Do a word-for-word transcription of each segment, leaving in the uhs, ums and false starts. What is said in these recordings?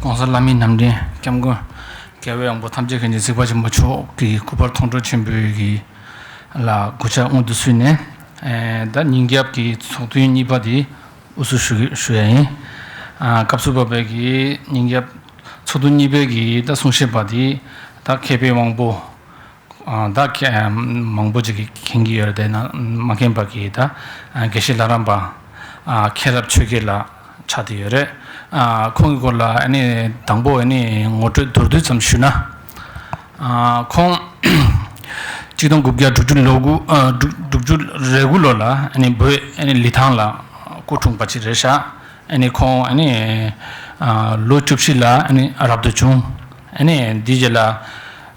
༸གོང་ས་༸བླ་མའི་རྣམ་འདྲེན་༸སྐྱབས་མགོན་རྒྱལ་བའི་དབང་པོ་ཐམས་ཅད་མཁྱེན་ཅིང་གཟིགས་པ་ཆེན་པོ་མཆོག་གི་སྐུ་པར་མཐོང་གྲོལ་ཆེན་པོའི་གི་ལ་གུས་ཕྱག་སྔོན་དུ་བསུས་ནས། ཨེ་ད་ཉིན་རྒྱབ་ཀྱི་ཚོགས་ཐུན་གཉིས་པ་དེ་དབུ་བཞུགས་ཞུ་ཞུ་ཡ་ཡིན། ཨ་སྐབས་སུ་བབས་པའི་གི་ཉིན་རྒྱབ་ཚོགས་ཐུན་གཉིས་པའི་གི་ད་གསུང་བཤད་པ་དེ་ད་མཁས་པའི་དབང་པོ། ཨ་ད་མཁན་མང་པོ་ཅིག་གིས་མཁྱེན་གྱི་ཡོད་རེད། དེ་ན་མ་མཁྱེན་པ་གི་ད་དགེ་བཤེས་ལྷ་རམས་པ་ཨ་མཁྱེན་རབ་ཆོས་རྒྱལ་ལགས་ཆགས་བསྡད་ཡོད་རེད། ཨ་ཁོང་གི་སྐོར་ལ་ཨ་ནི་དང་པོ་ཨ་ནི་ངོ་སྤྲོད་མདོར་བསྡུས་ཙམ་ཞུ་ན། ཨ་ཁོང་གཅིག་སྟོང་དགུ་བརྒྱ་དྲུག་ཅུ་ལོ་དགུ་ཨ་དྲུག་དྲུག་ཅུ་རེ་དགུ་ལོ་ལ་ཨ་ནི་བོད་ཨ་ནི་ལི་ཐང་ལ་སྐུ་འཁྲུངས་པ་ཅིག་རེད་ཤག་ཨ་ནི་ཁོང་ཨ་ནི་ཨ་ལོ་བཅུ་བཞི་ལ་ཨ་ནི་རབ་ཏུ་བྱུང་། ཨ་ནི་འདི་རྗེས་ལ་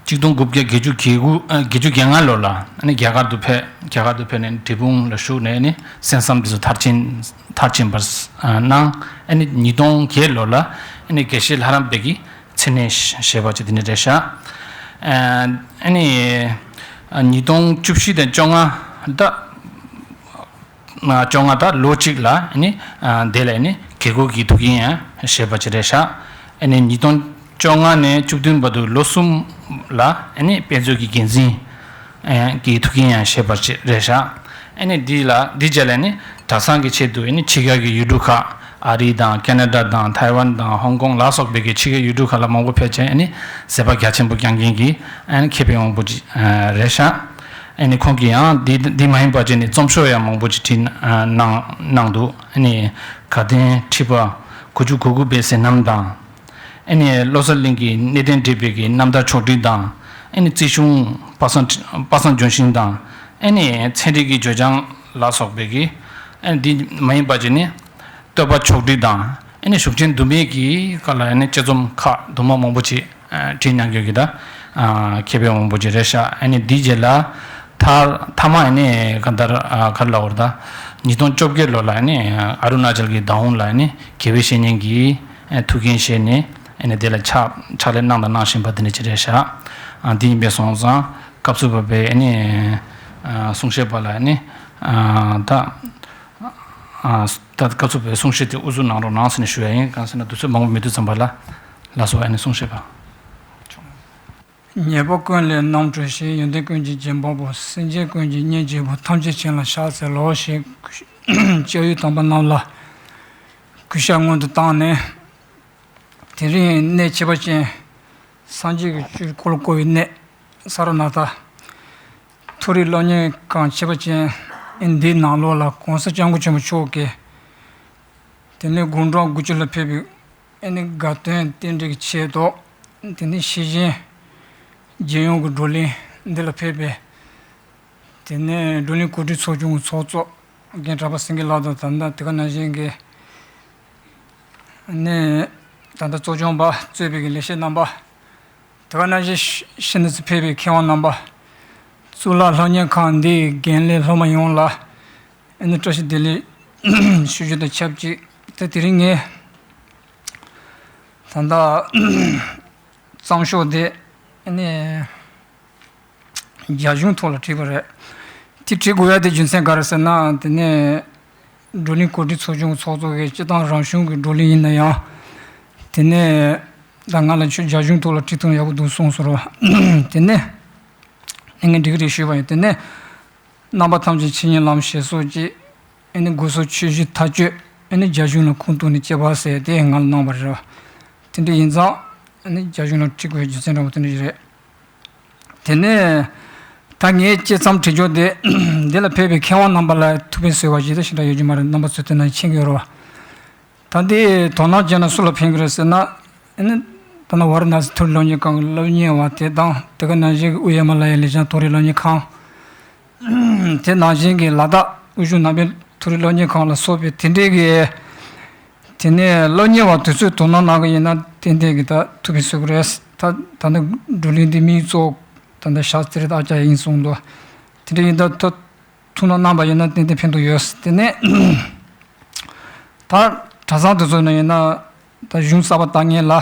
གཅིག་སྟོང་དགུ་བརྒྱ་བརྒྱད་ཅུ་གྱ་དགུ་ཨ་བརྒྱད་ཅུ་གྱ་ལྔ་ལོ་ལ་ཨ་ནི་རྒྱ་གར་དུ་ཕེབས། རྒྱ་གར་དུ་ཕེབས་ནས་འབྲས་སྤུངས་ལ་བཞུགས་ནས་ཨ་ནི་གསན་བསམ་འདི་ཚོ་མཐར་ཕྱིན་མཐར་ཕྱིན་པར་གནང་། ཨ་ནི་ཉིས་སྟོང་བརྒྱད་ལོ་ལ་ཨ་ནི་དགེ་བཤེས་ལྷ་རམས་པའི་གི་མཚན་གནས་བཞེས་པ་ཅིག་དེ་ནི་རེད་ཤག་ཨ་ནི་ཉིས་སྟོང་བཅུ་བཞི་དང་བཅོ་ལྔ་ད། བཅོ་ལྔ་དང་ལོ་གཅིག་ལ་ཨ་ནི་དེ་ལ་ཨ་ནི་དགེ་སྐོས་ཀྱི་ཐུགས་འགན་ཡང་བཞེས་པ་ཅིག་རེད་ཤག་ཨ་ནི་ཉིས་སྟོང་བཅོ་ལྔ་ནས་བཅུ་བདུན་བར་དུ་ལོ་གསུམ་ལ་ཨ་ནི་དཔེ་མཛོད་ཀྱི་འགན་འཛིན་གྱི་ཐུགས་འགན་ཡང་བཞེས་པ་ཅིག་རེད་ཤག་ཨ་ནི་འདི་ལ་འདི་རྗེས་ལ་ཨ་ནི་གྲྭ་ཚང་གི་ཆེད་དུ་ཨ་ནི་ཕྱི་རྒྱལ་གྱི་ཡུལ་གྲུ་ཁག་ཨ་རི་དང་ཁེ་ན་ཌ་དང་ཐའེ་ཝན་དང་ཧོང་ཀོང་ལ་སོགས་པའི་གི་ཕྱི་རྒྱལ་ཡུལ་གྲུ་ཁག་ལ་མང་པོ་ཕེབས་བྱས་ཨ་ནི་མཛད་པ་རྒྱ་ཆེན་པོ་བསྐྱངས་མཁན་གྱི་ཨ་ནི་མཁས་པའི་དབང་པོ་ཅིག་རེད་ཤག་ཨ་ནི་ཁོང་གིས་ཡང་འདི་འདི་མ་ཡིན་པ་བྱས་ནས་རྩོམ་ཤོག་ཡང་མང་པོ་ཅིག་བྲིས་གནང་གནང་འདུག་ཨ་ནི་དགའ་ལྡན་ཁྲི་པ་དགུ་བཅུ་གོ་དགུ་པའི་ཟིན་རྣམ་དང་། ཨ་ནི་བློ་གསལ་གླིང་གི་གནས་བརྟན་བགྲེས་པའི་གི་རྣམ་ཐར་ཕྱོགས་བསྒྲིགས་དང་། ཨ་ནི་རྩིས་གཞུང་པ་སངས་པ་སངས་ལྗོན་ཤིང་དང་། ཨ་ནི་ཚན་རིག་གི་བརྗོད་བྱང་ལ་སོགས་པའི་གི་ཨ་ནི་འདི་མ་ཡིན་པ་བྱས་ནས། བསྟོད་པ་ཕྱོགས་བསྒྲིགས་དང་། ཨ་ནི་གཞུང་ཆེན་བསྡུ་མེད་ཀྱི་སྐོར་ལ་ཨ་ནི་དཔྱད་རྩོམ་ཁག་དུ་མ་མང་པོ་ཅིག་ཨ་བྲིས་གནང་མཁན་གྱི་ད་ཨ་མཁས་པའི་དབང་པོ་ཅིག་རེད་ཤག་ཨ་ནི་འདི་རྗེས་ལ་མཐར་མཐའ་མ་ཨ་ནི་ག་འདར་ཨ་ག་རེ་ལབ་དགོས་རེད། ད་ཉིས་སྟོང་བཅོ་བརྒྱད་ལོ་ལ་ཨ་ནི་ཨ་རུ་ན་ཅལ་གྱི་དཱ་ཧུང་ལ་ཨ་ནི་དགེ་བའི་བཤེས་གཉེན་གྱི་ཨ་ཐུགས་འགན་བཞེས་ནས་ཨ་ནི་དེ་ལ་ཕྱག་ཕྱག་ལས་གནང་དང་གནང་བཞིན་པ་དེ་འདྲ་ཅིག་རེད་ཤག་ཨ་འདི་ཡིན་པས་སོང་ཙང་སྐབས་སུ་བབས་པའི་ཨ་ནི་ཨ་གསུང་བཤད་པ་ལ་ཨ་ནི་ཨ་ད། ཨ་ད་སྐབས་སུ་བབས་པའི་གསུང་བཤད་དེ་དབུ་འཛུགས་གནང་རོགས་གནང་ཟེར་ནས་ཞུ་ཡ་ཡིན། གང་ཟེར་ན་དུས་ཚོད་མང་པོ་མི་འདུག་བསམ་པ་ལ། ལགས་སོ། ཨ་ནི་གསུང་བཤད་པ། ཉེས་པ་ཀུན་ལས་རྣམ་གྲོལ་ཞིང་། ཡོན་ཏན་ཀུན་གྱི་རྗེས་འབྲང་པོ། སེམས་ཅན་ཀུན་གྱི་སྙིང་རྗེ་བོ། ཐམས་ཅད་མཁྱེན་ལ་ཕྱག་འཚལ་ལོ་ཞེས་སྐྱབས་ཡུལ་དམ་པ་རྣམས་ལ་གུས་ཕྱག་སྔོན་དུ་བཏང་ནས། དེ་རིང་གནས་ཁྱད་པར་ཅན། སངས་རྒྱས་ཀྱི་ཆོས་འཁོར་ལོ་བསྐོར་བའི་གནས། ས་ར་ནཱ་ཐ། མཐོ་རིམ་སློབ་གཉེར་ཁང་ཁྱད་པར་ཅན་འདིའི་ནང་ལོགས་ལ་༸གོང་ས་༸སྐྱབས་མགོན་ཆེན་པོ་མཆོག་གིས། དེ་ནས་དགུང་གྲངས་དགུ་བཅུ་ལ་ཕེབས་པའི་ཨ་ནི་དགའ་སྟོན་རྟེན་འབྲེལ་གྱི་ཆེད་དུ། དེ་ནས་ཤེས་བཞིན་རྒྱལ་ཡོངས་ཀྱི་བགྲོ་གླེང་འདི་ལ་ཕེབས་པའི། དེ་ནས་བགྲོ་གླེང་གོ་སྒྲིག་ཚོགས་ཆུང་གི་ཚོགས་གཙོ་རྒན་གྲགས་པ་སེང་གེ་ལགས་དང་། ད་ལྟ་དེ་ག་ནང་བཞིན་གྱི་ནས་ད་ལྟ་གཙོ་སྐྱོང་པ་གཙོས་པའི་ལས་བྱེད་རྣམ་པ། དེ་ག་ནང་བཞིན་ཤི་ཤི་ནས་ཕེབས་པའི་མཁས་དབང་རྣམ་པ། གཙུག་ལག་སློབ་གཉེར་ཁང་འདིའི་རྒན་ལས་སློབ་མ་ཡོངས་ལ་ཨ་ནི་བཀྲ་ཤིས་བདེ་ལེགས་ཞུ་རྒྱུ་དང་ཆབས་ཅིག་ད་དེ་རིང་ངས་ད་ལྟ་རྩོམ་ཤོག་དེ་ཨ་ནི། རྒྱ་གཞུང་ཐོག་ལ་བྲིས་པ་རེད། དེ་བྲིས་དགོས་ཡ་དེ་རྒྱུ་མཚན་ག་རེ་ཟེར་ན། དེ་ནས་བགྲོ་གླེང་གོ་སྒྲིག་ཚོགས་ཆུང་གི་ཚོགས་གཙོ་གིས་སྤྱིར་བཏང་རང་གཞུང་གི་བགྲོ་གླེང་ཡིན་ན་ཡང་། དེ་ནས་ད་ང་ལ་ཁྱོད་རྒྱ་གཞུང་ཐོག་ལ་བྲིས་ཐུབ་ན་ཡག་པོ་འདུག་གསུངས་སོང་ར། དེ་ནས་ངས་འགྲིག་གི་རེད་ཞུས་པ་ཡིན། དེ་ནས་རྣམ་པ་ཐམས་ཅད་འཆི་ཉིན་ལམ་ཞེས་སོགས་ཀྱི་ཨ་ནི་སྒོས་སུ་ཆོས་བཞི་མཐའ་དཔྱོད་ཨ་ནི་རྒྱ་གཞུང་ལ་ཁུངས་གཏུགས་ནས་དཔྱད་པ་ཟེར་དེ་ང་ལ་གནང་བ་རེད་བ། དེ་འདྲ་ཡིན་ཙང་ཨ་ནི་རྒྱ་གཞུང་ལ་ཁྲིད་དགོས་རྒྱུ་མཚན་འདྲ་བོ་དེ་འདྲ་ཞིག་རེད། དེ་ནས་ད་ངའི་དཔྱད་རྩོམ་བྲིས་ཕྱོགས་དེ་འདི་ལ་ཕེབས་པའི་མཁས་དབང་རྣམ་པ་ལ་ཐུགས་ཕན་གསོས་པ་ཞིག་ད་ཞེ་དྲག་ཡོད་རྒྱུ་མ་རེད། རྣམ་པ་ཚོས་དེ་ན་མཁྱེན་གྱི་ཡོད་རེད་བ། ད་འདི་དོ་སྣང་བྱས་ན་སུ་ལ་ཕན་གྱི་རེད་ཟེར་ན། ཨ་ནི་ད་ནི་ཝཱ་ར་ཎ་སི་མཐོ་རིམ་སློབ་གཉེར་ཁང་གི་སློབ་གཉེར་བ་དེ་དང་དེ་ག་ནང་བཞིན་གྱི་ཨུ་ཡ་མ་ལ་ཡའི་ལེགས་བྱང་མཐོ་རིམ་སློབ་གཉེར་ཁང་། དེ་ནང་བཞིན་གྱི་ལ་དྭགས་དབུས་གཞུང་ནང་པའི་མཐོ་རིམ་སློབ་གཉེར་ཁང་ལ་སོགས་པའི་དེ་འདྲའི་གི། དེ་ནས་སློབ་གཉེར་བ་དེ་ཚོས་དོ་སྣང་གནང་གི་ཡིན་ན་ཏན་ཏན་གྱི་ད་ཐུགས་ཕན་གསོས་ཀྱི་རེད། ད་ད་ནི་བགྲོ་གླེང་འདི་མིའི་གཙོ་བོ་ད་ལྟ་ཞག་ཙེ་རེ་ད་ཨ་ཅག་ཡིན་གསུངས་འདུག་དེ་འདྲ་ཡིན་ད་ཐུགས་སྣང་གནང་པ་ཡིན་ན་ཏན་ཏན་ཕན་ཐོགས་ཡོད། དེ་ནས་ད་གྲྭ་ཚང་དེ་ཚོ་ནས་ཡིན་ན་ད་གཞུང་གསར་པ་བཏང་མཁན་ལ་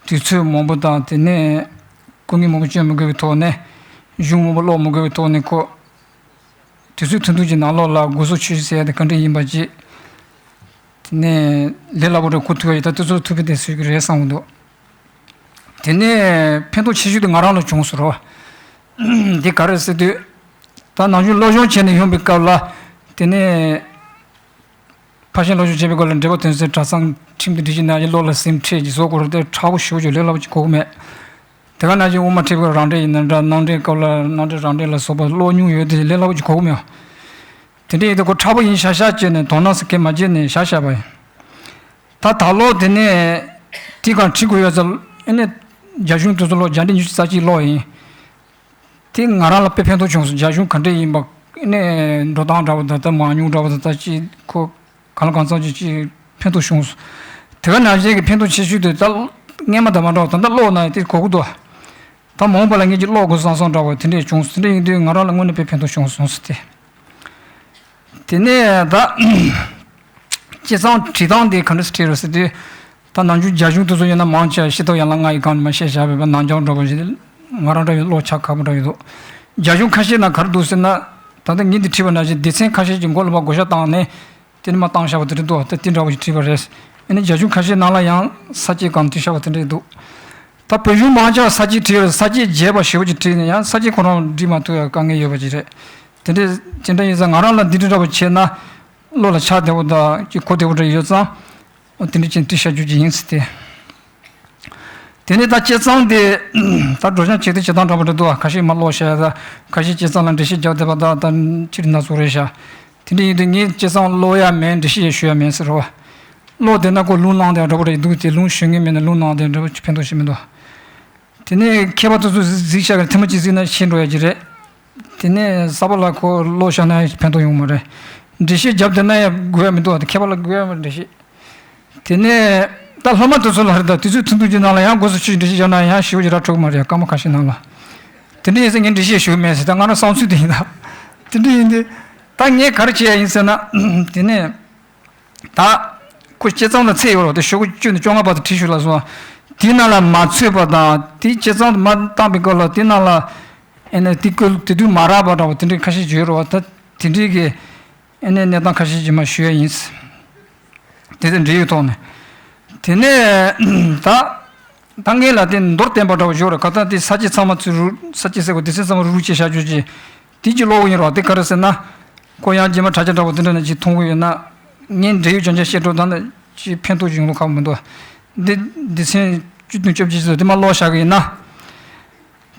དུས་ཚོད་མང་པོ་དང་དེ་ནས་སྐུ་ངལ་མང་པོ་སྤྱོད་མི་དགོས་པའི་ཐོག་ནས་གཞུང་མང་པོ་ཀློག་མི་དགོས་པའི་ཐོག་ནས་ཁོ་དུས་ཚོད་ཐུང་ཐུང་གི་ནང་ལོགས་ལ་སྒོས་སུ་ཆོས་ཞུ་ཟེར་ཡ་དེ་ག་འདྲ་ཡིན་པ་ཅིག་དེ་ནས་ལས་སླ་པོ་རེད། གོ་ཐུབ་ཡ་ཡོད། ད་དེ་ཚོ་ཐུབ་པའི་དེ་སུས་ཀྱི་རེད་བསམ་གི་འདུག་དེ་ནས་ཕན་ཐོགས་ཆེ་ཤོས་དེ་ང་རང་ལ་བྱུང་སོང་རོ། འདི་ག་རེ་ཟེར་དུས། ད་ནམ་རྒྱུན་སློབ་སྦྱོང་བྱས་ནས་ཡོང་པའི་སྐབས་ལ། དེ་ནས་ཕར་ཕྱིན་སློབ་སྦྱོང་བྱེད་པའི་སྐབས་ལ་འགྲེལ་པ་དོན་གསལ་གྲྭ་ཚང་ཁྲིམས་དང་སྒྲིག་གཞི་ནང་བཞིན་བློ་ལ་སིམ་ཁྲིད་ཀྱི་བཟོ་དགོས་རེད་དེ། མཁྲེགས་པོ་ཞེ་པོ་ཅིག་ལས་སླ་པོ་ཅིག་གོ་གི་མེད། དེ་ག་ནང་བཞིན་དབུ་མ་ཁྲིད་པའི་རང་འགྲེལ་ཡིན་ན་འདྲ། རྣམ་འགྲེལ་སྐབས་ལ་རྣམ་འགྲེལ་རང་འགྲེལ་ལ་སོགས་པ་ཀློག་མྱོང་ཡོད་དེ་ལས་སླ་པོ་ཅིག་གོ་གི་མེད། དེ་འདྲ་ཡིན་དུས་ཁོ་མཁྲེགས་པོ་ཡིན་ཤག་ཤག་བྱས་ནས་དོ་སྣང་ཟེར་མཁན་མ་བྱས་ནས་བཞག་བཞག་པ་ཡིན། ད་ད་ལོ་དེ་ནས་དེ་གང་ཁྲིད་དགོས་ཡོད་ཙང་ཨེ་ནས་རྒྱ་གཞུང་དེ་ཚོ་ཀློག་རྒྱ་འགྲེལ་ཉི་ཤུ་རྩ་གཅིག་ཀློག་ཡིན། དེ་ང་རང་ལ་དཔེ་ཕན་ཐོགས་བྱུང་སོང་། རྒྱ་གཞུང་ག་འདྲ་ཡིན་པ་ཨེ་ནས་འགྲོ་སྟངས་འདྲ་པོ་དང་ད་མང་ཉུང་འདྲ་པོ་དང་ད་ཅི་ཁོ་གང་ལ་གང་འཚམ་ཅིག་ཅིག་ཕན་ཐོགས་བྱུང་སོང་། དེ་ག་ནང་བཞིན་གྱི་ཕན་ཐོགས་ཆེ་ཤོས་དེ་ད་སྔས་མ་དང་མ་འདྲ་བ་ད་ལྟ་ཀློག་ན་དེ་གོ་གི་འདུག་ད་མ་འོངས་པ་ལ་ངེད་ཀྱིས་ཀློག་དགོས་བསམ་བསམ་འདྲ་བོ་དེ་འདྲས་བྱུང་སོང་། དེ་འདྲས་ཡིན་དུས་ང་རང་ལ་དངོས་གནས་དཔེ་ཕན་ཐོགས་བྱུང་སོང་ཟེར་ཏེ། དེ་ནས་ད་སྤྱི་ཚང་བྲིས་སྟངས་དེ་ག་འདྲས་སེ་བྲིས་རེད་ཟེར་དུས། ད་ནམ་རྒྱུན་རྒྱ་གཞུང་དེ་ཚོ་ཡིན་ན་མང་ཆེ་བ་ཤེས་རྟོགས་ཡན་ལག་ལྔ་ཡི་སྒང་ནས་མར་བཤད་བཞག་པའི་ནང་སྦྱོང་འདྲ་བོ་ཞིག་ང་རང་འདྲ་བའི་ཀློག་ཆགས་ཁག་པོ་འདྲ་ཡོད་འདུག་རྒྱ་གཞུང་ཁ་ཤས་ནང་ག་རེ་འདུག་ཟེར་ན། ད་ལྟ་ངས་འདི་བྲིས་པ་ནང་བཞིན་སྡེ་ཚན་ཁ་ཤས་ཀྱི་མགོ་ལ་ཕར་བགོ་བཤའ་བཏང་ནས། དེ་ནས་མར་བཏང་བཞག་པ་དེ་འདྲ་འདུག་ད་དེ་འདྲ་བོ་ཞིག་བྲིས་པ་རེད། ཨ་ནི་རྒྱ་གཞུང་ཁ་ཤས་ནང་ལ་ཡང་ས་བཅད་སྒང་བྲིས་བཞག་པ་དེ་འདྲ་འདུག་ད་བོད་གཞུང་མང་ཆེ་བ་ས་བཅད་བྲིས་ཡོད་རེད། ས་བཅད་རྒྱས་པ་ཞེ་པོ་ཅིག་བྲིས་ནས་ཡང་ས་བཅད་ཁོ་རང་འབྲི་མ་ཐུབ་ཡ་དཀའ་ངལ་ཡོད་པ་ཅིག་རེད། དེ་འདྲ་དེ་འདྲ་ཡིན་ཙང་ང་རང་ལ་འདི་འདྲ་འདྲ་བོ་བྱས་ན་བློ་ལ་ཆགས་བདེ་བོ་དང་ཅིག་གོ་བདེ་བོ་འདྲ་ཡོད་ཙང་། འོ་དེ་འདྲ་ཅིག་བྲིས་བཞག་རྒྱུ་ཅིག་ཡིན་ཟེར་ཏེ། དེ་ནས་ད་དཔྱད་རྩོམ་དེ་ད་སྒྲོག་སྦྱང་བྱེད་དུས་བྱེད་སྟངས་འདྲ་པོ་འདྲ་འདུག་ཁ་ཤས་མར་ཀློག་བཞག་ཡ་ད། ཁ་ཤས་དཔྱད་རྩོམ་ལ་འགྲེལ་བཤད་རྒྱབ་བསྡད་པ་ད་ད་ཅིག་སྣ་ཚོགས་རེད་ཤག་དེ་འདྲ་ཡིན་དུས་ངས་དཔྱད་རྩོམ་ཀློག་ཡ་མེད། འགྲེལ་བཤད་ཡང་ཞུ་ཡ་མེད་ཟེར་བ། ཀློག་བསྡད་ན་ཁོ་ལུང་བསླངས་བསྡད་འདྲ་པོ་རེད་འདུག་དེ་ལུང་ཞུ་མཁན་མེད་ན་ལུང་བསླངས་བསྡད་འདྲ་པོ་ཕན་ཐོགས་ཤིག་མི་འདུག་དེ་ནས་མཁས་པ་དེ་ཚོ་གཟིགས་བཞག་གི་ཐེངས་མ་གཅིག་གཟིགས་ན་ཤེས་འགྲོ་ཡ་ཅིག་རེད། དེ་ནས་གསར་པ་ལ་ཁོ་ཀློག་བཞག་ན་ཕན་ཐོགས་ཡོང་མ་རེད། འགྲེལ་བཤད་རྒྱབ་བསྡད་ན་ཡང་དགོས་ཡ་མི་འདུག་དེ་མཁས་པ་ལ་དགོས་ཡ་མ་རེད་འགྲེལ་བཤད། དེ་ནས་ད་སློབ་མ་དེ་ཚོ་ལ་རེད། ད་དུས་ཚོད་ཐུང་ཐུང་གི་ནང་ལ་ཡང་སྒོས་སུ་ཆོས་འགྲེལ་བཤད་བརྒྱབ་ན་ཡང་ཞེ་པོ་ཅིག་ར་འཕྲོད་ཀྱི་མ་རེད། སྐར་མ་ཁ་ཤས་ནང་ལ། དེ་འདྲ་ཡིན་ཙང་ངས་འགྲེལ་བཤད་ཞུ་གི་མེད་ཟེར། ད་ང་རང་བསམ་ཚུལ་དེ་ཡིན། ད་དེ་འདྲ་ཡིན་དུས་ད་ངས་ག་རེ་བྱས་ཡིན་ཟེར་ན། དེ་ནས་ད་ཁོ་དཔྱད་རྩོམ་ལ་ཚད་ཡོད་རེད་དེ། ཤོག་གུ་བཅུ་ནས་བཅོ་ལྔ་བར་དུ་བྲིས་ཤོག་ལབ་སོང་། དེའི་ནང་ལ་མ་ཚོད་པ་དང་དེའི་དཔྱད་རྩོམ་དུ་མ་བཏང་པའི་སྐབས་ལ་དེའི་ནང་ལ་ཨེ་ནས་དེ་ཀུན་དེ་དུས་མ་རག་པ་འདྲ་བོ་དེ་འདྲའི་ཁ་ཤས་ཡོད་རེད་བ། ད་དེ་འདྲའི་གི་ཨེ་ནས་གནས་སྟངས་ཁ་ཤས་ཀྱི་མ་ཞུ་ཡ་ཡིན། དེ་ཚོ་འབྲེལ་ཡོད་ཐོག་ནས། དེ་ནས་ད་ད་ངས་ལ་དེ་མདོར་བསྟན་པ་འདྲ་བོ་ཞིག་རེད། ག་ད་དེ་ས་བཅད་ཚང་མ་ཚུར་རུ་ས་བཅད་ཟེར་བ་སྡེ་ཚན་ཚང་མ་རུ་རུ་བྱས་བཞག་རྒྱུ་ཅིག་དེ་ཅིག་ཀློག་གི་ཡིན་རོགས། དེ་ག་རེ་ཟེར་ན། ཁོ་ཡང་རྗེས་མ་དྲ་རྒྱ་འདྲ་བོ་དེ་འདྲ་ནས་ཅིག་མཐོང་གི་ཡོད་ན། ངས་འབྲེལ་ཡོད་ཅང་ཅང་བཤད་འགྲོ་ད་ནི་ཅིག་ཕན་ཐོགས་ཅིག་ཡོང་ལུགས་ཁག་མི་འདུག་འདི་སྡེ་ཚན་བཅུ་བདུན་བཅོ་བརྒྱད་ཅིག་དེ་མ་ཀློག་བཞག་གི་ཡིན་ན།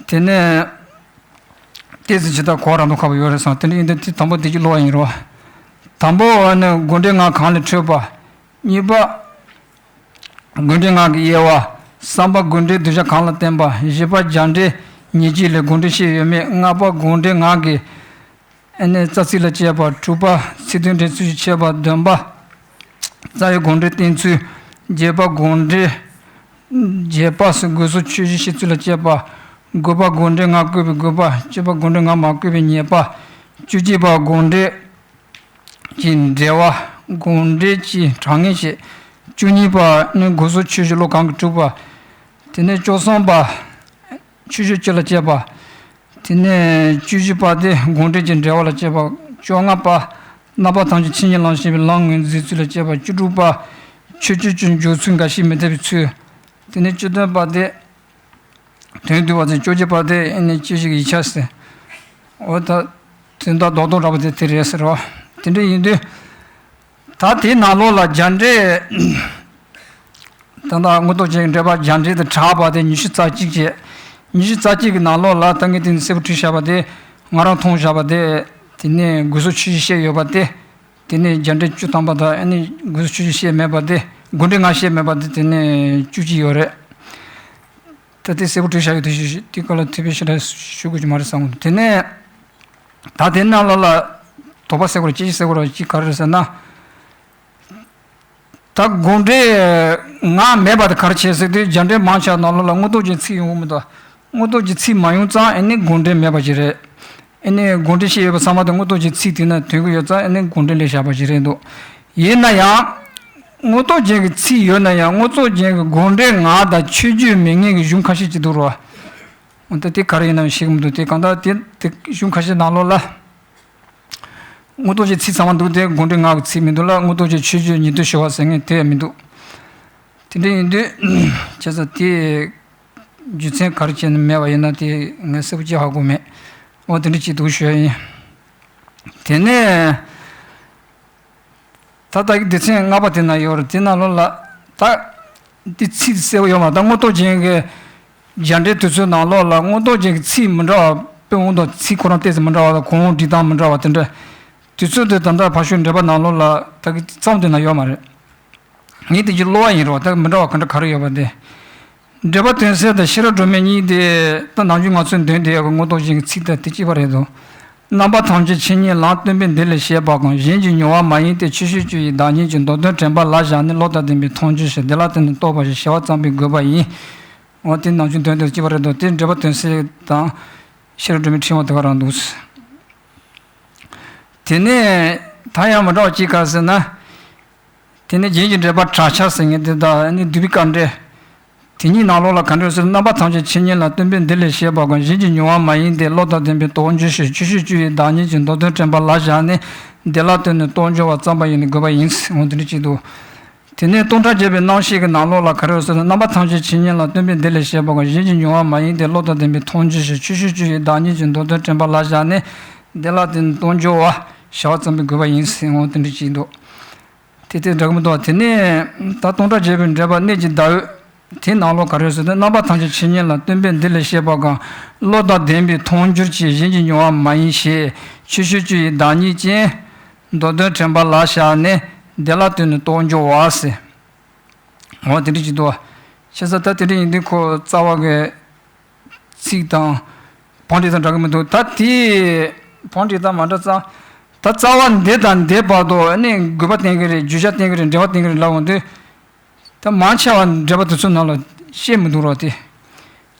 དེ་ནས། ཏོག་ཙམ་ཇི་ལྟར་གོ་རང་དུ་ཁ་བ་ཡོད་རེད་བསམ། དེ་འདྲ་ཡིན་དུས་དེ་དང་པོ་དེ་གཅིག་ཀློག་ཡིན་རོགས། དང་པོ་ནི་དགོངས་འགྲེལ་ལྔ་གང་ལས་འཕྲོས་པ། གཉིས་པ། དགོངས་འགྲེལ་ལྔ་གི་དབྱེ་བ། གསུམ་པ། དགོངས་འགྲེལ་གདུལ་བྱ་གང་ལ་བརྟེན་པ། བཞི་པ། རྒྱ་འགྲེལ་ཉེར་གཅིག་ལས་དགོངས་འགྲེལ་བཤད་ཡོད་མེད། ལྔ་པ། དགོངས་འགྲེལ་ལྔ་གི་ཨ་ནི་རྩ་ཚིག་ལ་དཔྱད་པ། དྲུག་པ། ཚིག་དོན་འགྲེལ་ཚུལ་གྱི་དཔྱད་པ། བདུན་པ། རྩ་བའི་དགོངས་འགྲེལ་བསྟན་ཚུལ། བརྒྱད་པ། དགོངས་འགྲེལ། བརྒྱད་པ། སྒོས་སུ་ཆོས་བཞི་བཤད་ཚུལ་ལ་དཔྱད་པ། དགུ་པ། དགོངས་འགྲེལ་ལྔ་བཀོད་པའི་དགོས་པ། བཅུ་པ། དགོངས་འགྲེལ་ལྔ་མ་བཀོད་པའི་ཉེས་པ། བཅུ་གཅིག་པ། དགོངས་འགྲེལ་གྱི་འགྲེལ་བ། དགོངས་འགྲེལ་གྱི་གྲངས་ངེས་བཤད། བཅུ་གཉིས་པ་ནི་སྒོས་སུ་ཆོས་བཞི་བློ་གང་གིས་གྲུབ་པ། དེ་ནས་བཅུ་གསུམ་པ། ཆོས་བཞི་སྤྱི་ལ་དཔྱད་པ། དེ་ནས་བཅུ་བཞི་པ་དེ་དགོངས་འགྲེལ་གྱི་འགྲེལ་བ་ལ་དཔྱད་པ། བཅོ་ལྔ་པ། རྣམ་པ་ཐམས་ཅད་ཆོས་ཉིད་ལ་བཞག་པའི་ལམ་ངོས་འཛིན་ཚུལ་ལ་དཔྱད་པ། བཅུ་དྲུག་པ། ཆོས་སྤྱོད་ཀྱི་འཇོག་ཚུལ་འགའ་ཞིག་མི་འཐད་པའི་ཚུལ། དེ་ནས་བཅུ་བདུན་པ་དེ། དོན་བསྡུ་བ་དང་བཅོ་བརྒྱད་པ་དེ་ཨེ་ནས་བཅུ་བཞི་གི་ཡིག་ཆ་ཟེར། འོ་ད། དོན་དག་རྡོག་རྡོག་འདྲ་པོ་དེ་དེ་རེད་ཟེར་བ། དེ་འདྲ་ཡིན་དུས། ད་དེའི་ནང་ལོགས་ལ་རྒྱ་འགྲེལ། ད་ལྟ་མངོན་རྟོགས་རྒྱན་གྱི་འགྲེལ་པ་རྒྱ་འགྲེལ་དུ་གྲགས་པ་དེ་ཉི་ཤུ་རྩ་གཅིག་བྱས། ཉི་ཤུ་རྩ་གཅིག་གི་ནང་ལོགས་ལ་ད་ངས་དེ་ནས་གསལ་པོ་བྲིས་བཞག་པ་དེ། ང་རང་མཐོང་བཞག་པ་དེ། དེ་ནས་སྒོས་སུ་ཆོས་བཞི་བཤད་ཡོད་པ་དེ། དེ་ནས་རྒྱ་འགྲེལ་བཅུ་ཐམ་པ་དང་ཨ་ནི་སྒོས་སུ་ཆོས་བཞི་བཤད་མེད་པ་དེ། དགོངས་འགྲེལ་ལྔ་བཤད་མེད་པ་དེ་དེ་ནས་བཅུ་གཅིག་ཡོད་རེད། ད་དེ་གསལ་པོ་བྲིས་བཞག་ཡོད་དེ་ཞུ་ཞུ་དེ་སྐོར་ལ་ཐུགས་ཕན་ཞུ་ལ་ཞུ་དགོས་ཀྱི་མ་རེད་བསམ་གི་འདུག་དེ་ནས་ད་དེ་ནང་ལོགས་ལ་དོགས་པ་ཟེར་དགོས་རེད། དཔྱད་གཞི་ཟེར་དགོས་རེད། ཅིག་ག་རེ་རེད་ཟེར་ན། ད་དགོངས་འགྲེལ་ལྔ་མེད་པ་དེ་ག་རེ་བྱས་ཟེར་དུས་རྒྱ་འགྲེལ་མང་ཆེ་བ་ནང་ལོགས་ལ་མངོན་རྟོགས་རྒྱན་ཚིག་ཡོང་གི་མི་འདུག་མངོན་རྟོགས་རྒྱན་ཚིག་མ་ཡོང་ཙང་ཨེ་ནི་དགོངས་འགྲེལ་མེད་པ་ཞིག་རེད། ཨེ་ནི་དགོངས་འགྲེལ་བཤད་ཡོད་པ་ཚང་མ་དེ་མངོན་རྟོགས་རྒྱན་ཚིག་དེ་ན་ཐོན་གི་ཡོད་ཙང་ཨེ་ནི་དགོངས་འགྲེལ་སླེབས་བཞག་པ་ཞིག་རེད་འདུག་ཡིན་ན་ཡང་། མངོན་རྟོགས་རྒྱན་གྱི་ཚིག་ཡོད་ན་ཡང་མངོན་རྟོགས་རྒྱན་གྱི་དགོངས་འགྲེལ་ལྔ་དང་ཆོས་བརྒྱུད་མི་སྣའི་གི་གཞུང་ཁ་ཤས་ཅིག་འདུག་རོ། འོན་ཏེ་དེ་ག་རེ་ཡིན་ནམ་ཤེས་ཀྱི་མི་འདུག་དེ་གང་ལྟར་དེ་དེ་གཞུང་ཁ་ཤས་ནང་ལོགས་ལ། མངོན་རྟོགས་ཀྱི་ཚིག་ཚང་མ་འདུག་སྟེ་དགོངས་འགྲེལ་ལྔ་གི་ཚིག་མི་འདུག་ལ། མངོན་རྟོགས་ཀྱི་ཆོས་བརྗོད་ཉན་ཐོས་ཞི་བ་ཟེར་མཁན་དེ་ཡང་མི་འདུག་དེ་འདྲ་ཡིན་དུས་བྱས་ཙང་དེ་རྒྱུ་མཚན་ག་རེ་བྱས་ནས་མེད་པ་ཡིན་ན་དེ་ངས་གསལ་པོ་ཅིག་ཧ་གོ་མེད། འོ་དེ་འདྲ་ཅིག་འདུག་ཞུ་ཡ་ཡིན། དེ་ནས། ད་ལྟ་གི་སྡེ་ཚན་ལྔ་པ་དེ་ན་ཡོད་རེད། དེ་ནང་ལོགས་ལ་ད་འདི་ཚིག་གསལ་པོ་ཡོད་མ་རེད། ད་མངོན་རྟོགས་རྒྱན་གྱི་རྒྱ་འགྲེལ་དུས་ཚོད་ནང་ལོགས་ལ་མངོན་རྟོགས་རྒྱན་གྱི་ཚིག་མི་འདྲ་བ། དཔེ་མངོན་རྟོགས་ཚིག་ཁོ་རང་ཏོག་ཙམ་མི་འདྲ་བ་དང་གོང་འོག་སྒྲིག་སྟངས་མི་འདྲ་བ་དེ་འདྲ་དུས་ཚོད་དེ་ད་ལྟ་ཕར་ཕྱོགས་འགྲེལ་པ་ནང་ལོགས་ལ་ད་གི་རྩོམ་དེ་ན་ཡོད་མ་རེད། ངས་དེ་ཅིག་ཀློག་པ་ཡིན་རོགས། ད་མི་འདྲ་བ་ག་འདྲ་ག་རེ་ཡོད་པ་དེ། འགྲེལ་པ་དོན་གསལ་དང་ཤེས་རབ་སྒྲོན་མེ་གཉིས་ཏེ། ད་ནམ་རྒྱུན་ང་ཚོས་འདོན་བསྡད་ཡག་གི་མངོན་རྟོགས་རྒྱན་གྱི་ཚིག་དང་དེ་གཅིག་པ་རེད་དོ། རྣམ་པ་ཐམས་ཅད་ཆོས་ཉིད་ལ། སྟོང་པའི་འདི་ལས་བཤད་པ་གང་། གཞན་གྱིས་མྱོང་བ་མ་ཡིན་ཏེ། ཆོས་ཤེས་བཅུ་ཡི་བདག་ཉིད་ཀྱིས། མདོ་དོན་དྲན་པ་ལ་བཞག་ནས། བློ་དང་ལྡན་པས་མཐོང་འགྱུར་ཞིང་། དེ་ལ་བརྟེན་ནས་རྟོགས་པ་ཞེས་བྱ་བ་བརྩམས་པའི་དགོས་པ་ཡིན། འོ་དེ་ནམ་རྒྱུན་འདོན་དེ་གཅིག་པ་རེད་དོ། དེ་འགྲེལ་པ་དོན་གསལ་དང་ཤེས་རབ་སྒྲོན་མེ་ཕྲེང་བ་དེ་ག་རང་འདུག་དེ་ནས་ད་ཡང་མི་འདྲ་བ་གཅིག་ག་ཟེར་ན། དེ་ནས་རྒྱན་གྱི་འགྲེལ་པ་གྲགས་ཆེ་ཟེར་མཁན་དེ་དང་ནི་བསྡུས་པའི་དཀའ་འགྲེལ། དེ་གཉིས་ནང་ལོགས་ལ་ག་འདྲ་ཟེར། རྣམ་པ་ཐམས་ཅད་ཆོས་ཉིད་ལ། སྟོང་པའི་འདི་ལས་བཤད་པ་གང་། གཞན་གྱིས་མྱོང་བ་མ་ཡིན་ཏེ། བློ་དང་ལྡན་པས་རྟོགས་འགྱུར་ཞིང་། ཆོས་ཤེས་བཅུ་ཡི་བདག་ཉིད་ཀྱིས། མདོ་དོན་དྲན་པ་ལ་བཞག་ནས། དེ་ལ་ལྟོས་ནས་རྟོགས་འགྱུར་བ་བརྩམས་པ་ཡིན་ནི་དགོས་པ་ཡིན། འོ་དེ་འདྲ་ཅིག་འདུག་དེ་ནས་སྟོང་ཕྲག་བརྒྱ་པའི་རྣམ་བཤད་ཀྱི་ནང་ལོགས་ལ་ག་རེ་ཟེར་ན། རྣམ་པ་ཐམས་ཅད་ཆོས་ཉིད་ལ། སྟོང་པའི་འདི་ལས་བཤད་པ་གང་། གཞན་གྱིས་མྱོང་བ་མ་ཡིན་ཏེ། བློ་དང་ལྡན་པས་མཐོང་འགྱུར་ཞིང་། ཆོས་ཤེས་བཅུ་ཡི་བདག་ཉིད་ཀྱིས། མདོ་དོན་དྲན་པ་ལ་བཞག་ནས། དེ་ལ་ལྟོས་ནས་རྟོགས་འགྱུར་བ་ཞེས་བྱ་བ་བརྩམས་པའི་དགོས་པ་ཡིན། འོ་དེ་འདྲ་ཅིག་འདུག་དེ་ལྟར་འདྲ་གི་མི་འདུག་དེ་ནས་ད་སྟོང་ཕྲག་བརྒྱ་པའི་འགྲེལ་པ་གནད་ཀྱི་ཟླ་འོད་དེའི་ནང་ལོགས་ག་རེ་ཟེར་ན། རྣམ་པ་ཐམས་ཅད་ཆོས་ཉིད་ལ། སྟོང་པའི་འདི་ལས་བཤད་པ་གང་། བློ་དང་ལྡན་པས་མཐོང་འགྱུར་ཞིང་། གཞན་གྱིས་མྱོང་བ་མ་ཡིན་ཞེས། ཆོས་ཤེས་བཅུ་ཡི་བདག་ཉིད་ཀྱིས། མདོ་དོན་དྲན་པ་ལ་བཞག་ནས། དེ་ལ་ལྟོས་ནས་རྟོགས་འགྱུར་བ་ཟེར། འོ་དེ་འདྲ་ཅིག་འདུག་བྱས་ཙང་ད་དེ་འདྲ་ཡིན་དུས་ཁོ་རྩ་བ་གི་ཚིག་དང་བང་སྒྲིག་དང་འདྲ་གི་མི་འདུག་ད་དེ་བང་སྒྲིག་དང་མ་འདྲ་ཙང་། ད་རྩ་བ་འདི་དང་འདི་བར་དུ་ནི་དགོས་པ་བསྟན་གྱི་རེད། བརྗོད་བྱ་བསྟན་གྱི་རེད། འབྲེལ་བ་བསྟན་གྱི་རེད་ལབ་འོང་དུས། ད་མང་ཆེ་བ་འགྲེལ་པ་དེ་ཚོའི་ནང་ལ་བཤད་མི་འདུག་རོགས་དེ།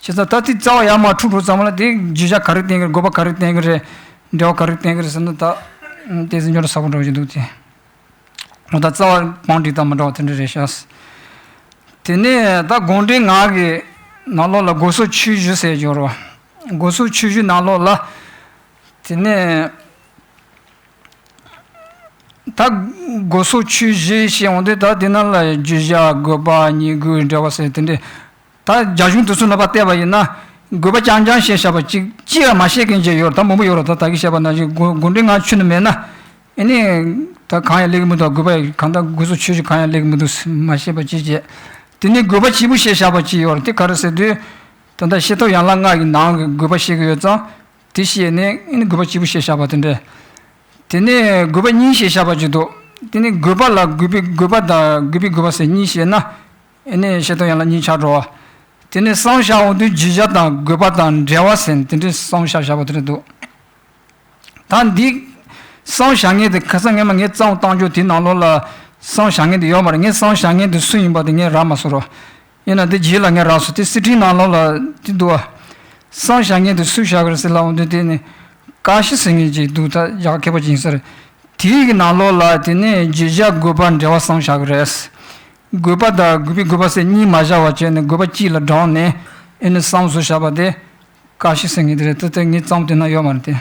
བྱས་ཙང་ད་དེ་རྩ་བ་ཡར་མར་འཁྲུག་འགྲོ་ཙམ་ལ་དེ་བརྗོད་བྱ་ག་རེ་བསྟན་གྱི་རེད། དགོས་པ་ག་རེ་བསྟན་གྱི་རེད། འབྲེལ་བ་ག་རེ་བསྟན་གྱི་རེད་ཟེར་ན་ད་དེ་ཚོ་འགྱུར་ས་པོ་འགྲོ་གི་འདུག་དེ། འོ་ད་རྩ་བ་བང་སྒྲིག་དང་མི་འདྲ་བ་དེ་འདྲ་རེད་ཤག་དེ་ནས་ད་དགོངས་འགྲེལ་ལྔ་གི་ནང་ལོགས་ལ་སྒོ་གསུམ་ཆོས་བཞི་ཟེར་ཡོད་རེད་བ། སྒོ་གསུམ་ཆོས་བཞི་ནང་ལོགས་ལ། དེ་ནས་ད་སྒོ་གསུམ་ཆོས་བཞི་ཞེས་འོང་དུས་ད་དེ་ནང་ལ་བརྗོད་བྱ་དགོས་པ་ཉིད་དགོས་འབྲེལ་བ་ཟེར་དེ་འདྲས། ད་རྒྱ་གཞུང་དེ་ཚོ་ནང་ཕར་བལྟས་པ་ཡིན་ན། དགོས་པ་རྐྱང་རྐྱང་བཤད་བཞག་པ་གཅིག་གཅིག་ཡང་མ་བཤད་མཁན་ཅིག་ཡོད་རེད། ད་མང་པོ་ཡོད་རེད། ད་ད་གིན་བཤད་པ་ནང་བཞིན་སྒོ་སྒོ་འགྲེལ་ལྔ་ཆུད་ནས་མེད་ན། ཨེ་ནི། ད་གང་ཡང་ལེགས་ཀྱི་མི་འདུག་དགོས་པ་གང་ལྟར་སྒོ་གསུམ་ཆོས་བཞི་གང་ཡང་ལེགས་ཀྱི་མི་འདུག་མ་བཤད་པ་གཅིག་བྱས། དེ་ནས་དགོས་པ་གཅིག་པུ་བཤད་བཞག་པ་གཅིག་ཡོད་རེད། དེ་ག་རེ་ཟེར་དུས། ད་ལྟ་བཤད་ཐབས་ཡན་ལག་ལྔ་ཡི་ནང་གི་དགོས་པ་བཤད་ཀྱི་ཡོད་ཙང་། དེ་བཤད་ནས་ཨེ་ནི་དགོས་པ་གཅིག་པུ་བཤད་བཞག་པ་དེ་འདྲས། དེ་ནས་དགོས་པ་གཉིས་བཤད་བཞག་པ་གཅིག་འདུག་དེ་ནས་དགོས་པ་ལ་དགོས་པའི་དགོས་པ་དང་དགོས་པའི་དགོས་པ་ཟེར་གཉིས་བཤད་ན། ཨེ་ནས་བཤད་སྟངས་ཡན་ལག་གཉིས་ཆགས་འགྲོ་བ། དེ་ནས་བསམ་བཞག་འོང་དུས་བརྗོད་བྱ་དང་དགོས་པ་དང་འབྲེལ་བ་ཟེར་ནས་དེ་འདྲའི་བསམ་བཞག་བཞག་པ་དེ་འདྲ་འདུག་ད་འདི་བསམ་བཞག་མཁན་དེ་ཁ་སང་ངས་མ་ངས་རྩོམ་བཏང་རྒྱུ་དེའི་ནང་ལོགས་ལ་བསམ་བཞག་མཁན་དེ་ཡོད་མ་རེད། ངས་བསམ་བཞག་མཁན་དེ་སུ་ཡིན་པ་དེ་ངས་རག་མ་སོང་རོགས། ཡིན་ན་དེ་རྗེས་ལ་ངས་རག་སོང་། དེ་གསེར་ཕྲེང་ནང་ལོགས་ལ་དེ་འདུག་བ། བསམ་བཞག་མཁན་དེ་སུས་བཞག་གི་རེད་ཟེར་ལབ་འོང་དུས་དེ་ནི་ཀ་ཤི་ཟེར་མཁན་ཅིག་འདུག་ད་རྒྱ་གར་མཁས་པ་ཅིག་ཡིན་ས་རེད། དེའི་གི་ནང་ལོགས་ལ་དེ་ནས་བརྗོད་བྱ་དགོས་པ་འབྲེལ་བ་བསམ་བཞག་གི་རེད། དགོས་པ་དང་དགོས་པའི་དགོས་པ་ཟེར་གཉིས་མ་བཞག་པ་བྱས་ནས་དགོས་པ་གཅིག་ལ་བགྲངས་ནས་ཨེ་ནི་བསམ་བཟོ་བཞག་པ་དེ་ཀ་ཤི་ཟེར་མཁན་དེ་རེད། དེ་དེ་ངའི་རྩོམ་དེ་ན་ཡོད་མ་རེད་དེ།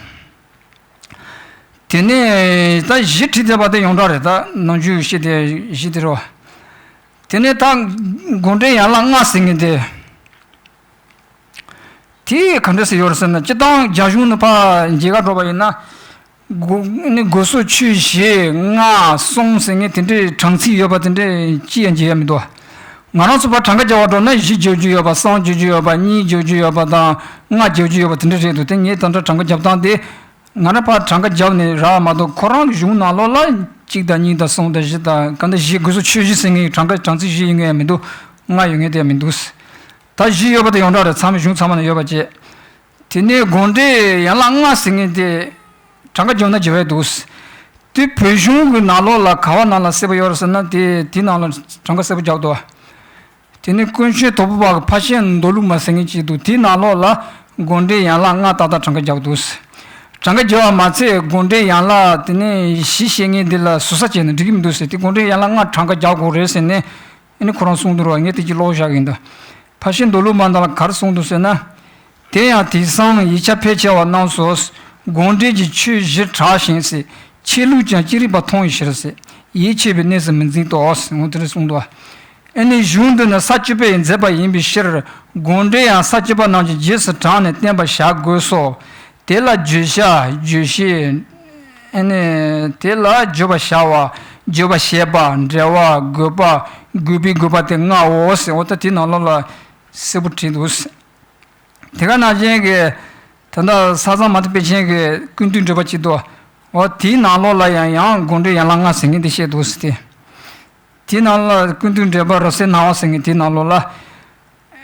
དེ་ནས་ད་བཞི་བྲིས་བསྡད་པ་དེ་ཡོངས་གྲགས་རེད། ད་ནམ་རྒྱུན་བཤད་དེ་བཞི་དེ་རེད་བ། དེ་ནས་ད་དགོངས་འགྲེལ་ཡན་ལག་ལྔ་ཟེར་མཁན་དེ། དེ་ག་འདྲ་ཟེར་ཡོད་རེད་ཟེར་ན། སྤྱིར་བཏང་རྒྱ་གཞུང་ནས་ཕར་མཇལ་ཁ་འགྲོ་བ་ཡིན་ན། སྒོ་ནི་སྒོ་གསུམ་ཆོས་བཞི་ལྔ་གསུམ་ཟེར་མཁན་དེ་འདྲའི་གྲངས་ཚིག་ཡོད་པ་དེ་འདྲ་ཅི་ཡང་མཇལ་ཡ་མི་འདུག་ང་རང་ཚོ་ཕར་གྲངས་ཀ་རྒྱག་པ་འགྲོ་ན་བཞི་རྒྱག་རྒྱུ་ཡོད་པ། གསུམ་རྒྱག་རྒྱུ་ཡོད་པ། གཉིས་རྒྱག་རྒྱུ་ཡོད་པ་དང་ལྔ་རྒྱག་རྒྱུ་ཡོད་པ་དེ་འདྲ་རེད་འདུག་དེ་ངས་ད་ལྟ་གྲངས་ཀ་རྒྱབ་སྟངས་དེ། ང་རང་ཕར་གྲངས་ཀ་རྒྱབ་ནས་རག་མ་གཏོགས་ཁོ་རང་གི་གཞུང་ནང་ལོགས་ལ་གཅིག་དང་གཉིས་དང་གསུམ་དང་བཞི་དང་གང་ལྟར་བཞི། སྒོ་གསུམ་ཆོས་བཞི་ཟེར་མཁན་གྱི་གྲངས་ཀ་གྲངས་ཚིག་བཞི་ཡོད་མཁན་ཡང་མི་འདུག་ལྔ་ཡོད་མཁན་དེ་ཡང་མི་འདུག་ད་བཞི་ཡོད་པ་དེ་ཡོངས་གྲགས་རེད། ཚང་མའི་གཞུང་ཚང་མ་ན་ཡོད་པ་བྱས། དེ་ནས་དགོངས་འགྲེལ་ཡན་ལག་ལྔ་ཟེར་མཁན་དེ་གྲངས་ཀ་རྒྱབ་ན་རྒྱབ་ཡ་འདུག་དེ་བོད་གཞུང་གི་ནང་ལོགས་ལ་ག་བ་ནང་ལ་གསལ་པོ་ཡོད་རེད་ཟེར་ན། དེ་དེའི་ནང་ལ་གྲངས་ཀ་གསལ་པོ་རྒྱབ་འདུག་དེ་ནས་ཀུན་མཁྱེན་དྭགས་པོ་པ་གི་ཕར་ཕྱིན་མདོ་ལུགས་མ་ཟེར་མཁན་ཅིག་འདུག་དེའི་ནང་ལོགས་ལ་དགོངས་འགྲེལ་ཡན་ལག་ལྔ་ཏག་ཏག་གྲངས་ཀ་རྒྱག་འདུག་གྲངས་ཀ་རྒྱག་པ་མ་ཚད་དགོངས་འགྲེལ་ཡན་ལག་དེ་ནས་བཞི་བཤད་མཁན་འདི་ལ་ཟུར་ཟ་བྱས་ནས་འགྲིག་གི་མི་འདུག་ཟེར། དེ་དགོངས་འགྲེལ་ཡན་ལག་ལྔ་གྲངས་ཀ་རྒྱག་དགོས་རེད་ཟེར་ནས་ཨ་ནི་ཁོ་རང་གསུངས་འདུག་ར། ངས་དེ་ཅིག་ཀློག་བཞག་གི་ཡིན་ད། ཕར་ཕྱིན་མདོ་ལུགས་མ་ནང་ལ་ག་རེ་གསུངས་འདུག་ཟེར་ན། དེ་ཡང་དེང་སང་ཡིག་ཆ་ཕལ་ཆེ་བ་རྣམས་སུ་དགོངས་འགྲེལ་གྱི་ཆོས་བཞི་གྲགས་ཤིང་ཟེར། ཆོས་ལུགས་ཀྱང་ཅི་རིགས་པ་མཐོང་བའི་ཕྱིར་ཟེར། ཡིད་ཆེས་པའི་གནས་སུ་མི་འཛིན་ཏོ་ཟེར། འོ་དེ་འདྲ་གསུངས་འདུག། ཨ་ནི་གཞུང་འདི་ནི་ས་བཅུ་པས་མཛད་པ་ཡིན་པའི་ཕྱིར། དགོངས་འགྲེལ་ཡང་ས་བཅུ་པ་རྣམས་ཀྱི་རྗེས་སུ་དྲངས་ནས་བསྟན་པར་བྱ་དགོས་སོ། དེ་ལ་བརྗོད་བྱ། བརྗོད་བྱེད། ཨ་ནི་དེ་ལ་བརྗོད་པར་བྱ་བ། བརྗོད་པར་བྱེད་པ། འབྲེལ་བ། དགོས་པ། དགོས་པའི་དགོས་པ་སྟེ་ལྔའོ་ཟེར། འོ་ད་དེའི་ནང་ལོགས་ལ་གསལ་པོ་བྲིས་འདུག། དེ་ག་ནང་བཞིན་གྱི་ད་ལྟ་ས་བཟང་མ་ཏི་པཎ་ཆེན་གྱི་ཀུན་བཏུས་འགྲེལ་པ་གཅིག་འདུག། འོ་དེའི་ནང་ལོགས་ལ་ཡང་ཡང་དགོངས་འགྲེལ་ཡན་ལག་ལྔ་ཟེར་མཁན་དེ་བཤད་འདུག་ཟེར་ཏེ། དེའི་ནང་ལ་ཀུན་བཏུས་འགྲེལ་པ་རབ་གསལ་སྣང་བ་ཟེར་མཁན་དེའི་ནང་ལོགས་ལ།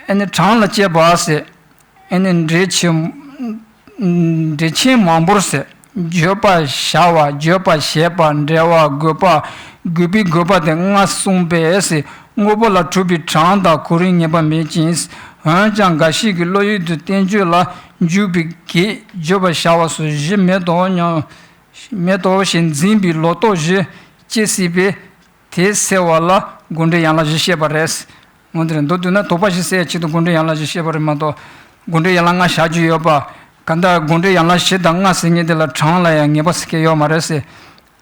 ཨ་ནི་གྲངས་ལ་དཔྱད་པ་ཟེར། ཨ་ནི་འགྲེལ་ཆེན། འགྲེལ་ཆེན་མང་པོར་ཟེར། བརྗོད་པར་བྱ་བ། བརྗོད་པར་བྱེད་པ། འབྲེལ་བ། དགོས་པ། དགོས་པའི་དགོས་པ་སྟེ་ལྔ་གསུངས་པས་ཟེར། དངོས་པོ་ལ་གྲུབ་པའི་གྲངས་དང་གོ་རིམ་ངེས་པ་མེད་ཅིང་། འོན་ཀྱང་འགའ་ཞིག་གིས་བློ་ཡུལ་དུ་བསྟན་བཅོས་ལ་འཇུག་པའི་གེགས་བརྗོད་པར་བྱ་བ་སོགས་བཞི་མེད་དོ་སྙམ། མེད་དོ་ཞེས་འཛིན་པའི་ལོག་རྟོག་བཞི་སྐྱེ་སྲིད་པས། དེ་སེལ་བ་ལ་དགོངས་འགྲེལ་ཡན་ལག་བཞི་བཤད་པ་རེད། འོ་དེ་རེད། མདོར་བསྡུས་ན་དོགས་པ་བཞི་སེལ་ཡའི་ཆེད་དུ་དགོངས་འགྲེལ་ཡན་ལག་བཞི་བཤད་པ་རེད་མ་གཏོགས། དགོངས་འགྲེལ་ཡན་ལག་ལྔ་བཞག་རྒྱུ་ཡོད་པ། གང་ལྟར་དགོངས་འགྲེལ་ཡན་ལག་བཞི་དང་ལྔ་ཟེར་མཁན་དེ་ལ་གྲངས་ལ་ཡང་ངེས་པ་ཟེར་མཁན་ཡོད་མ་རེད་ཟེར།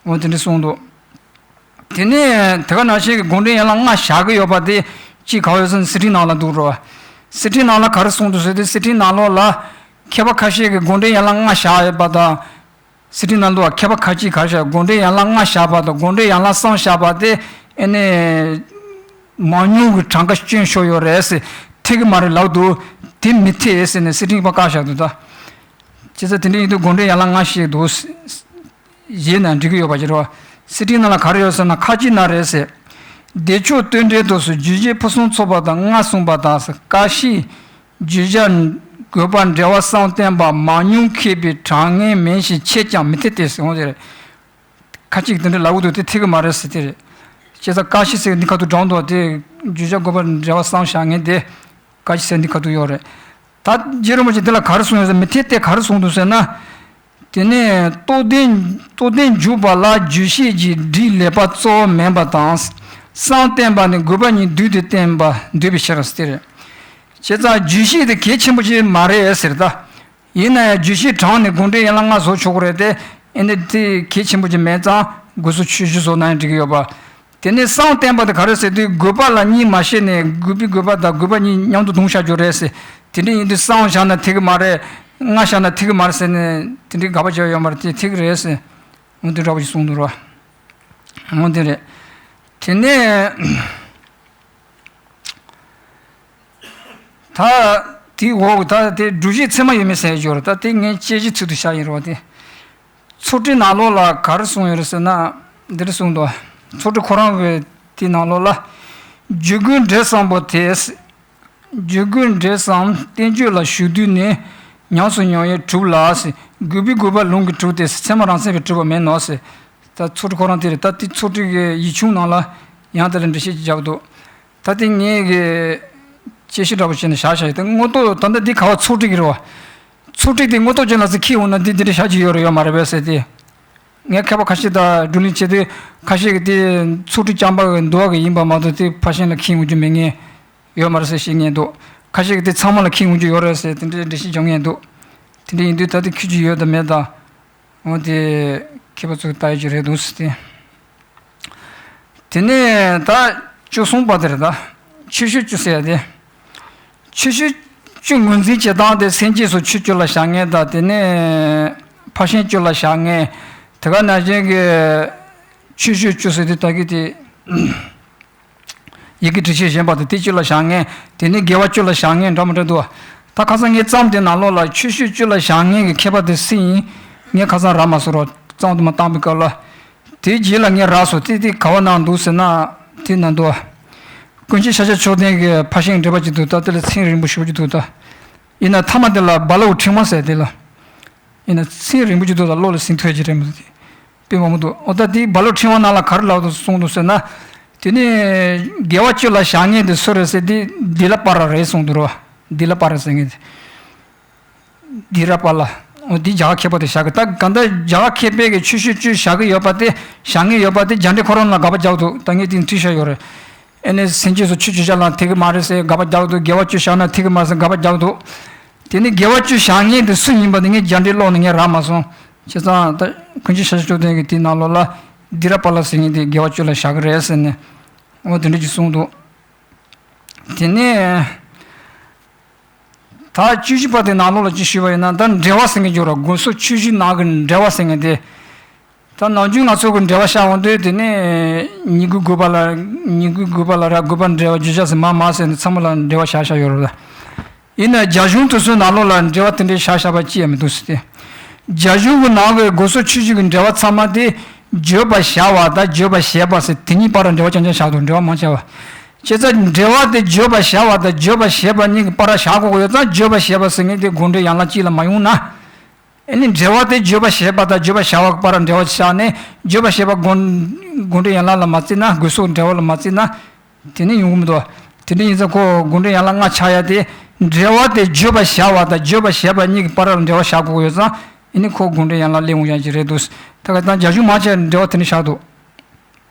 འོ་དེ་འདྲ་གསུངས་འདུག། དེ་ནས་དེ་ག་ནང་བཞིན་གྱི་དགོངས་འགྲེལ་ཡན་ལག་ལྔ་བཞག་གི་ཡོད་པ་དེ་གཅིག་ག་བ་ཡོད་ཟེར་ན་གསེར་ཕྲེང་ནང་ལ་འདུག་རོ། གསེར་ཕྲེང་ནང་ལ་ག་རེ་གསུངས་འདུག་ཟེར་དུས་གསེར་ཕྲེང་ནང་ལོགས་ལ་མཁས་པ་ཁ་ཤས་ཀྱིས་དགོངས་འགྲེལ་ཡན་ལག་ལྔ་བཞག་ཡོད་པ་དང་། གསེར་ཕྲེང་ནང་ལོགས་མཁས་པ་ཁ་ཅིག་ག་རེ་བྱས། དགོངས་འགྲེལ་ཡན་ལག་ལྔ་བཞག་པ་དང་དགོངས་འགྲེལ་ཡན་ལག་གསུམ་བཞག་པ་དེ་ཨ་ནི་མང་ཉུང་གི་གྲངས་ཀ་སྐྱོན་ཤོར་ཡོད་རེད་ཟེར། འཐད་ཀྱི་མ་རེད་ལབ་འདུག། དེ་མི་འཐད་ཟེར་ནས་གསེར་ཕྲེང་པ་བཀག་བཞག་འདུག་ད། བྱས་ཙང་དེ་འདྲ་ཡིན་དུས་དགོངས་འགྲེལ་ཡན་ལག་ལྔ་བཞག་འདུག། བཞེས་ན་འགྲིག་གི་ཡོད་པ་ཅིག་རེད་བ། གསེར་ཕྲེང་ནང་ལ་ག་རེ་ཡོད་ཟེར་ན་ཁ་ཅིག་ན་རེད་ཟེར། བདེ་མཆོག་བསྟོད་འགྲེལ་དུ་སོ་བརྗོད་བྱའི་ཕུན་སུམ་ཚོགས་པ་དང་ལྔ་གསུངས་པ་དང་ཟེར། ཀ་ཤི། བརྗོད་བྱ། དགོས་པ། འབྲེལ་བ་གསུམ་བསྟན་པ་མང་ཉུང་མཁས་པའི་གྲངས་ངེས་མིན་ཞིང་ཆེད་ཀྱང་མི་འཐད་དེ་ཟེར་འོང་དེ་རེད། ཁ་ཅིག་དེ་འདྲ་ལབ་ཀྱི་འདུག། དེ་འཐད་ཀྱི་མ་རེད་ཟེར་དེ་རེད། བྱས་ཙང་ཀ་ཤི་ཟེར་འདི་ཁ་ཐུག་དྲངས་འདུག། དེ་བརྗོད་བྱ་དགོས་པ་འབྲེལ་བ་གསུམ་བཞག་མཁན་དེ་ཀ་ཤི་ཟེར་འདི་ཁ་ཐུག་ཡོད་རེད། ད་རྗེ་རིན་པོ་ཆེ་འདི་ལ་ག་རེ་གསུངས་ཡོད་ཟེར། མི་འཐད་དེ་ག་རེ་གསུངས་འདུག་ཟེར་ན། དེ་ནས་རྟོགས་ལྡན་རྟོགས་ལྡན་འཇུག་པ་ལ་རྗོད་བྱེད་ཀྱི་སྒྲའི་ལེགས་པ་གཙོ་བོ་མིན་པ་དང་། གསུམ་བསྟན་པ་ནི་དགོས་པ་ཉིད་བསྡུས་ཏེ་བསྟན་པ་འདོད་པའི་ཕྱིར་ཟེར་རེད། བྱས་ཙང་རྗོད་བྱེད་དེ་གལ་ཆེན་པོ་ཅིག་མ་རེད་ཟེར་ད། ཡིན་ན་ཡང་རྗོད་བྱེད་གྲངས་ནི་དགོངས་འགྲེལ་ཡན་ལག་ལྔ་བཟོ་ཆོག་གི་རེད་དེ། ཨེ་ནི་དེ་གལ་ཆེན་པོ་ཅིག་མེད་ཙང་དགོས་སུ་ཆོས་བཞི་བཟོ་ན་ཡང་འགྲིག་གི་ཡོད་པ། དེ་ནས་གསུམ་བསྟན་པ་དེ་ག་རེ་ཟེར་དུས་དགོས་པ་ལ་གཉིས་མ་བཤད་ནས་དགོས་པའི་དགོས་པ་དང་དགོས་པ་གཉིས་མཉམ་དུ་བསྡོམས་བཞག་རྒྱུ་རེད་ཟེར། དེ་འདྲ་ཡིན་དུས་གསུམ་བཞག་ན་འཐད་གི་མ་རེད། ལྔ་བཞག་ན་འཐད་གི་མ་རེད་ཟེར་ནས་དེ་འདྲའི་དགག་པ་བྱས་ཡོད་མ་རེད། དེ་འཐད་གི་རེད་ཟེར། འོ་དེ་འདྲ་བོ་ཞིག་གསུངས་འདུག་ར། འོ་དེ་རེད། དེ་ནས། ད་དེའི་འོག་ད་དེ་སྒྲུབ་བྱེད་ཚད་མ་ཡོད་མེད་ཟེར་ཡོད་རེད། ད་དེ་ངས་དཔྱད་གཞིའི་ཚུལ་དུ་བཞག་ཡིན་རོགས་དེ། ཚུལ་ཁྲིམས་ནང་ལོགས་ལ་ག་རེ་གསུངས་ཡོད་རེད་ཟེར་ན། འདི་རེད་གསུངས་འདུག། ཚུལ་ཁྲིམས་ཁོ་རང་གི་དེའི་ནང་ལོགས་ལ། རྒྱུད་དགོས་འབྲེལ་ཟབ་པོ་དེ། རྒྱུད་དགོས་འབྲེལ་ཟབ་བསྟན་བཅོས་ལ་ཞུགས་དུས་ནི། ཉམས་སུ་མྱོང་བས་གྲུབ་ལ་ཟེར། དགོས་པའི་དགོས་པ་ལུང་གིས་གྲུབ་སྟེ་ཚད་མ་རང་མཚན་གྱིས་གྲུབ་པ་མིན་ནོ་ཟེར། ད་ཚུལ་ཁྲིམས་ཁོ་རང་དེ་རེད། ད་དེ་ཚུལ་ཁྲིམས་ཀྱི་ཡིག་ཆུང་ནང་ལ་ཡང་དེ་ལ་འགྲེལ་བཤད་ཅིག་བརྒྱབ་འདུག། ད་དེ་ངས་གི་དཔྱད་གཞི་འདྲ་པོ་བྱས་ནས་བཞག་བཞག་ཡོད། དེ་དངོས་ཐོག་ད་ལྟ་འདི་ག་བ་ཚོགས་སྒྲིག་གི་རེད་བ། ཚོགས་སྒྲིག་དེ་དངོས་ཐོག་ཅན་ལ་ཚིག་ཁྱེར་འོང་ན་འདི་འདི་འདྲ་བཞག་གི་ཡོད་རེད་ཡོད་མ་རེད་པས་ཟེར་ཏེ། ངས་མཁས་པ་ཁ་ཤས་དང་བགྲོ་གླེང་བྱས་དུས་ཁ་ཤས་ཀྱིས་དེ་ཚོགས་སྒྲིག་རྐྱང་པ་གི་འདུལ་བ་གི་ཡིན་པ་མ་གཏོགས་དེ་ཕར་ཕྱིན་ལ་ཁྱེར་འོང་རྒྱུ་མེད་ངེས་ཡོད་མ་རེད་ཟེར་བཤད་མཁན་འདུག། ཁ་ཤས་ཀྱིས་དེ་ཚང་མ་ལ་ཁྱེར་འོང་རྒྱུ་ཡོད་རེད་ཟེར་དེ་འདྲའི་འགྲེལ་བཤད་རྒྱག་མཁན་འདུག། དེ་འདྲ་ཡིན་དུས་ད་དེ་ཁྱོད་ཀྱི་ཡོད་དང་མེད་དང་། འོ་དེ་མཁས་པ་ཚོས་ལྟ་ཡོད་ཀྱི་རེད་འདུག་ཟེར་ཏེ། དེ་ནས་ད་བཅུ་གསུམ་པ་དེ་རེད་ད། ཆོས་སྤྱོད་བཅུ་ཟེར་ཡ་དེ། ཆོས་སྤྱོད་བཅུ་ངོས་འཛིན་བྱེད་སྟངས་དེ་སེམས་བསྐྱེད་སོགས་ཆོས་བཅུ་ལ་བཞག་མཁན་དང་དེ་ནས་ཕར་ཕྱིན་བཅུ་ལ་བཞག་མཁན། དེ་ག་ནང་བཞིན་གྱི་ཆོས་སྤྱོད་བཅུ་ཟེར་དེ་ད་གི་དེ། ཡི་གེ་འགྲེལ་བཤད་གཞན་པ་དང་དེ་བཅུ་ལ་བཞག་མཁན། དེ་ནས་དགེ་བ་བཅུ་ལ་བཞག་མཁན་འདྲ་མི་འདྲ་འདུག། ད་ཁ་སང་ངས་བརྩམས་དེ་ནང་ལོགས་ལ་ཆོས་སྤྱོད་བཅུ་ལ་བཞག་མཁན་གྱི་མཁས་པ་དེ་སུ་ཡིན། ངས་ཁ་སང་རག་མ་སོང་རོགས། བརྩམས་དེ་མ་བཏང་པའི་སྐབས་ལ། དེའི་རྗེས་ལ་ངས་རག་སོང་། དེ་དེ་ག་བ་ནང་འདུག་ཟེར་ན། དེ་ནང་འདུག། ཀུན་མཁྱེན་ཤཱཀྱ་མཆོག་ལྡན་གྱི་ཕར་ཕྱིན་འགྲེལ་པ་ཅིག་འདུག། ད་དེ་ལ་ཚིག་རིང་པོ་ཞེ་པོ་ཅིག་འདུག་ད། ཡིན་ན་མཐའ་མ་དེ་ལ་སྦ་ལ་བོ་ཕྲེང་བ་ཟེར་དེ་ལ། ཡིན་ན་ཚིག་རིང་པོ་ཅིག་འདུག་ད་བློ་ལ་ཟིན་ཐུབ་ཀྱི་རེད་མི་འདུག་དེ། དཔེ་མང་པོ་འདུག། འོ་ད་དེ་སྦ་ལ་བོ་ཕྲེང་བ་ནང་ལ་ག་རེ་ལབ་འདུག་གསུངས་འདུག་ཟེར་ན། དེ་ནི་དགེ་བ་བཅུ་ལ་བཞག་མཁན་དེ་སུ་རེད་ཟེར་དུས་དྷི་ལ་པ་ར་རེད་གསུངས་འདུག་རོ། དྷི་ལ་པ་ར་ཟེར་མཁན་དེ། དྷི་ར་པ་ལ། འོ་དེ་རྒྱ་གར་མཁས་པ་དེ་བཞག་གི། ད་ག་འདྲ་རྒྱ་གར་མཁས་པའི་གི་ཆོས་སྤྱོད་བཅུ་བཞག་གི་ཡོད་པ་དེ། བཞག་མཁན་ཡོད་པ་དེ་རྒྱ་འགྲེལ་ཁོ་རང་ལ་དགག་པ་རྒྱག་འདུག། ད་ངས་དེ་བྲིས་བཞག་ཡོད་རེད། ཨེ་ནས་སེམས་བསྐྱེད་སོགས་ཆོས་བཅུ་བཞག་ན་འཐད་གི་མ་རེད་ཟེར་དགག་པ་རྒྱག་འདུག། དགེ་བ་བཅུ་བཞག་ན་འཐད་གི་མ་རེད་ཟེར་དགག་པ་རྒྱག་འདུག། དེ་ནི་དགེ་བ་བཅུ་བཞག་མཁན་དེ་སུ་ཡིན་པ་དེ་ངས་རྒྱ་འགྲེལ་ཀློག་ནས་ངས་རག་མ་སོང་། བྱས་ཙང་ད་ཀུན་མཁྱེན་ཤཱཀྱ་མཆོག་ལྡན་གྱིས་དེའི་ནང་ལོགས་ལ་དྷི་ར་པཱ་ལ་ཟེར་མཁན་དེ་དགེ་བ་བཅུ་ལ་བཞག་གི་རེད་ཟེར་ནས། འོ་དེ་འདྲ་ཅིག་གསུངས་འདུག། དེ་ནས་ད་བཅུ་བཞི་པ་དེ་ནང་ལོགས་ལ་ཅིག་ཞུས་པ་ཡིན་ན། ད་འགྲེལ་བ་ཟེར་མཁན་ཅིག་ཡོད་རེད། དགོངས་གསུམ་ཆོས་བཞིའི་ནང་གི་འགྲེལ་བ་ཟེར་མཁན་དེ། ད་ནམ་རྒྱུན་ང་ཚོ་གི་འགྲེལ་པ་བཞག་འོང་དུས་དེ་ནས་ཉིས་འགོས་དགོས་པ་ལ། ཉིས་འགོས་དགོས་པ་ལ་ར། དགོས་པ་འགྲེལ་པ་བརྗོད་བྱ་ཟེར་མར་མར་ཟེར་ནས་ཚང་མ་ལ་འགྲེལ་པ་བཞག་བཞག་ཡོད་རེད། ཡིན་ན་རྒྱ་གཞུང་དེ་ཚོའི་ནང་ལོགས་ལ་འགྲེལ་པ་དེ་འདྲའི་བཞག་བཞག་པ་ཅི་ཡང་མི་འདུག་ཟེར་ཏེ། རྒྱ་གཞུང་གི་ནང་གི་དགོངས་གསུམ་ཆོས་བཞི་གི་འགྲེལ་པ་ཚང་མ་དེ་བརྗོད་པར་བྱ་བ་དང་བརྗོད་པར་བྱེད་པ་ཟེར་དེ་གཉིས་བར་ལ་འགྲེལ་པ་རྐྱང་རྐྱང་བཞག་འདུག། འགྲེལ་པ་མང་ཆེ་བ། བྱས་ཙང་འགྲེལ་པ་དེ་བརྗོད་པར་བྱ་བ་དང་བརྗོད་པར་བྱེད་པ་གཉིས་ཀྱི་བར་ལ་བཞག་དགོས་ཀྱི་ཡོད་ཙང་། བརྗོད་པར་བྱེད་པ་ཟེར་མཁན་དེ་དགོངས་འགྲེལ་ཡན་ལག་གཅིག་ལ་མ་ཡོང་ན། ཨ་ནི་འགྲེལ་པ་དེ་བརྗོད་པར་བྱེད་པ་དང་བརྗོད་པར་བྱ་བ་གི་བར་ལ་འགྲེལ་པ་བཞག་ནས། བརྗོད་པར་བྱེད་པ་དགོངས་དགོངས་འགྲེལ་ཡན་ལག་ལ་མ་བརྩིས་ན། དགོས་གསུམ་འགྲེལ་པ་ལ་མ་བརྩིས་ན། དེ་ནི་ཡོང་གི་མི་འདུག། དེ་འདྲ་ཡིན་ཙང་ཁོ་དགོངས་འགྲེལ་ཡན་ལག་ལྔ་ཆགས་ཡ་དེ། འགྲེལ་པ་དེ་བརྗོད་པར་བྱ་བ་དང་བརྗོད་པར་བྱེད་པ་གཉིས་ཀྱི་བར་ལ་འགྲེལ་པ་བཞག་དགོས་ཡོད་ཙང་། ཨ་ནི་ཁོ་དགོངས་འགྲེལ་ཡན་ལག་ལས་འོང་ཡ་ཅིག་རེད་འདུག། ད་ག་ད་རྒྱ་གཞུང་མང་ཆེ་འགྲེལ་པ་དེ་འདྲ་བཞག་འདུག།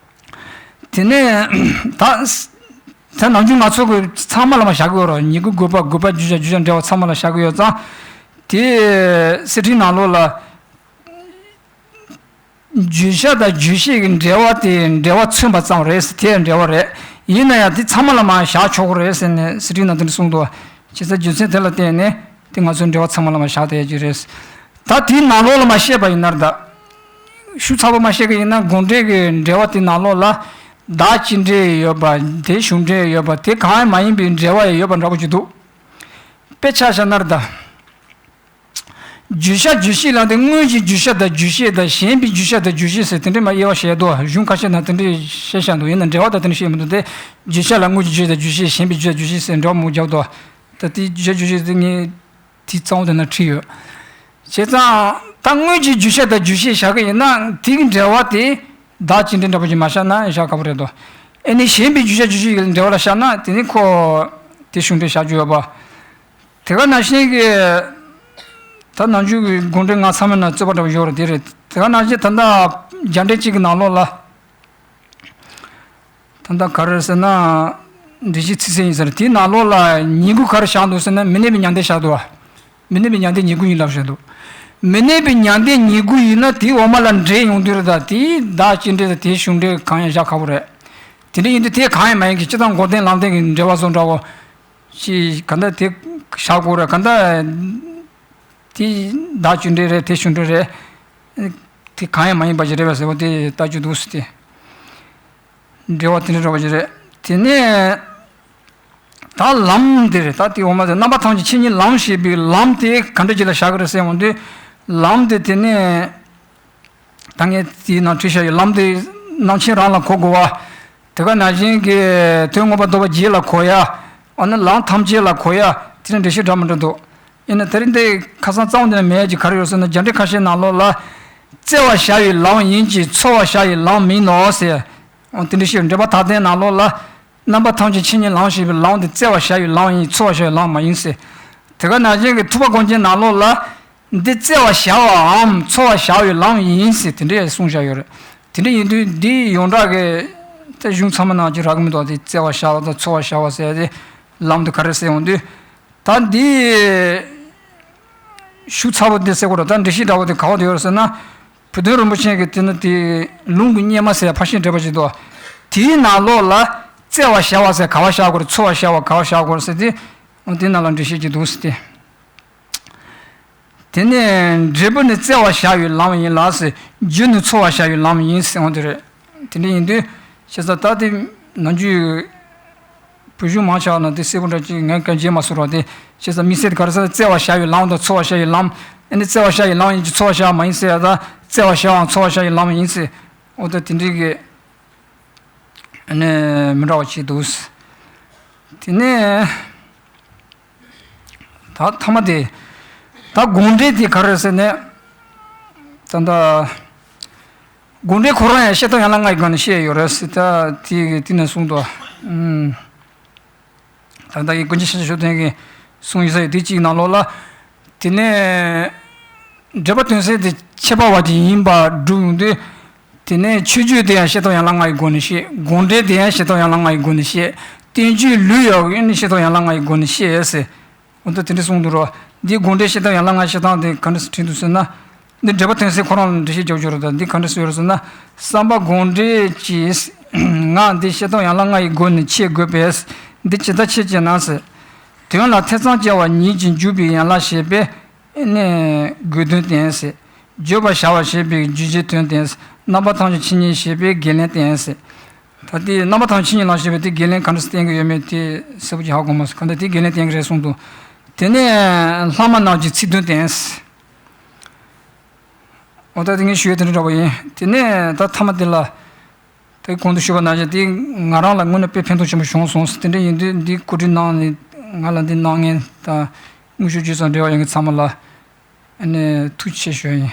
དེ་ནས་ད་ད་ནམ་རྒྱུན་ང་ཚོ་གི་ཚང་མ་ལ་མར་བཞག་གི་ཡོད་རེད། ཉིས་འགོས་དགོས་པ། དགོས་པ་བརྗོད་བྱ། བརྗོད་བྱ་འགྲེལ་པ་ཚང་མ་ལ་བཞག་གི་ཡོད་ཙང་། དེ་གསེར་ཕྲེང་ནང་ལོགས་ལ། བརྗོད་བྱ་དང་རྗོད་བྱེད་ཀྱི་འབྲེལ་བ་དེ་འབྲེལ་བ་མཚོན་པ་ཙམ་རེད། དེ་འབྲེལ་བ་རེད། ཡིན་ན་ཡང་དེ་ཚང་མ་ལ་མར་བཞག་ཆོག་གི་རེད་ཟེར་ནས་གསེར་ཕྲེང་ནང་དེ་འདྲ་གསུངས་འདུག། བྱས་ཙང་རྒྱུ་མཚན་དེ་ལ་བརྟེན་ནས་དེ་ང་ཚོའི་འབྲེལ་བ་ཚང་མ་ལ་མར་བཞག་བསྡད་ཡ་ཅིག་རེད། ད་དེའི་ནང་ལོགས་ལ་མར་བཤད་པ་ཡིན་ན། ད་ཤུགས་ཚ་པོ་མར་བཤད་ཀྱི་ཡིན་ན། དགོངས་འགྲེལ་གྱི་འབྲེལ་བ་དེའི་ནང་ལོགས་ལ་བདག་སྤྱི་འབྲེལ་ཡོད་པ། དེ་གཞུང་འབྲེལ་ཡོད་པ། དེ་གང་ཡང་མ་ཡིན་པའི་འབྲེལ་བ་ཡང་ཡོད་པ་འདྲ་པོ་ཅིག་འདུག། དཔེ་ཆ་བཞག་ན་རེད་ད། བརྗོད་བྱ་རྗོད་བྱེད་ལབ་དེ། དངོས་ཀྱི་བརྗོད་བྱ་དང་རྗོད་བྱེད་དང་། གཞན་པའི་བརྗོད་བྱ་དང་རྗོད་བྱེད་ཟེར་དེ་འདྲའི་མར་དབྱེ་བ་བྱས་འདུག། གཞུང་ཁ་ཤས་ནང་དེ་འདྲའི་བཤད་བཞག་འདུག། ཡིན་ན་འགྲེལ་པ་དང་དེ་འདྲ་བཤད་མི་འདུག་སྟེ། བརྗོད་བྱ་ལ་དངོས་ཀྱི་བརྗོད་བྱ་དང་རྗོད་བྱེད། གཞན་པའི་བརྗོད་བྱ་རྗོད་བྱེད་ཟེར་འགྲེལ་པ་མང་པོ་བརྒྱབ་འདུག། ད་དེའི་བརྗོད་བྱ་རྗོད་བྱེད་དེ་ངས་དེའི་གཙང་བོ་དེ་ན་བྲིས་ཡོད། བྱས་ཙང་ད་དངོས་ཀྱི་བརྗོད་བྱ་དང་རྗོད་བྱེད་བཞག་གི་ཡིན་ན། དེ་གི་འབྲེལ་བ་དེ་བདག་སྤྱི་འབྲེལ་འདྲ་པོ་ཅིག་མར་བཞག་ན་བཞག་དཀའ་པོ་རེད་འདུག། ཨ་ནི་གཞན་པའི་བརྗོད་བྱ་རྗོད་བྱེད་ཀྱི་འབྲེལ་བ་ལ་བཞག་ན། དེ་ནི་ཁོ་དེ་གཞུང་འབྲེལ་བཞག་རྒྱུ་ཡོད་པ། དེ་ག་ནང་བཞིན་གྱི་ད་ནམ་རྒྱུན་གྱི་དགོངས་འགྲེལ་ལྔ་ཚང་མའི་ནང་རྩོད་པ་འདྲ་པོ་ཡོད་རེད། དེ་རེད། དེ་ག་ནང་བཞིན་ད་ལྟ་རྒྱ་འགྲེལ་གཅིག་གི་ནང་ལོགས་ལ། ད་ལྟ་ག་རེ་ཟེར་ན། འགྲེལ་བཤད་ཚིག་གསལ་ཡིན་ཟེར། དེའི་ནང་ལོགས་ལ་ཉིས་འགོས་ག་རེ་བཞག་འདུག་ཟེར་ན། མི་གནས་པའི་མྱང་འདས་བཞག་འདུག་བ། མི་གནས་པའི་མྱང་འདས་ཉིས་འགོས་ཡིན་ལབ་བཞག་འདུག། མི་གནས་པའི་མྱང་འདས་ཉིས་འགོས་ཡིན་ན། དེའི་འོག་མ་ལ་འགྲེལ་ཡོང་དུས་རེད་ད། དེའི་བདག་སྤྱི་འབྲེལ་དང་དེའི་གཞུང་འབྲེལ་གང་ཡང་བཞག་དཀའ་པོ་རེད། དེ་འདྲ་ཡིན་དུས་དེ་གང་ཡང་མ་ཡིན་གྱི། སྤྱིར་བཏང་འགོག་བདེན་ལམ་བདེན་གྱི་འབྲེལ་བ་བཟོ་འདྲ་བོ་ཞིག་ག་འདྲ་དེ་བཞག་དགོས་རེད། ག་འདྲ་དེ་བདག་སྤྱི་འབྲེལ་རེད། དེ་གཞུང་འབྲེལ་རེད། དེ་གང་ཡང་མ་ཡིན་པ་ཞིག་རེད་པས་ཟེར་བ་དེ་ལྟ་རྒྱུ་འདུག་ཟེར་ཏེ། འབྲེལ་བ་དེ་འདྲ་འདྲ་པོ་ཞིག་རེད། དེ་ནས་ད་ལམ་དེ་རེད། ད་དེ་འོག་མ་དེ། རྣམ་པ་ཐམས་ཅད་ཆོས་ཉིད་ལམ་ཞེས་པའི་ལམ་དེ་ག་འདྲ་ཅིག་ལ་བཞག་གི་རེད་ཟེར་འོང་དུས། ལམ་དེ་དེ་ནས་ད་ངས་དེའི་ནང་བྲིས་བཞག་ཡོད། ལམ་དེ་རྣམ་མཁྱེན་རང་ལ་གོ་དགོས་པ། དེ་ག་ནང་བཞིན་གྱི་དོན་མངོན་པར་རྟོགས་པ་བརྒྱད་ལ་གོ་ཡ། འོ་ན་ལམ་ཐམས་ཅད་ལ་གོ་ཡ། དེ་ནི་འགྲེལ་བཤད་འདྲ་མི་འདྲ་འདུག། ཡིན་ན་དེ་རིང་འདི་ཁ་སང་གཙང་བོ་འདི་ན་མེད་ཀྱི། ག་རེ་ཡོད་ཟེར་ན། རྒྱ་འགྲེལ་ཁ་ཤས་ནང་ལོགས་ལ། བཙལ་བར་བྱ་བའི་ལམ་ཡིན་གྱི། འཚོལ་བར་བྱ་བའི་ལམ་མིན་ནོ་ཟེར། འོ་དེ་འདྲ་ཞིག། འགྲེལ་པ་མཐའ་རྟེན་ནང་ལོགས་ལ། རྣམ་པ་ཐམས་ཅད་ཆོས་ཉིད་ལམ་ཞེས་པའི་ལམ་དེ་བཙལ་བར་བྱ་བའི་ལམ་ཡིན། འཚོལ་བར་བྱ་བའི་ལམ་མ་ཡིན་ཟེར། དེ་ག་ནང་བཞིན་གྱི་ཐུབ་པ་སྒོམ་བྱེད་ནང་ལོགས་ལ། འདི་བཙལ་བར་བྱ་བའམ་འཚོལ་བར་བྱ་བའི་ལམ་ཡིན་ཟེར། དེ་འདྲས་གསུངས་བཞག་ཡོད་རེད། དེ་འདྲ་ཡིན་དུས་འདི་ཡོངས་གྲགས་ཀྱི་ད་གཞུང་ཚང་མ་ནང་ཅིག་རག་གི་མི་འདུག། དེ་བཙལ་བར་བྱ་བ་དང་འཚོལ་བར་བྱ་བ་ཟེར་ཏེ་ལམ་དེ་ག་རེ་ཟེར་འོང་དུས། ད་འདི་ཤུགས་ཚ་པོ་འདི་ཟེར་དགོས་རེད། ད་འགྲེལ་བཤད་འདྲ་བོ་དེ་ག་བ་དེ་ཡོད་རེད་ཟེར་ན། བུ་སྟོན་རིན་པོ་ཆེ་གི་དེ་ནི་དེ་ལུང་གི་སྙེ་མ་ཟེར་ཕར་ཕྱིན་འགྲེལ་པ་ཞིག་འདུག། དེའི་ནང་ལོགས་ལ་བཙལ་བར་བྱ་བ་ཟེར་ག་བ་བཞག་དགོས་རེད། འཚོལ་བར་བྱ་བ་ག་བ་བཞག་དགོས་རེད་ཟེར་ཏེ། འོ་དེ་ནང་ལ་འགྲེལ་བཤད་ཅིག་འདུག་ཟེར་ཏེ། དེ་ནས་འབྲས་བུ་ནི་བཙལ་བར་བྱ་བའི་ལམ་ཡིན་ལ་ཟེར། རྒྱུ་ནི་འཚོལ་བར་བྱ་བའི་ལམ་ཡིན་ཟེར་འོང་དེ་རེད། དེ་འདྲ་ཡིན་དུས་བྱས་ཙང་ད་དེ་ནམ་རྒྱུན་བོད་གཞུང་མང་ཆེ་བ་ནང་དེ་གསལ་པོ་འདྲ་ཅིག་ངས་གང་མཇལ་མ་སོང་ར། དེ་བྱས་ཙང་དམིགས་བསལ་དེ་ག་རེ་ཟེར་ན། བཙལ་བར་བྱ་བའི་ལམ་དང་འཚོལ་བར་བྱ་བའི་ལམ། ཨ་ནི་བཙལ་བར་བྱ་བའི་ལམ་ཡིན་གྱི། འཚོལ་བར་བྱ་བ་མ་ཡིན་ཟེར་ཡ། ད་བཙལ་བར་བྱ་བའམ་འཚོལ་བར་བྱ་བའི་ལམ་ཡིན་ཟེར། འོ་ད་དེ་འདྲའི་གི་ཨ་ནི་མི་འདྲ་བ་ཅིག་འདུག། དེ་ནས། ད་ཐ་མ་དེ། ད་དགོངས་འགྲེལ་དེ་ག་རེ་ཟེར་ནས། ད་ལྟ་དགོངས་འགྲེལ་ཁོ་རང་ཡང་བཤད་སྟངས་ཡན་ལག་ལྔ་ཡི་སྒང་ནས་བཤད་ཡོད་རེད་ཟེར། ད་དེ་དེ་ནས་གསུངས་འདུག། ཨུམ། ད་ལྟ་ཡི་ཀུན་མཁྱེན་ཤཱཀྱ་མཆོག་ལྡན་གྱིས་གསུངས་ཡོད་ས་ཡོད། དེ་གཅིག་ནང་ལོགས་ལ། དེ་ནས་འགྲེལ་པ་དོན་གསལ་དེ་ཁྱད་པར་བ་དེ་ཡིན་པ་སྒྲུབ་ཡོང་དུས། དེ་ནས་མཆོད་བརྗོད་དེ་ཡང་བཤད་སྟངས་ཡན་ལག་ལྔ་ཡི་སྒོ་ནས་བཤད། དགོངས་འགྲེལ་དེ་ཡང་བཤད་སྟངས་ཡན་ལག་ལྔ་ཡི་སྒོ་ནས་བཤད། བསྟན་བཅོས་ལུས་ཡང་ཨ་ནི་བཤད་སྟངས་ཡན་ལག་ལྔ་ཡི་སྒོ་ནས་བཤད་ཟེར། འོ་ད་དེ་འདྲ་གསུངས་འདུག་རོ། འདིའི་དགོངས་འགྲེལ་བཤད་སྟངས་ཡན་ལག་ལྔ་བཤད་སྟངས་དེ་ག་འདྲ་བྲིས་འདུག་ཟེར་ན། འདི་འགྲེལ་པ་ཐོན་སའི་ཁོ་རང་ལ་འགྲེལ་བཤད་རྒྱག་རྒྱུ་རེད། ད་འདི་ག་འདྲ་ཟེར་ཡོད་རེད་ཟེར་ན། བསམ་པ་དགོངས་འགྲེལ་གྱིས། ངག་འདི་བཤད་སྟངས་ཡན་ལག་ལྔ་ཡི་སྒོ་ནས་འཆད་དགོས་པས། འདི་ཇི་ལྟར་འཆད་ཅེ་ན་ཟེར། དོན་ལ་ཐེ་ཚོམ་སྐྱེ་བ་ཉིད་ཀྱིས་འཇུག་པའི་ཡན་ལག་ཞེས་པས་ནི་དགོས་དོན་བསྟན་ཟེར། བརྗོད་པར་བྱ་བ་ཞེས་པས་རྗོད་བྱེད་དོན་བསྟན་ཟེར། རྣམ་པ་ཐམས་ཅད་ཆོས་ཉིད་ཞེས་པས་བརྒལ་ལན་བསྟན་ཟེར། ད་དེ་རྣམ་པ་ཐམས་ཅད་ཆོས་ཉིད་ལ་ཞེས་པས་དེ་བརྒལ་ལན་ག་འདྲ་བསྟན་གྱི་ཡོད་མེད་དེ་གསལ་པོ་ཅིག་ཧ་གོ་མ་སོང་། གང་ལྟར་དེ་བརྒལ་ལན་བསྟན་གྱི་རེད་གསུངས་འདུག་དེ་ནས་ལྷག་མ་རྣམས་ཀྱི་ཚིག་དོན་བསྟན་ཟེར། འོ་ད་དེ་ངས་ཞུ་ཡས་དེ་འདྲ་འདྲ་པོ་ཡིན། དེ་ནས་ད་མཐའ་མ་དེ་ལ། དེ་གོང་དུ་ཞུས་པ་ནང་བཞིན་དེ་ང་རང་ལ་དངོས་གནས་དཔེ་ཕན་ཐོགས་ཆེན་པོ་བྱུང་སོང་། དེ་འདྲ་ཡིན་དུས་འདི་གོ་སྒྲིག་གནང་ནས་ང་ལ་འདི་གནང་མཁན་དང་དངོས་ཤུགས་བརྗོད་ཙམ་འབྲེལ་བ་ཡོད་མཁན་ཚང་མ་ལ་ཨ་ནི་ཐུགས་རྗེ་ཆེ་ཞུ་ཡ་ཡིན།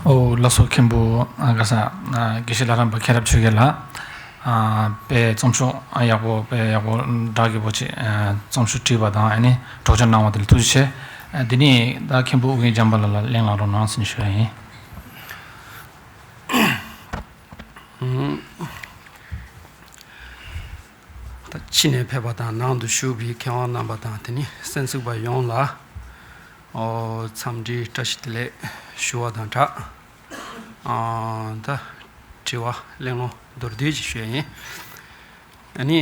ཨོ་ལགས་སོ། མཁན་པོ་ཨ་ག་ས་ཨ་དགེ་བཤེས་ལྷ་རམས་པ་མཁྱེན་རབ་ཆོས་རྒྱལ་ལགས། ཨ་དཔེ་རྩོམ་ཤོག་ཨ་ཡག་པོ་དཔེ་ཡག་པོ་འདྲ་གི་པོ་ཅིག་ཨ་རྩོམ་ཤོག་བྲིས་པ་དང་ཨ་ནི་སྒྲོག་སྦྱང་གནང་བ་དེ་ལ་ཐུགས་རྗེ་ཆེ། ཨ་འདི་ནི་ད་མཁན་པོ་ཨོ་རྒྱན་འཇམ་དཔལ་ལགས་ལ་གླེང་གནང་རོགས་གནང་ཟེར་ནས་ཞུ་ཡ་ཡིན། ད་ཕྱི་ནས་ཕེབས་པ་དང་ནང་དུ་བཞུགས་པའི་མཁས་དབང་རྣམ་པ་དང་དེ་ནི་གསན་གཟིགས་པ་ཡོངས་ལ་ཨོ་འཚམས་འདྲིའི་བཀྲ་ཤིས་བདེ་ལེགས་ཞུ་བ་དང་སྦྲགས། ཨ་ད་དྲི་བ་གླེང་སློང་མདོར་བསྡུས་ཅིག་ཞུ་ཡ་ཡིན། ཨ་ནི་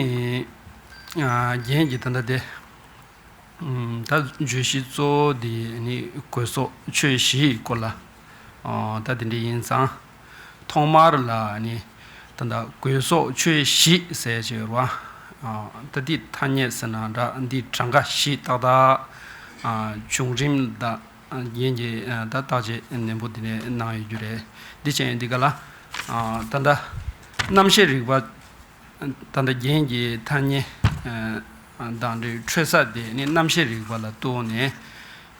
ཨ་རྒན་གྱིས་ད་ལྟ་དེ་ཨམ་ད་བརྗོད་གཞི་གཙོ་བོ་དེ་ནི་དགོས་སོགས་ཆོས་བཞིའི་སྐོར་ལ་ཨ་ད་དེ་འདྲ་ཡིན་ཙང་། ཐོག་མར་ལ་ནི་ད་ལྟ་དགོས་སོགས་ཆོས་བཞི་ཟེར་ཅིག་ཡོད་རེད་བ། ཨ་ད་འདི་ཐ་སྙད་ཟེར་ན་འདྲ། འདི་གྲངས་ཀ་བཞི་ཏག་ཏག་ཨ་བྱུང་རིམ་དང་རྒྱན་གྱི་ཨ་ད་བརྟག་དཔྱད་ནན་པོ་འདི་ནས་གནང་ཡོད་རྒྱུ་རེད། འདི་བྱས་འདི་ག་ལ་ཨ་ད་ལྟ་རྣམ་བཤད་རིག་པ། ད་ལྟ་རྒྱན་གྱི་ཐ་སྙད་ཨ་དང་འབྲེལ་འཕྲོས་ས་དེ་ནི་རྣམ་བཤད་རིག་པ་ལ་གཏུགས་ནས།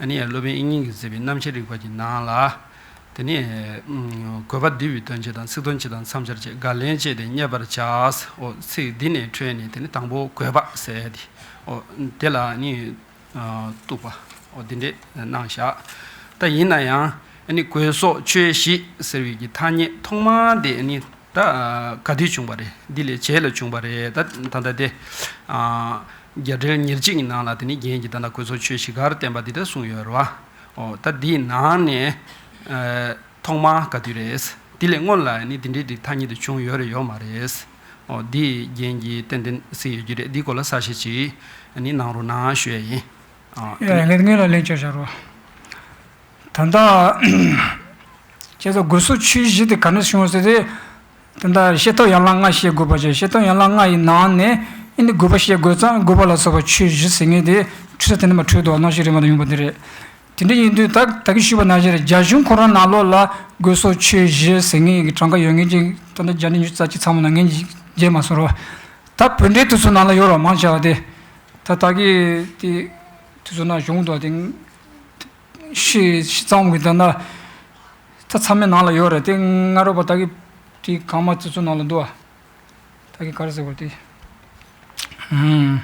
ཨ་ནི་སློབ་དཔོན་དབྱིག་གཉེན་གྱིས་མཛད་པའི་རྣམ་བཤད་རིག་པ་གྱི་ནང་ལ། དེ་ནས་ཨ་དགོས་པ་བསྡུས་པའི་དོན་སྤྱི་དང་ཚིག་དོན་སྤྱི་དང་མཚམས་སྦྱར་བཅས་དགག་ལན་བཅས་ཏེ་རྙེད་པར་བྱ། འོ་ཚིག་འདི་ནས་འཕྲོས་ནས་དེ་ནི་དང་པོ་དགོས་པ་ཟེར་ཏེ། འོ་དེ་ལ་ནི་ཨ་གཏུགས་པ། འོ་འདི་འདྲས་གནང་བཞག་ད་ཡིན་ན་ཡང་ཨ་ནི་དགོས་སོགས་ཆོས་བཞི་ཟེར་བའི་གི་ཐ་སྙད་ཐོག་མ་དེ་ཨ་ནི་ད་ག་དུས་བྱུང་བ་རེད། འདི་ལས་རྗེས་ལ་བྱུང་བ་རེད། ད་ད་ལྟ་དེ་ཨ་རྒྱ་འགྲེལ་ཉེར་གཅིག་གི་ནང་ལ་དེ་ནི་རྒྱན་གྱིས་ད་ལྟ་དགོས་སོགས་ཆོས་བཞི་གར་བསྟན་པ་འདི་ལྟར་གསུངས་ཡོད་རེད་བ། འོ་ད་འདིའི་ནང་ནས་ཨ་ཐོག་མ་ག་དུས་རེད། འདི་ལས་སྔོན་ལ་ནི་འདི་འདྲའི་འདི་ཐ་སྙད་དེ་བྱུང་ཡོད་རེད་ཡོད་མ་རེད། འོ་འདི་རྒྱན་གྱིས་ཏན་ཏན་གཟིགས་ཡོད་རྒྱུ་རེད། འདི་སྐོར་ལ་གསལ་བཤད་ཅིག་ནི་གནང་རོགས་གནང་ཞུ་ཡ་ཡིན། ཨ་ཡ་ངས་ངས་ལ་ལན་བྱས་བཞག་རོགས། ད་ལྟ་བྱས་ཙང་དགོས་སོགས་ཆོས་བཞི་དེ་ག་ནས་བྱུང་ཟེར་ཏེ། ད་ལྟ་བཤད་ཐབས་ཡན་ལག་ལྔ་བཤད་དགོས་པ་བྱས། བཤད་ཐབས་ཡན་ལག་ལྔ་ཡི་ནང་ནས་ཨ་ནི་དགོས་པ་བཤད་དགོས་ཙང་དགོས་པ་ལ་སོགས་པ་ཆོས་བཞི་ཟེར་མཁན་དེ་འཁྲུལ་ས་དེ་ནས་མར་འཁྲུལ་འདུག་རྣམ་བཤད་རིག་པ་ནང་ཡོང་པ་དེ་རེད། དེ་འདྲ་ཡིན་དུས་ད་ད་གིན་ཞུས་པ་ནང་བཞིན་རྒྱ་གཞུང་ཁོ་རང་ནང་ལོགས་ལ་དགོས་སོགས་ཆོས་བཞི་ཟེར་མཁན་གྱི་གྲངས་ཀ་ཡོད་མཁན་ཅིག་ད་ལྟ་བརྒྱ་ཆ་ཉི་ཤུ་རྩ་གཅིག་ཚང་མ་ནང་ངས་མཇལ་མ་སོང་རོགས། ད་བོད་འགྲེལ་དེ་ཚོ་ནང་ལ་ཡོད་རོགས་མང་ཆེ་བ་དེ། ད་ད་གིན་དེ་དེ་ཚོ་ནང་བྱུང་འདུག་དེ། ཤི་ཤི་གཙང་གི་ད་ན་ད་ཚང་མའི་ནང་ལ་ཡོད་རེད། དེ་ང་རོ་པ་ད་གི་དེ་གང་མ་ཙི་ཙུ་ནང་ལ་འདུག་ཨ། ད་གི་ག་རེ་ཟེར་བ་དེ་ཨུམ་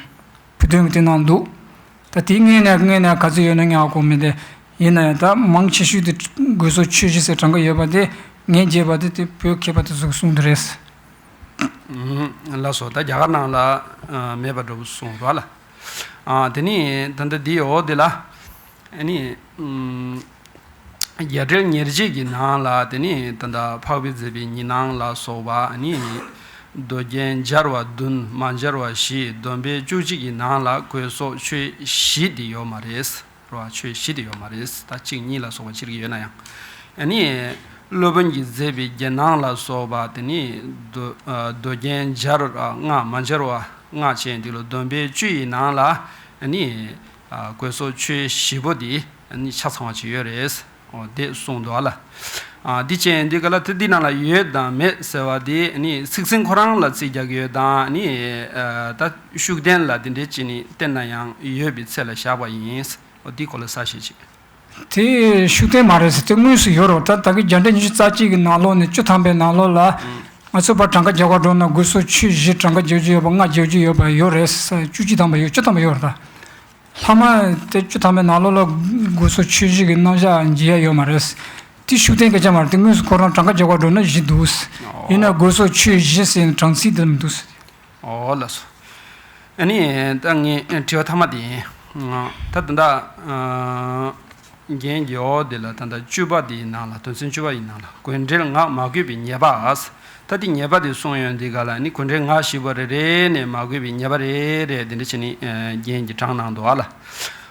བུ་དོན་གི་དེ་ནང་འདུག་ད་དེ་ངས་ནས་ངས་ནས་ག་ཚོད་ཡོད་ན་ངས་ཧ་གོ་མི་འདུག་ཡིན་ན་ཡང་ད་མང་ཆེ་ཤོས་དེ་དགོས་སོགས་ཆོས་བཞི་ཟེར་གྲངས་ཀ་ཡོད་པ་དེ་ངས་བརྗེད་པ་དེ་དེ་བོད་མཁས་པ་དེ་ཚོ་གི་གསུང་དེ་རེད། ལགས་སོ། ད་རྒྱ་གར་ནང་ལ་ཨ་མེད་པ་འདྲ་བོ་གསུངས་རོགས་ལ། ཨ་དེ་ནི་ད་ལྟ་འདི་ཡོད་དེ་ལ། ཨ་ནི་ཨུམ་རྒྱ་འགྲེལ་ཉེར་གཅིག་གི་ནང་ལ་དེ་ནི་ད་ལྟ་འཕགས་པས་མཛད་པའི་ཉི་སྣང་ལ་སོགས་པ་ཨ་ནི་མདོ་རྒྱན་སྦྱར་བ་བདུན། མ་སྦྱར་བ་བཞི། བསྡོམས་པས་བཅུ་གཅིག་གི་ནང་ལ་དགོས་སོགས་ཆོས་བཞི་དེ་ཡོད་མ་རེད། རོ། ཆོས་བཞི་དེ་ཡོད་མ་རེད། ད་གཅིག་གཉིས་ལ་སོགས་པ་ཅིག་ཡོད་ན་ཡང་། ཨ་ནི་སློབ་དཔོན་གྱིས་མཛད་པའི་རྒྱན་སྣང་ལ་སོགས་པ་དེ་ནི་མདོ་ཨ་མདོ་རྒྱན་སྦྱར་ལྔ། མ་སྦྱར་བ་ལྔ་བྱས་འདི་ལོ་བསྡོམས་པས་བཅུ་ཡི་ནང་ལ་ཨ་ནི་ཨ་དགོས་སོགས་ཆོས་བཞི་པོ་དེ་ཨ་ནི་ཆ་ཚང་བ་ཅིག་ཡོད་རེད། འོ་དེ་གསུངས་འདུག་ཨ་ལ། ཨ་འདི་བྱས་འདི་ག་ལ་དེ་འདི་ནང་ལ་ཡོད་དང་མེད་ཟེར་བ་དེ་ཨ་ནི་ཚིག་ཟིན་ཁོ་རང་ལ་རྩིས་རྒྱག་གི་ཡོད་དང་ཨ་ནི་ཨ་ད་ཤུགས་ལྡན་ལ་དེ་འདྲའི་ཅི་ནི་བསྟན་ན་ཡང་ཡོད་པའི་ཚད་ལ་བཞག་པ་ཡིན། འོ་འདི་སྐོར་ལ་གསལ་བཤད་ཅིག་དེ་ཤུགས་ལྡན་མ་རེད་ཟེར་དེ་དངོས་སུ་ཡོད་རོགས། ད་ད་གི་རྒྱ་འགྲེལ་ཉི་ཤུ་རྩ་གཅིག་གི་ནང་ལོགས་ནས་བཅུ་ཐམ་པའི་ནང་ལོགས་ལ་ང་ཚོ་བར་གྲངས་ཀ་རྒྱག་པ་འགྲོ་ན་དགོས་སོགས་ཆོས་བཞི་གྲངས་ཀ་རྒྱག་རྒྱུ་ཡོད་པ་ལྔ་རྒྱག་རྒྱུ་ཡོད་པ་ཡོད་རེད་ཟེར། བཅུ་གཅིག་ཐམ་པ་ཡོད། བཅུ་ཐམ་པ་ཡོད་རེད། ད་ལྷག་མ་དེ་བཅུ་ཐམ་པའི་ནང་ལོགས་ལ་དགོས་སོགས་ཆོས་བཞི་གི་རྣམ་གཞག་འབྱེད་ཡ་ཡོད་མ་རེད། དེ་ཤུགས་ལྡན་སྐད་ཆ་མ་རེད། དེ་དངོས་སུ་ཁོ་རང་གྲངས་ཀ་རྒྱག་པ་འགྲོ་ན་བཞི་འདུག་ཡིན་ན་དགོས་སོགས་ཆོས་བཞི་ཟེར་ནས་གྲངས་ཚིག་དེ་མི་འདུག་ཨོ་ལགས་སོ། ཨ་ནི་ད་ངས་དྲི་བ་མཐའ་མ་དེ་ཡིན། ད་ད་ལྟ་རྒན་གྱི་འོ་དེ་ལ་ད་ལྟ་བཅུ་པ་དེའི་ནང་ལ། དོན་ཚན་བཅུ་པ་ཡི་ནང་ལ་དགོས་འབྲེལ་ངག་མ་དགོས་པའི་ཉེས་པ། ད་དེ་ཉེས་པ་དེ་གསུངས་ཡོང་དུས་ག་ལ་ནི་དགོས་འབྲེལ་ངག་བཞི་པོ་རེ་རེ་ནས་མ་དགོས་པའི་ཉེས་པ་རེ་རེ་དེ་འདྲ་བྱས་ནས་རྒན་གྱིས་དྲངས་གནང་འདུག་ཨ་ལ།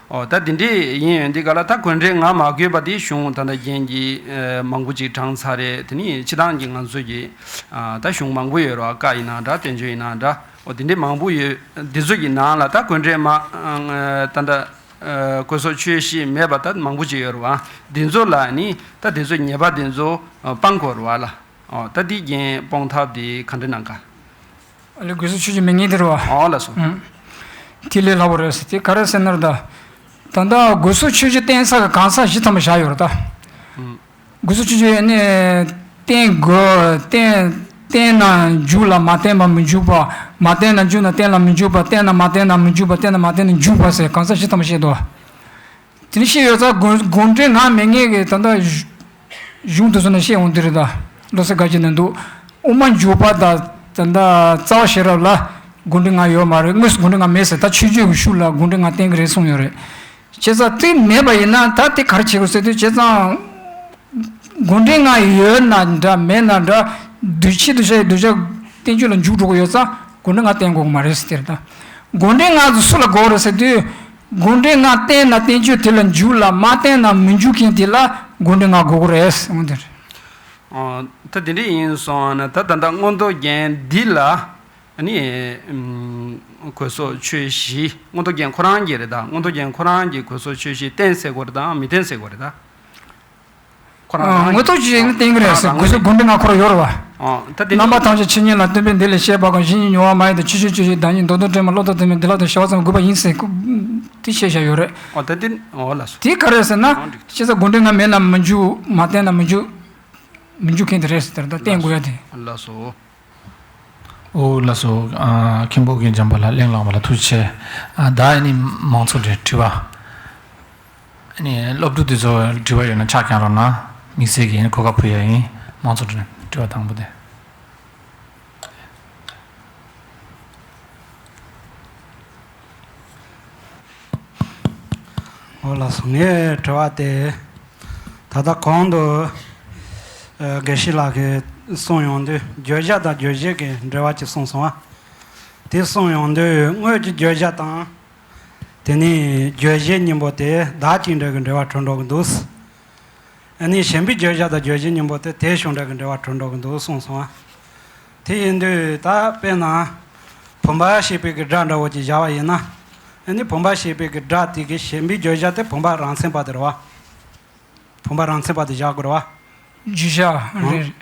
ཨོ་ད་དེ་འདྲས་ཡིན་ཡོང་དུས་ག་ལ་ད་དགོས་འབྲེལ་ངག་མ་དགོས་པ་དེ་གཞུང་ད་ལྟ་རྒན་གྱིས་མང་པོ་ཅིག་དྲངས་ཚར་རེད། དེ་ནི་སྤྱིར་བཏང་གི་ང་ཚོ་གི་ད་གཞུང་མང་པོ་ཡོད་རེད་བ། བཀའ་ཡིན་ན་འདྲ། བསྟན་བཅོས་ཡིན་ན་འདྲ། ཨོ་དེ་འདྲས་མང་པོ་ཡོད། འདི་ཚོ་གི་ནང་ལ་ད་དགོས་འབྲེལ་མ་ད་ལྟ་དགོས་སོགས་ཆོས་བཞི་མེད་པ་ད་མང་པོ་ཅིག་ཡོད་རེད་བ། འདི་ཚོ་ལ་ནི་ད་དེ་ཚོ་ཉེས་པ་དེ་ཚོ་སྤང་དགོས་རེད་བ་ལ། ཨོ་ད་འདི་རྒན་སྤོང་ཐབས་དེ་ག་འདྲ་གནང་ག། ཨ་ལས་དགོས་སོགས་ཆོས་བཞི་མེད་ངེས་དེ་རེད་བ། ཨོ་ལགས་སོ། ཨང་། དེ་ལས་སླ་པོ་རེད་ཟེར། དེ་ག་རེ་ཟེར་ན་རེད་ད། ད་ལྟ་དགོས་སོགས་ཆོས་བཞི་བསྟན་ས་གི་གང་ཟག་བཞི་ཐམ་པ་བཞག་ཡོད་རེད་ད། ཨང་། དགོས་སོགས་ཆོས་བཞི་ནི་བསྟན་དགོས། བསྟན་བསྟན་ན་འཇུག་ལ་མ་བསྟན་པ་མི་འཇུག་པ། མ་བསྟན་ན་འཇུག་ན་བསྟན་ལ་མི་འཇུག་པ། བསྟན་ན་མ་བསྟན་ན་མི་འཇུག་པ། བསྟན་ན་མ་བསྟན་ན་འཇུག་པ་ཟེར་གང་ཟག་བཞི་ཐམ་པ་བཤད་འདུག། དེ་ནི་བཤད་ཡོད་ཙང་དགོས་དགོས་འབྲེལ་ངག་མེད་ངེས་ཀྱི་ད་ལྟ་གཞུང་དེ་ཚོ་ནས་བཤད་འོང་དེ་རེད་ད། བློ་གསལ་དགའ་སྐྱིད་ནས་འདུག། དབུ་མ་འཇུག་པ་དང་ད་ལྟ་རྩ་བ་ཤེས་རབ་ལ་དགོས་འབྲེལ་ངག་ཡོད་མ་རེད། དངོས་སུ་དགོས་འབྲེལ་ངག་མེད་ཟེར། ད་ཆོས་བརྒྱུད་ཀྱི་ཤུགས་ལ་དགོས་འབྲེལ་ངག་བསྟན་གྱི་རེད་གསུངས་ཡོད་རེད། བྱས་ཙང་དེ་མེད་པ་ཡིན་ན་ད་དེ་ག་རེ་བྱེད་དགོས་ཟེར་དུས། བྱས་ཙང་དགོས་འབྲེལ་ངག་ཡོད་ན་འདྲ་མེད་ན་འདྲ། གདུལ་བྱའི་གདུལ་བྱ་ཡི་གདུལ་བྱ་བསྟན་བཅོས་ལ་འཇུག་འགྲོ་གི་ཡོད་ཙང་དགོས་འབྲེལ་ངག་བསྟན་དགོས་ཀྱི་མ་རེད་ཟེར་དེ་རེད་ད། དགོས་འབྲེལ་ངག་དེ་སུ་ལ་དགོས་རེད་ཟེར་དུས། དགོས་འབྲེལ་ངག་བསྟན་ན་བསྟན་བཅོས་དེ་ལ་འཇུག་ལ་མ་བསྟན་ན་མི་འཇུག་མཁན་དེ་ལ་དགོས་འབྲེལ་ངག་དགོས་ཀྱི་རེད་ཟེར་འོང་དེ་རེད། ཨོ་ད་དེ་འདྲ་ཡིན་སོང་ན་ད་ད་ལྟ་མངོན་རྟོགས་རྒྱན་འདི་ལ་ཨ་ནི་ཨམ་དགོས་སོགས་ཆོས་བཞི། མངོན་རྟོགས་རྒྱན་ཁོ་རང་གི་རེད་ད། མངོན་རྟོགས་རྒྱན་ཁོ་རང་གི་དགོས་སོགས་ཆོས་བཞི་བསྟན་ཟེར་དགོས་རེད་ད། མི་བསྟན་ཟེར་དགོས་རེད་ད། ཁོ་རང་ཨ་རང་མངོན་རྟོགས་ཆོས་བཞི་ནི་བསྟན་གྱི་རེད་ཟེར། ཁོ་རང་དགོས་སོགས་དགོས་འབྲེལ་ངག་ཁོ་རང་ཡོད་རེད་བ། ཨོ་ད་དེ་རྣམ་པ་ཐམས་ཅད་ཆོས་ཉིད་ལ་སྟོན་པས་འདི་ལས་བཤད་པ་གང་། གཞི་ཉིད་མྱོང་བ་མ་ཡིན་ཏེ། ཆོས་ཅན་ཆོས་བཞི་བདག་ཉིད་མདོར་བསྡུས་དྲན་པ། བློ་ལྟར་སྟོན་པས་འདི་ལ་དང་བྱ་བ་ཙམ་དགོས་པ་ཡིན་ཟེར། དེ་བཤད་བཞག་ཡོད་རེད། ཨོ་ད་དེ་ཨོ་ལགས་སོ། དེ་ག་རེ་ཟེར་ན། ཨོ་འགྲིག་བྱས་ཙང་དགོས་འབྲེལ་ངག་མེད་ན་མི་འཇུག། མ་བསྟན་ན་མི་འཇུག། མི་འཇུག་མཁན་དེ་རེད་ཟེར། ད་བསྟན་དགོས་ཡ་དེ། ལགས་སོ། ཨོ་ལགས་སོ། ཨ་མཁན་པོ་རྒན་འཇམ་དཔལ་ལགས། གླེང་བསླངས་པ་ལ་ཐུགས་རྗེ་ཆེ། ཨ་ད་ཨ་ནི་མང་ཚོགས་འདྲེན་དྲི་བ། ཨ་ནི་སློབ་ཕྲུག་དེ་ཚོ་དྲི་བ་ཡོད་ན་ཕྱག་བརྐྱངས་རོགས་གནང་། དམིགས་བསལ་གྱི་གོ་སྐབས་ཕུལ་ཡ་ཡིན། མང་ཚོགས་འདྲེན་དྲི་བ་དང་པོ་དེ། ཨོ་ལགས་སོ། ངའི་དྲི་བ་དེ། ད་ལྟ་གོང་དུ་ཨ་དགེ་བཤེས་ལགས་ཀྱིས་གསུངས་ཡོང་དུས་བརྗོད་བྱ་དང་རྗོད་བྱེད་ཀྱི་འབྲེལ་བ་ཅིག་གསུངས་སོང་ང་། དེ་གསུངས་ཡོང་དུས་དངོས་ཀྱི་བརྗོད་བྱ་དང་། དེ་ནས་རྗོད་བྱེད་གཉིས་པོ་དེ་བདག་གཅིག་འབྲེལ་གྱི་འབྲེལ་བ་གྲུབ་འགྲོ་གི་འདུག། ཨ་ནི་གཞན་པའི་བརྗོད་བྱ་དང་རྗོད་བྱེད་གཉིས་པོ་དེ་དེ་གཞུང་འབྲེལ་གྱི་འབྲེལ་བ་གྲུབ་འགྲོ་གི་འདུག་གསུངས་སོང་ང་། དེ་ཡིན་དུས་ད་དཔེར་ན་བུམ་པ་ཞེས་པའི་གི་སྒྲ་འདྲ་བོ་ཅིག་བཞག་པ་ཡིན་ན། ཨ་ནི་བུམ་པ་ཞེས་པའི་གི་སྒྲ་དེ་གི་གཞན་པའི་བརྗོད་བྱ་དེ་བུམ་པ་རང་མཚན་པ་དེ་རེད་བ། བུམ་པ་རང་མཚན་པ་དེ་བཞག་དགོས་རེད་བ། བརྗོད་བྱ་རེད།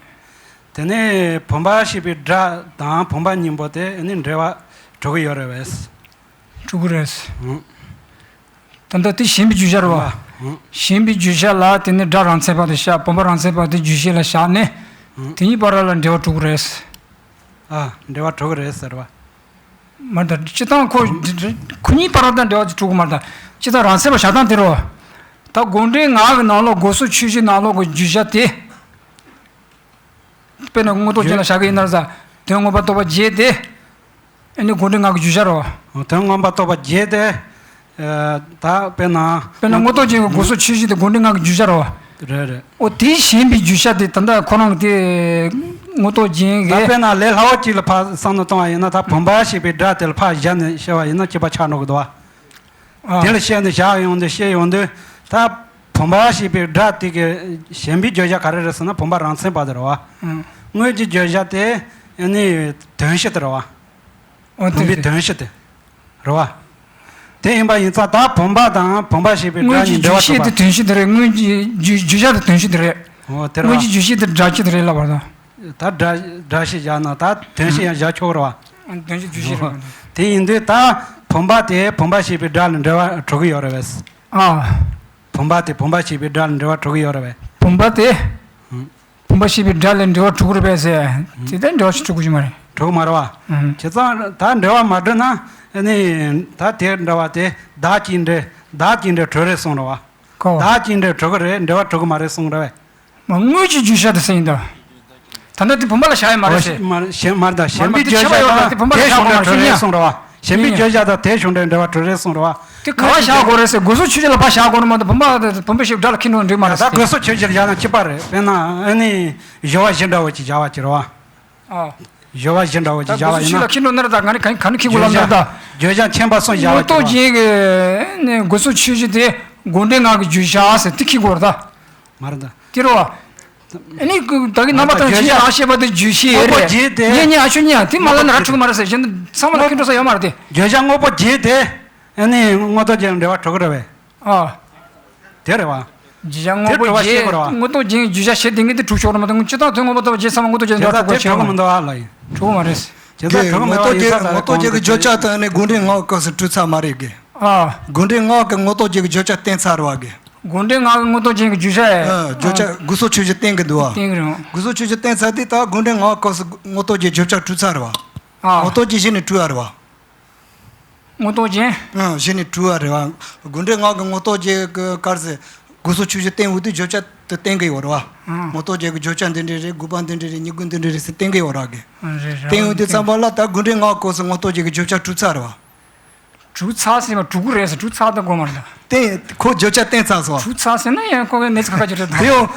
དེ་ནས་བུམ་པ་ཞེས་པའི་སྒྲ་དང་བུམ་པ་གཉིས་པོ་དེ་ཨ་ནི་འབྲེལ་བ་གྲུབ་ཀྱི་ཡོད་རེད་བས། གྲུབ་ཀྱི་རེད། ཨང་། ད་ལྟ་དེ་གཞན་པའི་བརྗོད་བྱ་རེད་བ། ཨང་། གཞན་པའི་བརྗོད་བྱ་ལ་དེ་ནི་སྒྲ་རང་མཚན་པ་དེ་བཞག། བུམ་པ་རང་མཚན་པ་དེ་རྗོད་བྱེད་ལ་བཞག་ནས། ཨང་། དེ་གཉིས་བར་ལ་འབྲེལ་བ་གྲུབ་ཀྱི་རེད། ཨ་འབྲེལ་བ་གྲུབ་ཀྱི་རེད་ཟེར་བ། མ་ད་སྤྱིར་བཏང་ཁོ་ཁོ་གཉིས་བར་ལ་ད་འབྲེལ་བ་གྲུབ་ཀྱི་མ་རེད་ད། སྤྱིར་བཏང་རང་མཚན་པ་བཞག་སྟངས་དེ་རེད་བ། ད་དགོས་འབྲེལ་ངག་གི་ནང་ལོགས་དགོས་སོགས་ཆོས་བཞིའི་ནང་ལོགས་ཀྱི་བརྗོད་བྱ་དེ། དཔེར་ན་མངོན་རྟོགས་ཅན་ལ་བཞག་གི་ཡིན་ན་ཟ། དོན་མངོན་པར་རྟོགས་པ་བརྒྱད་དེ། ཨ་ནི་དགོས་འབྲེལ་ངག་གི་བརྗོད་བྱ་རེད་བ། དོན་མངོན་པར་རྟོགས་པ་བརྒྱད་དེ། ཨ་ད་དཔེར་ན། དཔེར་ན་མངོན་རྟོགས་ཅན་གྱི་དགོས་སོགས་ཆོས་བཞི་དེ་དགོས་འབྲེལ་ངག་གི་བརྗོད་བྱ་རེད་བ། རེད་རེད། འོ་དེའི་གཞན་པའི་བརྗོད་བྱ་དེ་ད་ལྟ་ཁོ་རང་གི་དེ་མངོན་རྟོགས་ཅན་ད་གྱི། དཔེར་ན་ལས་སླ་བོ་གཅིག་ལ་ཕར་བསམ་བློ་གཏོང་བ་ཡིན་ན། ད་བུམ་པ་ཞེས་པའི་སྒྲ་དེ་ལ་ཕར་བཞག་ནས་བཤད་པ་ཡིན་ན་གཅིག་པ་ཆགས་འགྲོ་གི་འདུག་བ། ཨ། དེ་ལ་བཤད་ནས་བཞག་ཡོང་དུས་བཤད་ཡོང་དུས་ད་བུམ་པ་ཞེས་པའི་སྒྲ་དེ་གི་གཞན་པའི་བརྗོད་བྱ་ག་རེ་རེད་ཟེར་ན་བུམ་པ་རང་མཚན་པ་དེ་རེད་བ། ཨང་། དངོས་ཀྱི་བརྗོད་བྱ་དེ་ཨ་ནི་དོན་བཞི་དེ་རེད་བ། འོ་དེ་བུམ་པའི་རེད། དོན་བཞི་དེ་རེད་བ། དེ་ཡིན་པ་ཡིན་ཙང་ད་བུམ་པ་དང་བུམ་པ་ཞེས་པའི་སྒྲ་དངོས་ཀྱི་གཉིས་འབྲེལ་བ་བརྗོད་བྱེད་གྲུབ་པ། དེ་དོན་བཞི་དེ་རེད། དངོས་ཀྱི་བརྗོད་བྱ་དེ་དོན་བཞི་དེ་རེད། འོ་དེ་རེད་བ། དངོས་ཀྱི་བརྗོད་བྱེད་དེ་སྒྲ་བཞི་དེ་རེད་ལབ་པ་དང་། ད་སྒྲ་སྒྲ་བཞི་བཞག་ན་ད་དོན་བཞི་ཡང་བཞག་ཆོག་རེད་བ། དོན་བཞི་བརྗོད་བྱེད་རེད་བ། དེ་ཡིན་དུས་ད་བུམ་པ་དེ་བུམ་པ་ཞེས་པའི་སྒྲ་ལ་འབྲེལ་བ་གྲུབ་ཀྱི་ཡོད་རེད་བས། ཨ། བུམ་པ་དེ་བུམ་པ་ཞེས་པའི་སྒྲ་ལ་འབྲེལ་བ་གྲུབ་ཀྱི་ཡོད་རེད་བས། བུམ་པ་དེ། ཨང་། བུམ་པ་ཞེས་པའི་སྒྲ་ལ་འབྲེལ་བ་གྲུབ་ཀྱི་རེད་པས་ཟེར། དེ་ལྟར་འབྲེལ་བ་ཞིག་གྲུབ་ཀྱི་མ་རེད། གྲུབ་མ་རེད་བ། ཨང་། བྱས་ཙང་ད་འབྲེལ་བ་མ་གྲུབ་ན་ཨ་ནི་ད་དེ་འདྲ་བ་དེ་བདག་གཅིག་འབྲེལ་བདག་གཅིག་འབྲེལ་གྲུབ་རེད་གསུངས་རེད་བ། ཁོ། བདག་གཅིག་འབྲེལ་གྲུབ་ཀྱི་རེད། འབྲེལ་བ་གྲུབ་ཀྱི་མ་རེད་གསུངས་རེད་བས། མ་དངོས་ཀྱི་བརྗོད་བྱ་དེ་ཟེར་ཡིན་ད། ད་ལྟ་དེ་བུམ་པ་ལ་བཞག་ཡ་མ་རེད་ཟེར། མ་རེད། གཞན་མ་རེད་ད། གཞན་པའི་བརྗོད་བྱ་དང་དེ་གཞུང་འབྲེལ་གྲུབ་རེད་གསུངས་རེད་བ། གཞན་པའི་བརྗོད་བྱ་དང་དེ་བྱུང་འདྲ་འབྲེལ་བ་གྲུབ་རེད་གསུངས་རེད་བ། དེ་ག་བ་བཞག་དགོས་རེད་ཟེར། དགོས་སུ་ཆོས་ཅན་ལ་ཕར་བཞག་དགོས་རེད་མ་གཏོགས་བུམ་པ་བུམ་པ་ཞིག་སྒྲ་ལ་ཁྱེར་འགྲོ་འགྲིག་མ་རེད་ད་ཟེར། དགོས་སུ་ཆོས་ཅན་བཞག་ན་གཅིག་པ་རེད། དཔེར་ན་ཨ་ནི་སྦྱོར་བ་བཞི་འདྲ་བོ་ཅིག་བཞག་པ་ཅིག་རེད་བ། ཨ། སྦྱོར་བ་བཞི་འདྲ་བོ་ཅིག་ད་བཞག་པ་ཡིན་ན། དགོས་སུ་ཆོས་ལ་ཁྱེར་འགྲོ་ན་རེད་ད། ང་ནི་ག་ག་ནས་ཁྱེར་དགོས་ལབ་ན་རེད་ད། བརྗོད་བྱ་ཁྱད་པར་གསུམ་བཞག་པ་ཅིག་རེད་བ། མངོན་རྟོགས་རྒྱན་གྱི་ནི་དགོས་སུ་ཆོས་ཅན་དེ་དགོས་འབྲེལ་ངག་གི་བརྗོད་བྱ་ཟེར་དེ་ཁྱེར་དགོས་རེད་ད། མ་རེད་ད། དེ་རེད་བ། ཨ་ནི་ད་གིན་རྣམ་པ་ཐམས་ཅད་ལ་ཞེས་པ་དེ་བརྗོད་བྱའི་རེད། དངོས་པོ་བརྗོད་དེ། ཉན་ཉན་ཨ་ཆོས་ཉན་དེ་མ་ལབ་ན་ར་འགྲིག་གི་མ་རེད་ཟེར། གཞན་དུ་ཚང་མ་ལ་ཁྱེར་འགྲོ་ས་ཡོད་མ་རེད་དེ། བརྗོད་བྱ་དངོས་པོ་བརྗོད་དེ། ཨ་ནི་མངོན་རྟོགས་རྒྱན་འབྲེལ་བ་གྲུབ་ཀྱི་རེད་བས། ཨ། དེ་རེད་བ། བརྗོད་བྱ་དངོས་པོ་དེ་གྲུབ་པ་ཤེས་བརྗོད་དགོས་རེད་བ། མངོན་རྟོགས་རྒྱན་བརྗོད་བྱ་བྱེད་དེ་ངས་དེ་གྲུབ་ཆོག་རེད་མ་གཏོགས་སྤྱིར་བཏང་དོན་ངོ་མ་བཏགས་པ་བརྗོད་ཚང་མ་མངོན་རྟོགས་རྒྱན་བྱེད་ས་དེ་གྲུབ་གི་མི་འདུག་ཨ་ལ་ཡིན། གྲུབ་གི་མ་རེད། བྱེད་ས་གྲུབ་གི་མེད་པ་ཡིན་ས་ལ་མངོན་རྟོགས་རྒྱན་གྱི་བརྗོད་བྱ་དང་ནི་དགོས་འབྲེལ་ངག་གི་སྐབས་སུ་གྲུབ་ཚར་མ་རེད་གི། ཨ། དགོས་འབྲེལ་ངག་གི་མངོན་རྟོགས་རྒྱན་གྱི་བརྗོད་བྱ་བསྟན་ཚར་བ་གི། དགོས་འབྲེལ་ངག་གི་མངོན་རྟོགས་རྒྱན་གྱི་བརྗོད་བྱ་ཡ། ཨ། བརྗོད་བྱ་དགོས་སོ་ཆོས་ཅན་བསྟན་གི་འདུག་ཨ། བསྟན་གི་རེད། དགོས་སོ་ཆོས་ཅན་བསྟན་ཚར་དུས་ད་དགོས་འབྲེལ་ངག་གི་སྐབས་སུ་མངོན་རྟོགས་རྒྱན་བརྗོད་བྱ་གྲུབ་ཚར་བ། ཨ། མངོན་རྟོགས་རྒྱན་གཞི་ནས་གྲུབ་ཡ་རེད་བ། མངོན་རྟོགས་རྒྱན། ཨང་། གཞི་ནས་གྲུབ་པ་རེད་བ། དགོས་འབྲེལ་ངག་གི་མངོན་རྟོགས་རྒྱན་གྱི་སྐབས་སུ་དགོས་སོ་ཆོས་ཅན་བསྟན་འོང་དུས་བརྗོད་བྱ་དེ་བསྟན་གྱི་ཡོད་རེད་བ། ཨང་། མངོན་རྟོགས་རྒྱན་གྱི་བརྗོད་བྱ་འདི་འདྲ་རེད། དགོས་པ་འདི་འདྲ་རེད། དངོས་པོ་འདི་འདྲ་རེད་ཟེར་བསྟན་གྱི་ཡོད་རེད་གི། ཨང་། རེད་རེད། བསྟན་འོང་དུས་ཙམ་པ་ལ་ད་དགོས་འབྲེལ་ངག་གི་སྐབས་སུ་མངོན་རྟོགས་རྒྱན་གྱི་བརྗོད་བྱ་གྲུབ་ཚར་རེད་བ། གྲུབ་ཚར་ཟེར་བ་གྲུབ་ཀྱི་རེད་ཟེར། གྲུབ་ཚར་ད་དགོས་མ་རེད་ད། བསྟན་ཁོ་བརྗོད་བྱ་བསྟན་ཚར་སོང་བ། གྲུབ་ཚར་ཟེར་ན་ཡང་ཁོ་གི་གནས་ཚུལ་ཁ་ཁ་ཅིག་རེད་ད། དེ་ཡང་།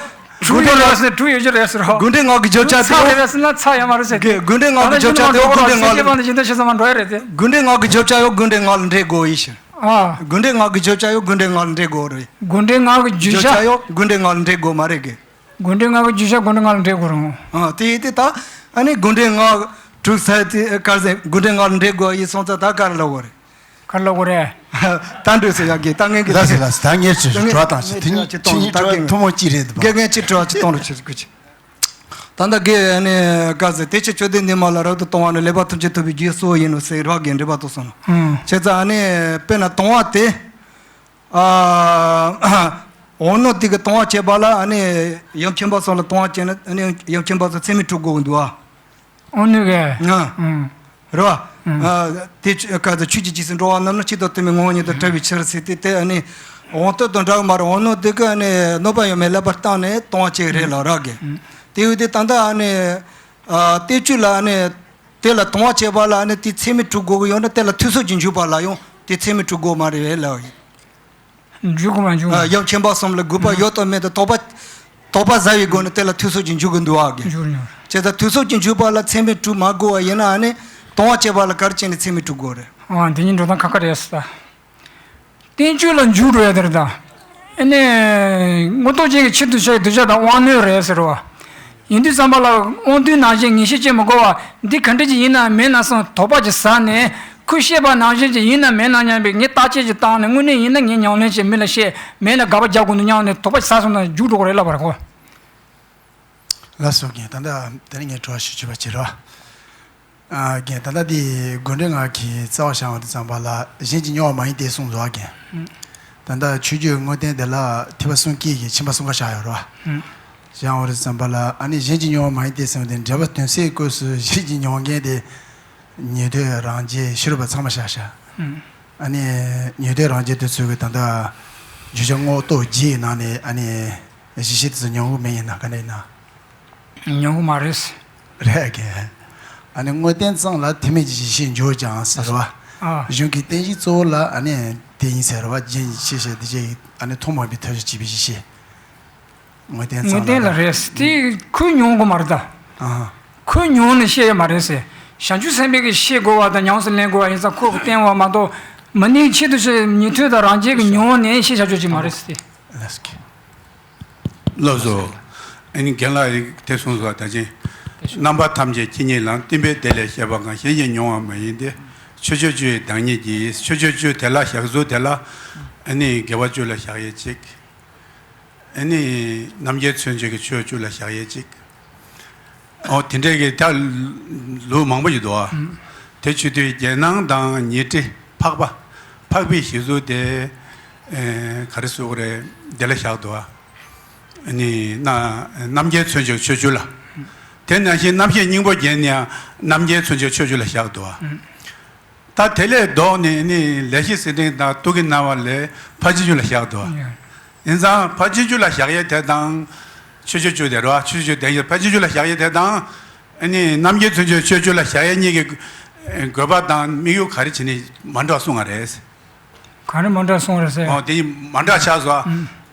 གྲུབ་ཡོད་རེད་ཟེར། གྲུབ་ཡོད་ཀྱི་རེད་ཟེར་རོ། དགོས་འབྲེལ་ངག་གི་བརྗོད་བྱ་དེ་ཚར་ཡང་། རེད་ཟེར་ན་ཚར་ཡོད་མ་རེད་ཟེར་གི། དགོས་འབྲེལ་ངག་གི་བརྗོད་བྱ་དེ་ཡང་དགོས་འབྲེལ་ངག་ལ། སེམས་ཀྱི་བང་ནས་ཇི་ལྟར་ཤེས་ཚང་མ་འགྲོ་ཡ་རེད་དེ། དགོས་འབྲེལ་ངག་གི་བརྗོད་བྱ་ཡང་དགོས་འབྲེལ་ངག་ལ་འདྲེས་དགོས་ཡིན་ཕྱིར། ཨ། དགོས་འབྲེལ་ངག་གི་བརྗོད་བྱ་ཡང་དགོས་འབྲེལ་ངག་ལ་འདྲེས་དགོས་རེད། དགོས་འབྲེལ་ངག་གི་བརྗོད་བྱ། བརྗོད་བྱ་ཡང་དགོས་འབྲེལ་ངག་ལ་འདྲེས་དགོས་མ་རེད་གི། དགོས་འབྲེལ་ངག་གི་བརྗོད་བྱ་དགོས་འབྲེལ་ངག་ལ་འདྲེས་དགོས་རུང་། ཨ། དེ་ཡིན་དུས་ད་ཨ་ནི་དགོས་འབྲེལ་ངག་གྲུབ་ཚར་དུས་ག་རེ་ཟེར། དགོས་འབྲེལ་ངག་ལ་འདྲེས་དགོས་ཡིན་སོང་ཙང་ད་ག་རེ་ལབ་དགོས་རེད། ག་རེ་ལབ་དགོས་རེད། ད་འགྲོ་ཟེར་ཡག་གི་ད་ངན་གི་ལ་ཟེར་ལ་ཟེར། ད་ངས་ཅིག་ངས་གྲོགས་དང་ཟེར། དེ་ཅིག་གཉིས་ཅིག་གྲོགས་གཏོང་ཐུན་མོང་གཅིག་རེད་འདུག་ག་གེ་ངས་ཅིག་གྲོགས་ཅིག་གཏོང་རོགས་བྱེད་ཟེར་གི་ཅིག་ད་ལྟ་གི་ཨ་ནི་ག་ཟེར། དེ་ཕྱིར་ཆོས་སྡེ་འདི་མ་ལ་རབ་ཏུ་སྟོང་བ་ནི། ལེགས་པར་ཐམས་ཅད་ཐོབ་པའི་རྒྱུའི་གཙོ་བོ་ཡིན་ནོ་ཟེར་རབ་གི་འགྲེལ་པ་དུ་སོང་ནོ། ཨང་། བྱས་ཙང་ཨ་ནི་དཔེར་ན་དང་བ་དེ། ཨ། འོག་ནོར་དེ་གི་དང་བ་བྱས་པ་ལ་ཨ་ནི་ཡུམ་ཆེན་པོ་གསུམ་ལ་དང་བ་བྱས་ན་ཨ་ནི་ཡུམ་ཆེན་པོ་གསུམ་ཚད་མས་གྲུབ་དགོས་ཀྱི་འདུག་ཨ། འོ་ནི་གས། ཨ། ཨང་། རེད་བ། ཨང་། ཨ། དེ་ཆོས་ག་ཚོད་ཆོས་ཀྱི་རྗེས་སུ་འགྲོ་བ་རྣམས་ནི། ཆོས་དང་མཐུན་པའི་ངོ་བོ་ཉིད་དུ་གྲུབ་པའི་ཕྱིར་ཟེར་དུས་དེ་ཨ་ནི། འོང་སྟོད་དང་འདྲ་བ་མ་རེད། འོང་སྟོད་དེ་གི་ཨ་ནི་གནོད་པ་ཡོད་མེད་ལབ་པར་བརྟེན་ནས་དང་བ་བྱས་རེད་ལ་རག་གི། ཨང་། དེ་ཡོད་དུས་ད་ལྟ་ཨ་ནི། ཨ། བསྟན་བཅོས་ལ་ཨ་ནི། དེ་ལ་དང་བ་བྱས་པ་ལ་ཨ་ནི་དེ་ཚད་མས་གྲུབ་དགོས་ཀྱི་ཡོད་ན་དེ་ལ་ཐོས་བསམ་གྱིས་འཇུག་པ་ལ་ཡང་དེ་ཚད་མས་གྲུབ་དགོས་མ་རེད་ལབ་ཡིན། འཇུག་གི་མ་འཇུག་ཨ། ཡུམ་ཆེན་པོ་གསུམ་ལ་དགོས་པ་ཡོད་དམ་མེད་དམ་དོགས་པ། དོགས་པ་ཟ་བའི་སྒོ་ནས་དེ་ལ་ཐོས་བསམ་གྱིས་འཇུག་གི་འདུག་ཨ་གི། འཇུག་འཇུག་བྱས་ཙང་ཐོས་བསམ་གྱིས་འཇུག་པ་ལ་ཚད་མས་གྲུབ་མ་དགོས་པ་ཡིན་ན་ཨ་ནི་དང་བ་བྱས་པ་ལ་ག་རེ་བྱས་ནས་ཚད་མས་གྲུབ་དགོས་རེད། ཨ། དེ་གཉིས་འགྲོ་སྟངས་ཁ་ཁ་རེད་ཟེར་ད། བསྟན་བཅོས་ལ་འཇུག་འགྲོ་ཡ་དེ་རེད་ད། ཨ་ནི། མངོན་རྟོགས་རྒྱན་གྱི་ཆེད་དུ་བྱ་བའི་གདུལ་བྱ་དང་དབང་རྣོན་རེད་ཟེར་བ། ཡིན་དུས་ཙམ་པ་ལ་དབང་རྟུལ་ནང་བཞིན་ངེས་ཤེས་སྐྱེ་མི་དགོས་པ། འདི་ག་འདྲ་ཅིག་ཡིན་ན་མེད་ན་བསམ་དོགས་པ་ཅིག་ཟ་ནས་ཁོས་བཤད་པ་ནང་བཞིན་ཅིག་ཡིན་ན་མེད་ན་སྙམ་པའི་ངས་བརྟག་དཔྱད་ཅིག་བཏང་ནས་དངོས་གནས་ཡིན་ན་ངས་ཉམས་ལེན་བྱས། མིན་ལ་བཤད། མེད་ན་དགག་པ་རྒྱག་དགོས་འདུག་སྙམ་ནས་དོགས་པ་ཅིག་ཟ་སོང་ན་འཇུག་འགྲོ་གི་རེད་ལབ་པ་རེད་ཁོ། ལགས་སོ་རྒན། ད་ལྟ་དེ་ནས་ངས་དྲི་བ་ཞིག་ཞུས་པ་བྱེད་རོགས། ཨ། རྒན། ད་ལྟ་འདི་དགོས་འབྲེལ་ངག་གི་རྩ་བ་བཞག་པ་དེ་ཙམ་པ་ལ་གཞན་གྱིས་མྱོང་བ་མ་ཡིན་ཏེ་གསུངས་འདུག་ཨ་རྒན། ཨང་། ད་ལྟ་ཆོས་བརྒྱུད་དངོས་བསྟན་དེ་ལ་ཐེག་པ་གསུམ་ཀའི་གི་ཁྱིམ་པ་གསུམ་ཀ་བཞག་ཡོད་རེད་བ། ཨང་། བཞག་ཡོད་རེད་ཙམ་པ་ལ་ཨ་ནི་གཞན་གྱིས་མྱོང་བ་མ་ཡིན་ཏེ་གསུངས་ཏེ་འགྲེལ་པ་དོན་གསལ་སྐབས་སུ་གཞན་གྱིས་མྱོང་མཁན་དེ་ཉན་ཐོས་རང་རྒྱལ་ཤེས་རབ་པ་ཚང་མ་བཞག་བཞག་ཨང་། ཨ་ནི་ཉན་ཐོས་རང་རྒྱལ་དེ་ཚོས་གི་ད་ལྟ་བརྗོད་བྱ་མངོན་རྟོགས་རྒྱན་ནང་ནས་ཨ་ནི་གཞི་ཤེས་དེ་ཚོ་མྱོང་གི་མེད་ཡིན་ན་ག་འདྲ་ཡིན་ན། མྱོང་གི་མ་རེད། རེད་གི། ཨ་ནི་དངོས་བསྟན་ཙམ་ལ་ཐེག་དམན་གྱི་གཞི་ཤེས་འཇོག་ཀྱང་ཟེར་བ། ཨ། གཞུང་གི་བསྟན་བྱའི་གཙོ་བོ་ལ་ཨ་ནི་དེ་ཡིན་ཟེར་བ་རྒྱན་གྱི་ཤེས་བྱ་དེ་བྱས་ཨ་ནི་ཐུན་མོང་བའི་ཐབས་སུ་བྱེད་པའི་གཞི་ཤེས། དངོས་བསྟན་ཙམ་དངོས་བསྟན་ལ་ལ་རེད། དེ་ཁོས་མྱོང་གི་མ་རེད་ད། ཨ། ཁོས་མྱོང་ནས་བཤད་ཡོད་མ་རེད་ཟེར། བྱང་ཆུབ་སེམས་དཔའི་གི་ཤེས་དགོས་པ་དང་ཉམས་སུ་ལེན་དགོས་པ་ཡིན་ཙང་ཁོས་བསྟན་པ་མ་གཏོགས་མི་སྣའི་ཆེད་དུ་བཤད་ཉན་ཐོས་དང་རང་རྒྱལ་གྱི་མྱོང་ནས་བཤད་བྱ་ཆོག་ཅིག་མ་རེད་ཟེར། ལགས་སོ། ཨ་ནི་རྒན་ལགས་དེ་གསུངས་སོང་ད་ཅི། རྣམ་པ་ཐམས་ཅད་ཁྱེད་ཉིད་ལ། བསྟན་པའི་བདེ་ལེགས་བཤད་པ་གང་། གཞན་གྱིས་མྱོང་བ་མ་ཡིན་ཏེ། ཆོས་སྤྱོད་བཅུ་ཡི་བདག་ཉིད་ཀྱིས། ཆོས་སྤྱོད་བཅུ་དེ་ལ་བཞག་ཚུལ་དེ་ལ་ཨ་ནི་དགེ་བ་བཅུ་ལ་བཞག་ཡས་གཅིག་ཨ་ནི་རྣམ་རྒྱལ་མཚོན་བྱེད་ཀྱི་ཆོས་བཅུ་ལ་བཞག་ཡས་གཅིག་ཨོ་དེ་འདྲས་ཀྱི་ད་ལུགས་མང་པོ་ཞིག་འདུག་ཨ། ཨུམ། དེ་བྱེད་དུས་རྒྱན་སྣང་དང་ཉི་ཁྲི་འཕགས་པ། འཕགས་པའི་གཞི་གཟུགས་དེ་ཨེ་ག་རེ་ཟེར་དགོས་རེད། དེ་ལ་བཞག་འདུག་ཨ། ཨ་ནི་ན་རྣམ་རྒྱལ་མཚོན་བྱེད་ཀྱི་ཆོས་བཅུ་ལ། དེ་ནང་བཞིན་རྣམ་ཤེས་སྙིང་པོ་རྒྱན་ནི་ཡང་རྣམ་རྒྱལ་མཚོན་བྱེད་ཀྱི་ཆོས་བཅུ་ལ་བཞག་འདུག་ཨ། ཨུམ། ད་དེ་ལས་ལྡོག་ནས་ནི་ལེགས་བཤད་ཟེར་ཕྲེང་དང་ཐུགས་ཀྱི་སྣང་བ་ལས་ཕར་ཕྱིན་བཅུ་ལ་བཞག་འདུག་བ། ཡིན་ཙང་ཕར་ཕྱིན་བཅུ་ལ་བཞག་ཡས་དེ་དང་། ཆོས་སྤྱོད་བཅུ་དེ་རེད་བ། ཆོས་སྤྱོད་བཅུ་དེ་ཕར་ཕྱིན་བཅུ་ལ་བཞག་ཡས་དེ་དང་། ཨ་ནི་རྣམ་རྒྱལ་མཚོན་བྱེད་ཆོས་བཅུ་ལ་བཞག་ཡས་གཉིས་ཀྱི་ དགོས་པ་དང་དམིགས་ཡུལ་ག་རེ་བྱས་ནས་མ་འདྲ་གསུང་བ་རེད། ག་རེ་མ་འདྲ་གསུང་བ་རེད་ཟེར། ཨོ་དེ་མ་འདྲ་ཆགས་སོང་།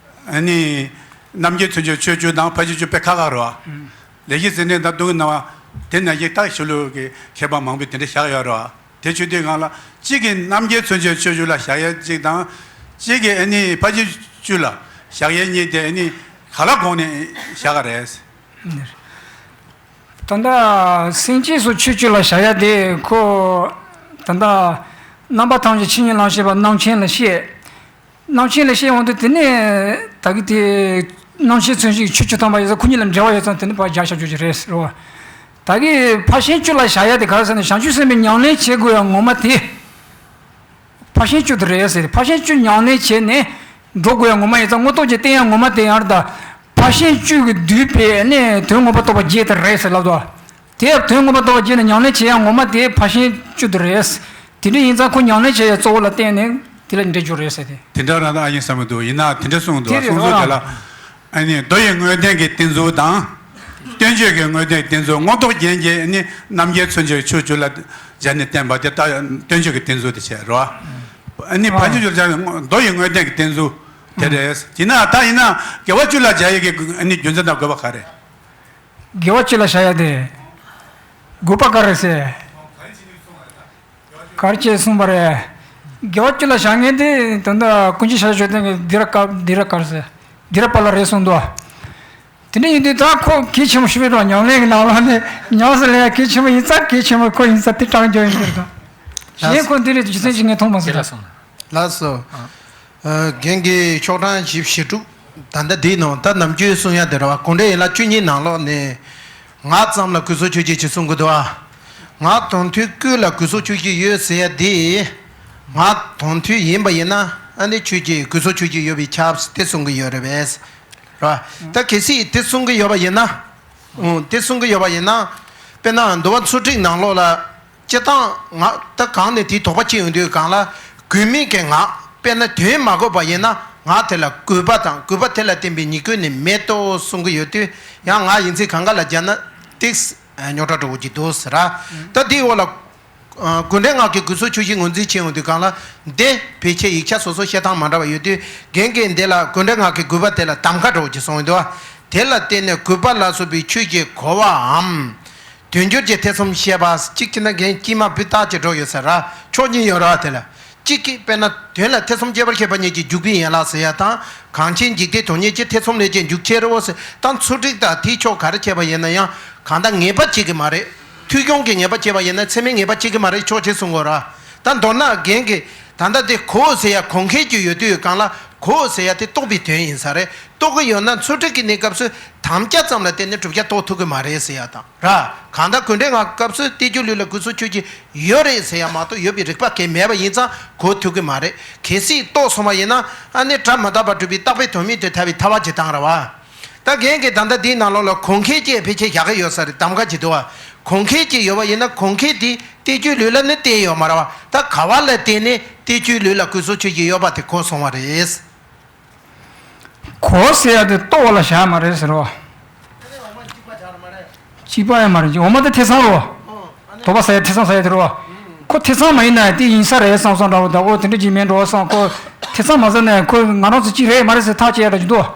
ཨ་ནི་རྣམ་རྒྱལ་མཚོན་ཆའི་ཆོས་བཅུ་དང་ཕར་ཕྱིན་བཅུ་དཔེ་ཁག་ཁག་རེད་བ། ལས་ཀྱི་ཟིན་ནས་ད་དུང་གི་ན་བ་དེ་ན་གི་རྟགས་ཤུ་ལུ་གི་མཁས་པ་མང་པོས་དེ་འདྲ་བཞག་ཡོད་རེད་བ། དེ་ཆོས་དུས་སྒང་ལ་གཅིག་གིས་རྣམ་རྒྱལ་མཚོན་ཆའི་ཆོས་བཅུ་ལ་བཞག་ཡ་གཅིག་དང་། གཅིག་གིས་ཨ་ནི་ཕར་ཕྱིན་བཅུ་ལ་བཞག་ཡ་གཉིས་དེ་ཨ་ནི་ག་ལ་དགོངས་ནས་བཞག་ག་རེད། ད་ལྟ་སེམས་བསྐྱེད་སོགས་ཆོས་བཅུ་ལ་བཞག་ཡ་དེ་ཁོ་ད་ལྟ་རྣམ་པ་ཐམས་ཅད་ཆོས་ཉིད་ལམ་ཤེས་པ་རྣམ་མཁྱེན་ལ་བཤད། རྣམ་མཁྱེན་ལ་བཤད་འོང་དུས་དེ་ནས་ད་གི་དེ་རྣམ་མཁྱེན་མཚོན་བྱེད་ཆོས་བཅུ་ཐམ་པ་ཡོད་ས་ཁོ་གཉིས་ལ་འབྲེལ་བ་ཡོད་ཙང་དེ་ནི་ཕར་རྒྱག་བཞག་རྒྱུ་ཅིག་རེད་ཟེར་བ། ད་གི་ཕར་ཕྱིན་བཅུ་ལ་བཞག་ཡ་དེ་ག་རེ་ཟེར་ན་བྱང་ཆུབ་སེམས་དཔའི་ཉམས་ལེན་བྱེད་དགོས་ཡ་ངོ་མ་དེ། ཕར་ཕྱིན་བཅུ་དེ་རེད་ཟེར། ཕར་ཕྱིན་བཅུ་ཉམས་ལེན་བྱས་ནས་འགྲོ་དགོས་ཡ་ངོ་མ་ཡིན་ཙང་མངོན་རྟོགས་ཀྱི་བསྟན་ཡ་ངོ་མ་དེ་ཡང་རེད་ད། ཕར་ཕྱིན་བཅུ་གིས་བསྡུས་པའི་ནི་དོན་ངོ་མ་རྟོགས་པ་བརྒྱད་དེ་རེད་ཟེར་ལབ་དོ། དེ་ཡང་དོན་ངོ་མ་རྟོགས་པ་བརྒྱད་ནི་ཉམས་ལེན་བྱེད་ཡ་ངོ་མ་དེ་ཕར་ཕྱིན་བཅུ་དེ་རེད། དེ་འདྲ་ཡིན་ཙང་ཁོ་ཉམས་ལེན་བྱེད་ཡ་གཙོ་བོ་ལ་བརྟེན་ནས་དེ་ལ་འགྲེལ་རྒྱུ་རེད་ཟེར་ཏེ། དེ་འདྲ་རང་ད་ཨ་ཡིན་བསམ་གི་འདུག་ཡིན་ན་དེ་འདྲ་གསུངས་འདུག་དེ་རེད་གསུང་ཚུལ་རོ། དེ་ལ། ཨ་ནི་མདོ་ཡི་དངོས་བསྟན་གྱི་བསྟན་ཚུལ་དང་། བསྟན་བཅོས་ཀྱི་དངོས་བསྟན་བསྟན་ཚུལ་མངོན་རྟོགས་རྒྱན་གྱི་ནི་རྣམ་རྒྱལ་མཚོན་བྱེད་ཆོས་བཅུ་ལ་སྦྱར་ནས་བསྟན་པ་དེ་ལྟ་བསྟན་བཅོས་ཀྱི་བསྟན་ཚུལ་དེ་བྱས་རོ། ཨ་ནི་ཕར་ཕྱིན་བཅུ་སྦྱར་ནས་མདོ་ཡི་དངོས་བསྟན་གྱི་བསྟན་ཚུལ་དེ་རེད། དེས་ན་ད་ཡིན་ན་དགེ་བ་བཅུ་ལ་སྦྱར་ཡས་ཀྱི་ཨ་ནི་རྒྱུ་མཚན་དང་དགོས་པ་ག་རེ། དགེ་བ་བཅུ་ལ་བཞག་ཡ་དེ། དགོས་པ་ག་རེ་ཟེར། གར་བཅས་གསུངས་པ་རེད། དགེ་བ་བཅུ་ལ་བཞག་མཁན་དེ་ད་ལྟ་ཀུན་མཁྱེན་ཤཱཀྱ་མཆོག་ལྡན་གྱིས་དྷི་ར་ཀ་དྷི་ར་ཀ་ཟེར། དྷི་ར་པཱ་ལ་རེད་གསུངས་འདུག་དེ་འདྲ་ཡིན་དུས་ད་ཁོ་གལ་ཆེན་པོ་ཞིག་རེད་དོ། ཉམས་ལེན་གྱི་ནང་ལོགས་ནས་ཉམས་སུ་ལེན་ཡ་གལ་ཆེན་པོ་ཡིན་ཙང་གལ་ཆེན་པོ་ཁོ་ཡིན་ཙང་དེ་དྲང་འཇོག་ཡིན་གྱི་རེད་དོ། གཞན་ཁོ་འདི་རེད་རྒྱུ་མཚན་ཅིག་ངས་མཐོང་མ་སོང་ད། ལགས་སོ། ཨ། རྒན་གྱིས་ཤོག་གྲངས་བཞི་བཅུ་ཞེ་དྲུག་ད་ལྟ་འདིའི་ནང་ད་ནམ་རྒྱུན་གསུང་ཡ་དེ་རེད་བ། གུང་ཁྲན་ཡན་ལག་བཅུ་གཉིས་ནང་ལོགས་ནས་ང་ཙམ་ལ་གུས་གསུང་ཆོས་བརྒྱད་ཅེས་གསུང་གི་འདུག་བ། ང་དོན་མཐུན་ཀུན་ལ་གུས་གསུང་ཆོས་བརྒྱད་ཡོད་ཟེར་ཡ་དེ། ང་དོན་མཐུན་ཡིན་པ་ཡིན་ན་ཨ་ནི་ཆོས་བརྒྱད་གུས་གསུང་ཆོས་བརྒྱད་ཡོད་པས་ཁྱབ་དེ་གསུང་གི་ཡོད་རེད་པས། རེད་བ། ད་གལ་སྲིད་དེ་གསུང་གི་ཡོད་པ་ཡིན་ན། ཨང་། དེ་གསུང་གི་ཡོད་པ་ཡིན་ན། དཔེར་ན་འདུལ་བ་ཚུལ་ཁྲིམས་ནང་ལོགས་ལ། སྤྱིར་བཏང་ང་ད་གང་ནས་དེའི་དོགས་པ་ཅི་ཡོང་དུས་གང་ལ། དགོས་མིན་གྱི་ངག་དཔེར་ན་དོན་མ་གོས་པ་ཡིན་ན་ངག་དེ་ལ་གུས་པ་དང་གུས་པ་དེ་ལ་བརྟེན་པའི་ཉེས་ཀུན་ནི་མེད་དོ་གསུང་གི་ཡོད་དུས་ཡང་ང་ཡིན་ཚིག་གང་ག་ལ་སྦྱར་ན་ཏིག་རྙོག་དྲ་འགྲོ་གི་འདུག་ཟེར་ར། ད་དེའི་འོག་ལ། གུས་ཕྲན་ངག་གི་གུས་གསུང་ཆོས་བཞི་ངོས་འཛིན་བྱེད་ཡོང་དུས་གང་ལ། འདི་ཕལ་ཆེར་ཡིག་ཆ་སོ་སོ་བཤད་སྟངས་མ་འདྲ་བ་ཡོད་དུས་རྒན་གྱིས་འདི་ལ་གུས་ཕྲན་ངག་གི་གུས་པ་དེ་ལ་གདམ་ཁ་འདྲ་བོ་ཅིག་གསུངས་ཡོད་འདུག་དེ་ལ་བརྟེན་ནས་གུས་པ་ལ་སོགས་པའི་ཆོས་ཀྱི་གོ་བའམ། དོན་སྦྱོར་གྱི་ཐེ་ཚོམ་བཤད་པ་གཅིག་བྱས་ན་རྒན་དཀྱིལ་མ་སྤུས་དག་ཅིག་འགྲོ་ཡོད་ས་ར་ཕྱོགས་གཉིས་ཡོད་ར་དེ་ལ། གཅིག་གིས་དཔེར་ན་དོན་ལ་ཐེ་ཚོམ་སྐྱེ་བར་བྱེད་པ་ཉིད་ཀྱི་འཇུག་པའི་ཡན་ལག་ཟེར་ཡ་དང་གང་ཕྱིར་འཇིག་རྟེན་དོན་གཉེར་གྱི་ཐེ་ཚོམ་ལས་ཀྱི་འཇུག་ཕྱིར་རོ་ཟེར་དང་ཚུལ་ཁྲིམས་དང་དེའི་ཕྱོགས་ག་རེ་བྱས་པ་ཡིན་ན་ཡང་གང་ལྟར་ངེས་པ་བྱེད་ཀྱི་མ་རེད། ཐོས་སྐྱོང་གི་ངེས་པ་བྱེད་པ་ཡིན་ན་ཚད་མའི་ངེས་པ་བྱེད་ཀྱི་མ་རེད་ཕྱོགས་ཆེ་གསུང་དགོས་ར། ད་མདོར་ན་རྒན་གྱིས་ད་ལྟ་དེ་གོ་ཟེར་ཡ་གོ་མཁན་གྱི་ཡོད་དུས་གང་ལ་གོ་ཟེར་ཡ་དེ་རྟོགས་པའི་དོན་ཡིན་ས་རེད། རྟོགས་ཀྱི་ཡོད་ན་ཚུལ་ཁྲིམས་ཀྱི་གནས་སྐབས་སུ་དམ་བཅའ་ཙམ་ལ་བརྟེན་ནས་བསྒྲུབ་བྱ་རྟོགས་ཐུབ་ཀྱི་མ་རེད་ཟེར་ཡ་དང་ར། གང་ལྟར་གུས་ཕྲན་ངག་སྐབས་སུ་གཏེར་ཆོས་ལུགས་ལ་གུས་གསུང་ཆོས་བརྒྱད་ཡོད་རེད་ཟེར་ཡ་མ་གཏོགས་ཡོད་པའི་རིགས་པ་གང་མེད་པ་ཡིན་ཙང་གོ་ཐུབ་ཀྱི་མ་རེད། གལ་སྲིད་རྟོགས་སོང་བ་ཡིན་ན་ཨ་ནི་སྒྲ་མི་རྟག་པར་སྒྲུབ་པའི་རྟག་པའི་དོན་མིན་དུ་ཐལ་བའི་ཐལ་བ་ཇི་ལྟར་ར་བ། ད་རྒན་གྱིས་ད་ལྟ་འདིའི་ནང་ལོགས་ལ་གོ་མཁན་གྱིས་ཕལ་ཆེར་བཞག་གི་ཡོད་ས་རེད་གདམ་ག་བྱེད་དུས་བ། གོ་མཁན་གྱིས་ཡོད་པ་ཡིན་ན་གོ་མཁན་དེ་གཏེར་ཆོས་ལུགས་ལ་ནི་བརྟེན་ཡོད་མ་རེད་བ། ད་ག་བ་ལ་བརྟེན་ནས་གཏེར་ཆོས་ལུགས་ལ་གུས་གསུང་ཆོས་བརྒྱད་ཡོད་པ་དེ་གོ་སོང་བ་རེད། གོ་ཟེར་ཡ་དེ་རྟོགས་པ་ལ་བཞག་མ་རེད་ཟེར་བ། གཅིག་པ་ཡང་མ་རེད། འོ་མ་དེ་ཐེ་ཚོམ་རོ། དོགས་པ་ཟ་ཡ་ཐེ་ཚོམ་ཟ་ཡ་དེ་རོ། ཁོ་ཐེ་ཚོམ་མ་ཡིན་ན་དེ་ཡིན་ས་རེད་བསམ་བསམ་འདྲ་བོ་དང་འོ་དེ་འདྲ་ཅིག་མིན་འགྲོ་བསམ་ཁོ་ཐེ་ཚོམ་མ་ཟ་ན་ཁོ་ང་རང་ཚོ་གཅིག་རེད་མ་རེད་ཟེར་ཐག་བཅད་ཡ་འདྲ་ཅིག་འདུག་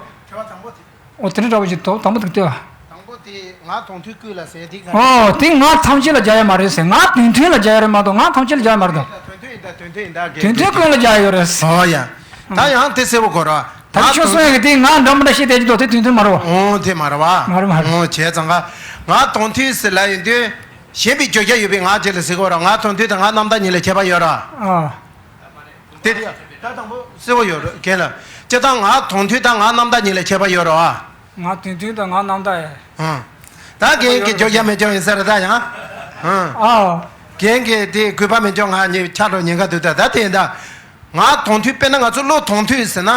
འོ་དེ་འདྲ་འདྲ་བོ་ཅིག་དོགས་དང་པོ་དེ་ལྟོས། དང་པོ་དེ་ང་དོན་མཐུན་ཀུན་ལ་ཟེར་དེ་ག་རེད། ཨོ་དེ་ང་ཐམས་ཅད་ལ་སྦྱར་ཡ་མ་རེད་ཟེར། ང་དོན་མཐུན་ལ་སྦྱར་ཡ་རེད་མ་གཏོགས་ང་ཐམས་ཅད་ལ་སྦྱར་ཡ་མ་རེད་དོ། དོན་མཐུན་ཡིན་ད་དོན་མཐུན་ཡིན་ད་དགེ་དོན་མཐུན་ཀུན་ལ་སྦྱར་ཡ་ཡོད་རེད། ཨོ་ཡ། ད་ཡང་དེ་གསལ་པོ་གོ་ར། ད་ཁྱོད་གསུང་ཡ་གི་དེ་ང་འདྲ་མི་འདྲ་བཤད་བསྡད་ཀྱི་འདུག་དེ་དོན་མཐུན་མ་རེད་བ། ཨོ་དེ་མ་རེད་བ། མ་རེད་མ་རེད། ཨོ་བྱས་ཙང་ང་ང་དོན་མཐུན་ཟེར་ལབ་ཡོང་དུས་གཞན་པའི་བརྗོད་བྱ་ཡོད་པའི་ངག་ཅིག་ལ་ཟེར་གོ་ར། ང་དོན་མཐུན་དང་ང་རྣམ་དག་གཉིས་ལ་ཁྱད་པར་ཡོད་ར། ཨ། དེ་དེ་ད་དང་པོ་གསལ་པོ་ཡོད་རེད་རྒན་ལགས། སྤྱིར་བཏང་ང་དོན་མཐུན་དང་ང་རྣམ་དག་གཉིས་ལ་ཁྱད་པར་ཡོད་རེད་བ། ང་དོན་མཐུན་དང་ང་རྣམ་དག་ཡ། ཧང་། ད་རྒན་གྱི་བརྗོད་བྱ་མེད་ཅོག་ཡིན་ས་རེད་ད་ཡང་། ཧང་། ཨ། རྒན་གྱི་དེ་གུས་པ་མེད་ཅོག་ང་གཉིས་ཆ་འགྲོ་ཉེན་ཁ་འདུག་ད་ད་དེ་ཡིན་ད། ང་དོན་མཐུན་དཔེར་ན་ང་ཚོ་བློ་དོན་མཐུན་ཟེར་ན།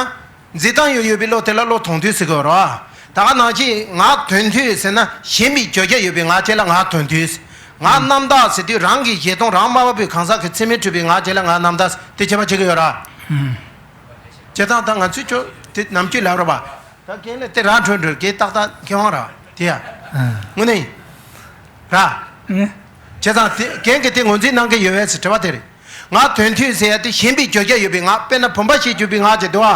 འཛིན་སྟངས་ཡོད་ཡོད་པའི་བློ་དེ་ལ་བློ་དོན་མཐུན་ཟེར་གི་ཡོད་རེད་བ། ད་ག་ནང་བཞིན་ང་དོན་མཐུན་ཟེར་ན་གཞན་པའི་བརྗོད་བྱ་ཡོད་པའི་ངག་ཅིག་ལ་ང་དོན་མཐུན། ང་རྣམ་དག་ཟེར་དུས་རང་གི་བཞེད་དོན་རང་སྨྲ་བ་པོའི་གང་ཟག་གི་ཚད་མས་གྲུབ་པའི་ངག་ཅིག་ལ་ང་རྣམ་དག་དེ་ཁྱད་པར་ཕྱེ་གི་ཡོད་ར། ཨུམ། བྱས་ཙང་ད་ང་ཚོས་ཁྱོད་དེ་ནམ་རྒྱུན་ལབ་ར་བ། ད་རྒན་ལ་དེ་ར་འཕྲོད་འགྲོ་རྒན་ཏག་ཏག་མཁས་དབང་ར་དེ་ཡ། ཨུམ། དངོས་གནས་ར། ཨུམ། བྱས་ བྱས་ཙང་དེ་རྒན་གྱིས་དེ་ངོས་འཛིན་གནང་གི་ཡོད་པས་ཟེར་དྲི་བ་དེ་རེད། ང་དོན་མཐུན་ཟེར་ཡ་དེ་ཞེན་པའི་བརྗོད་བྱ་ཡོད་པའི་ངག་དཔེར་ན་བུམ་པ་ཞེས་བརྗོད་པའི་ངག་ཅིག་འདུག་ཨ།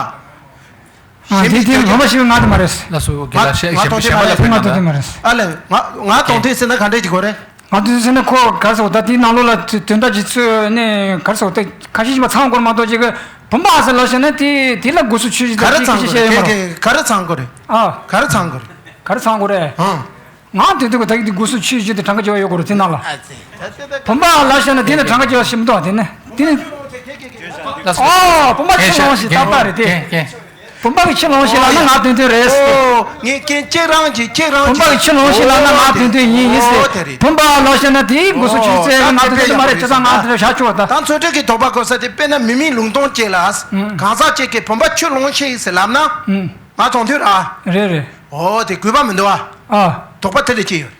ཨ། ཞེན་དེ་པའི་དེ་བརྗོད་བུམ་པ་བྱ་ཞེས་པའི་ངག་དེ་མ་རེད། ལགས་སོ། རྒན་ལགས། ཞེས་ཞེས་པ་ལ་ཕན་ང་དོན་མཐུན་མ་རེད། ཨ་ལས། ང་ང་དོན་མཐུན་ཟེར་ན་ག་འདྲས་ཅིག་དགོས་རེད། ང་དོན་མཐུན་ཟེར་ན་ཁོ་ག་རེ་ཟེར་བ། ད་དེའི་ནང་ལོགས་ལ་དོན་དག་ཅིག་ཚོས་ནས་ག་རེ་ཟེར་བ། ད་ཁ་ཤས་ཤིག་མ་ཚང་དགོས་མ་གཏོགས་ཅིག་གི་བུམ་པ་ཟེར་ལབ་བྱས་ན་དེ་དེ་ལ་དགོས་སུ་ཆོས་ཅིག་ག་རེ་ད་ཚང་དེ་དགོས་ཤེས་རེད། ཡོད་མ་རེད། ག་རེ་ཚང་དགོས་རེད། ཨ། ག་རེ་ཚང་དགོས་རེད། ག་རེ་ཚང་དགོས་རེད། ཨང་། ང་དོན་དུ་གི་ད་གི་དེ་དགོས་སུ་ཆོས་ཅིག་དེ་གྲངས་ཀ་བྱེད་པ་ཡོད་དགོས་རེད། དེ་ནང་ལ་བུམ་པ་ལབ་བྱས་ན་དེ་ནི་གྲངས་ཀ་བྱེད་པ་ཞིག་མི་འདུག་དེ་ནི་དེ་ནི། ཨོ། བུམ་པ་ཕྱིར་ལོངས་ཤིག་ཏག་ཏག་རེད་དེ། བུམ་པ་གི་ཕྱིར་ལོངས་ཤིག་ལབ་ན་ང་དོན་མཐུན་རེད། ཨོ། ངས་རྐྱེན་གཅིག་རང་གིས་གཅིག་རང་གིས། བུམ་པ་གི་ཕྱིར་ལོངས་ཤིག་ལབ་ན་ང་དོན་མཐུན་ཡིན་ཡིན་ཟེར། ཨོ་དེ་རེད། བུམ་པ་ལབ་བྱས་ན་དེའི་དགོས་སུ་ཆོས་ཅིག་ང་དོན་མཐུན་མ་རེད། བྱས་ཙང་ང་དོན་མཐུན་བྱ་ཆོག་ད། ད་ཚོད་ལྟ་གི་དོགས་པ་གོ་ས་དེ་དཔེར་ན་མི་མེད་ལུང་སྟོང་ཅིག་ལ། གང་ཟག་ཅིག་གིས་བུམ་པ་ཕྱིར་ལོངས་ཤིག་ཟེར་ལབ་ན། ང་དོན་མཐུན་ར། རེད་རེད། ཨོ་དེ་དགོས་པ་མི་འདུག་ཨ། ཨ། དོགས་པ་དེ་ལས་ཅི་ཡོད།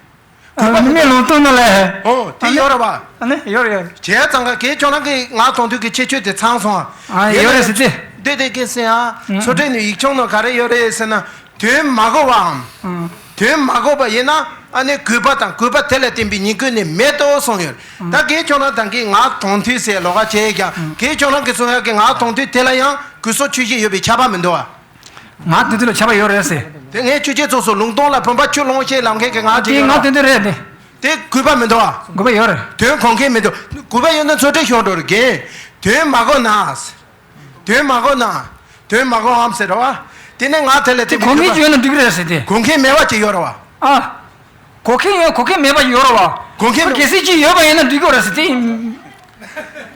ཨ། མི་མེད་ལུང་སྟོང་ན་ལས། ཨོ་དེ་ཡོད་རེད་བ། ཨ་ནི་ཡོད་རེད་ཡོད་རེད། བྱས་ཙང་ཀ་གལ་ཆེ་ན་གི་ང་དོན་མཐུན་གི་ཁྱད་ཆོས་དེ་ཚང་སོང་ཨ། ཨ། ཡོད་རེད་ཟེར་ཏེ། འདི་དེ་གི་ཟེར་ཨ། ཚོ་ཁྲིད་ནས་ཡིག་ཆུང་ནང་ག་རེ་ཡོད་རེད་ཟེར་ན། དོན་མ་གོ་བའམ། ཨ། དོན་མ་གོ་བ་ཡིན་ན་ཨ་ནི་དགོས་པ་དང་དགོས་པ་དེ་ལ་བརྟེན་པའི་ཉེས་དགོས་ནི་མེད་དོ་གསུངས་ཡོད། ད་གལ་ཆེ་ན་ད་གི་ང་དོན་མཐུན་ཟེར་ལོགས་ཀ་བྱས་ཀྱང་གལ་ཆེ་ན་གི་གསུང་ཡ་གི་ང་དོན་མཐུན་དེ་ལ་ཡང་དགོས་སོ་ཆོས་ཅིག་ཡོད་པའི་ཁྱབ་པ་མི་འདུག་ཨ། ང་དོན་མཐུན་ལ་ཁྱབ་པ་ཡོད་རེད་ཟེར། དེ་ངས་ཆོས་ཅན་ཚོགས་སུ་ལུང་སྟོང་ལ་བུམ་པ་ཁྱོད་ལོངས་ཤེས་ལམ་མཁན་གྱི་ང་ཅིག་དེ་ཡོད་ང་ར། དོན་མཐུན་རེད་དེ། དེ་དགོས་པ་མི་འདུག་ཨ། དགོས་པ་ཡོད་རེད། དོན་གོ་མཁན་མི་འདུག་དགོས་པ་ཡོད་ན་ཚོ་ཁྲིད་ཤོར་འགྲོ་རེད་རྒན། དོན་མ་གོ་ན། དོན་མ་གོ་ན། དོན་མ་གོ་འམ་ཟེར་རོ་ཨ། དེ་ནས་ང་དེ་ལ་དེ་དེ་གོ་མཁན་ཅིག་ཡོད་ན་འགྲིག་གི་རེད་ཟེར་ཏེ། གོ་མཁན་མེད་པ་ཅིག་ཡོད་རེད་བ། ཨ། གོ་མཁན་ཡོད་གོ་མཁན་མེད་པ་ཡོད་རེད་བ། གོ་མཁན་ཁོ་གལ་སྲིད་ཅིག་ཡོད་པ་ཡིན་ན་འགྲིག་གི་རེད་ཟེར་ཏེ།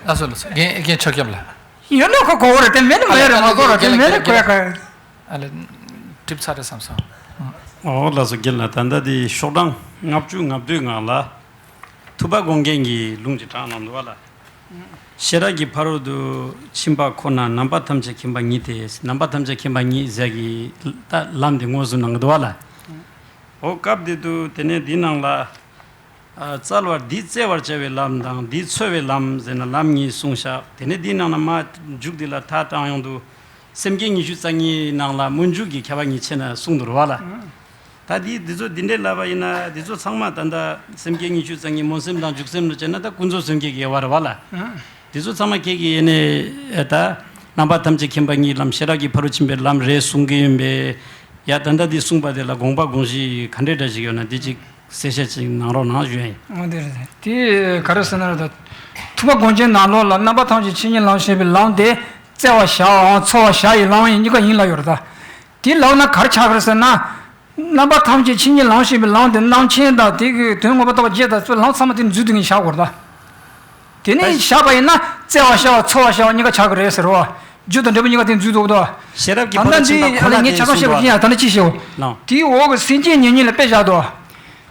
ལགས་སོ་ལགས་སོ། རྒན་རྒན་ཆོས་སྐྱབས་ལགས། ཡོད་ན་ཁོ་གོ་བ་རེད་དེ་མེད་ན་མེད་རེད་མ་གོ་རེད་དེ་མེད་ན་གོ་ཡ་གོ་ཡ། ཨ་ལེ། གྲིབ་ཚ་རེད་བསམ་སོང་། ཨོ་ལགས་སོ་རྒན་ལགས། ད་ལྟ་དེ་ཤོག་གྲངས་ལྔ་བཅུ་ང་བདུན་ནང་ལ་ཐུབ་པ་དགོངས་རྒྱན་གྱི་ལུང་ཅིག་དྲངས་གནང་འདུག་བ་ལ། ཤེས་རབ་ཀྱི་ཕ་རོལ་ཏུ་ཕྱིན་པ་ཁོ་ན་རྣམ་པ་ཐམས་ཅད་མཁྱེན་པ་ཉིད་དེ། རྣམ་པ་ཐམས་ཅད་མཁྱེན་པ་ཉིད་ཟེར་གྱི་ད་ལམ་དེ་མངོན་སུམ་གནང་གི་འདུག་བ་ལ། ཨོ་སྐབས་དེ་དུས་དེ་ནས་འདི་ནང་ལ། ཨ། རྩ་བར་འདིས་བཙལ་བར་བྱ་བའི་ལམ་དང་འདིས་འཚོལ་བའི་ལམ་ཟེར་ན་ལམ་གཉིས་གསུངས་བཞག་དེ་ནས་འདིའི་ནང་ན་མ་མཇུག་འདི་ལ་ཐག་བཏང་ཡོང་དུས་སེམས་བསྐྱེད་ཉི་ཤུ་རྩ་གཉིས་ནང་ལ་སྨོན་འཇུག་གི་ཁྱད་པར་གཉིས་ཕྱེ་ན་གསུངས་འདུག་རེད་བ་ལ། ད་འདི་འདི་ཚོ་འདི་འདྲའི་ལབ་པ་ཡིན་ན་འདི་ཚོ་ཚང་མ་ད་ལྟ་སེམས་བསྐྱེད་ཉི་ཤུ་རྩ་གཉིས་སྨོན་སེམས་དང་འཇུག་སེམས་ལ་བྱས་ན་ད་ཀུན་རྫོབ་སེམས་བསྐྱེད་ཀྱི་དབྱེ་བ་རེད་བ་ལ། འདི་ཚོ་ཚང་མ་ཁྱེད་ཀྱིས་ཡེ་ནས་ད་རྣམ་པ་ཐམས་ཅད་མཁྱེན་པ་ཉིད་ལམ་ཤེས་རབ་ཀྱི་ཕ་རོལ་ཕྱིན་པའི་ལམ་རེད་གསུང་གི་ཡིན་པས། ཡ་ད་ལྟ་འདི་གསུངས་པ་དེ་ལ་དགོངས་པ་དགོངས་གཞི་ག་འདྲའི་འདྲ་ཞིག་ཡོད་ན་འདི་ཅིག་གསལ་བཤད་ཅིག་གནང་རོགས་གནང་ཞུ་ཡ་ཡིན། འོ་དེ་རེད། དེ་ག་རེ་ཟེར་ན་རེད་ད། ཐུབ་པ་དགོངས་རྒྱན་ནང་ལོགས་ལ་རྣམ་པ་ཐམས་ཅད་ཆོས་ཉིད་ལམ་ཞེས་པའི་ལམ་དེ་བཙལ་བར་བྱའམ་འཚོལ་བར་བྱ་ཡི་ལམ་ཡིན་གཉིས་ཀ་ཡིན་ལབ་ཡོད་རེད་ད། དེ་ལབ་ན་ག་རེ་ཆགས་ཀྱི་རེད་ཟེར་ན། རྣམ་པ་ཐམས་ཅད་ཆོས་ཉིད་ལམ་ཞེས་པའི་ལམ་དེ་རྣམ་མཁྱེན་དང་དེ་གི་དོན་མངོན་པར་རྟོགས་པ་བརྒྱད་དང་ཚུལ་ལམ་ཚང་མ་དེ་འཛུལ་དུས་ངས་བཞག་དགོས་རེད་ད། དེ་ནས་བཞག་པ་ཡིན་ན་བཙལ་བར་བྱ་བ་འཚོལ་བར་བྱ་བ་གཉིས་ཀ་ཆགས་ཀྱི་རེད་ཟེར་རོ། རྒྱུ་དང་འབྲས་བུ་གཉིས་ཀ་དེ་འཛུལ་འདུག་དོ། ཤེས་རབ་ཀྱི་ཕ་རོལ་ཕྱིན་པ་ཁོ་ན་དེ་གསུངས་འདུག་བ། ད་ལྟ་ཅི་ཞེས་ལ། དེའི་འོག་གི་སེམས་བསྐྱེད་ཉེར་གཉིས་ལ་དཔེ་བཞག་དོ།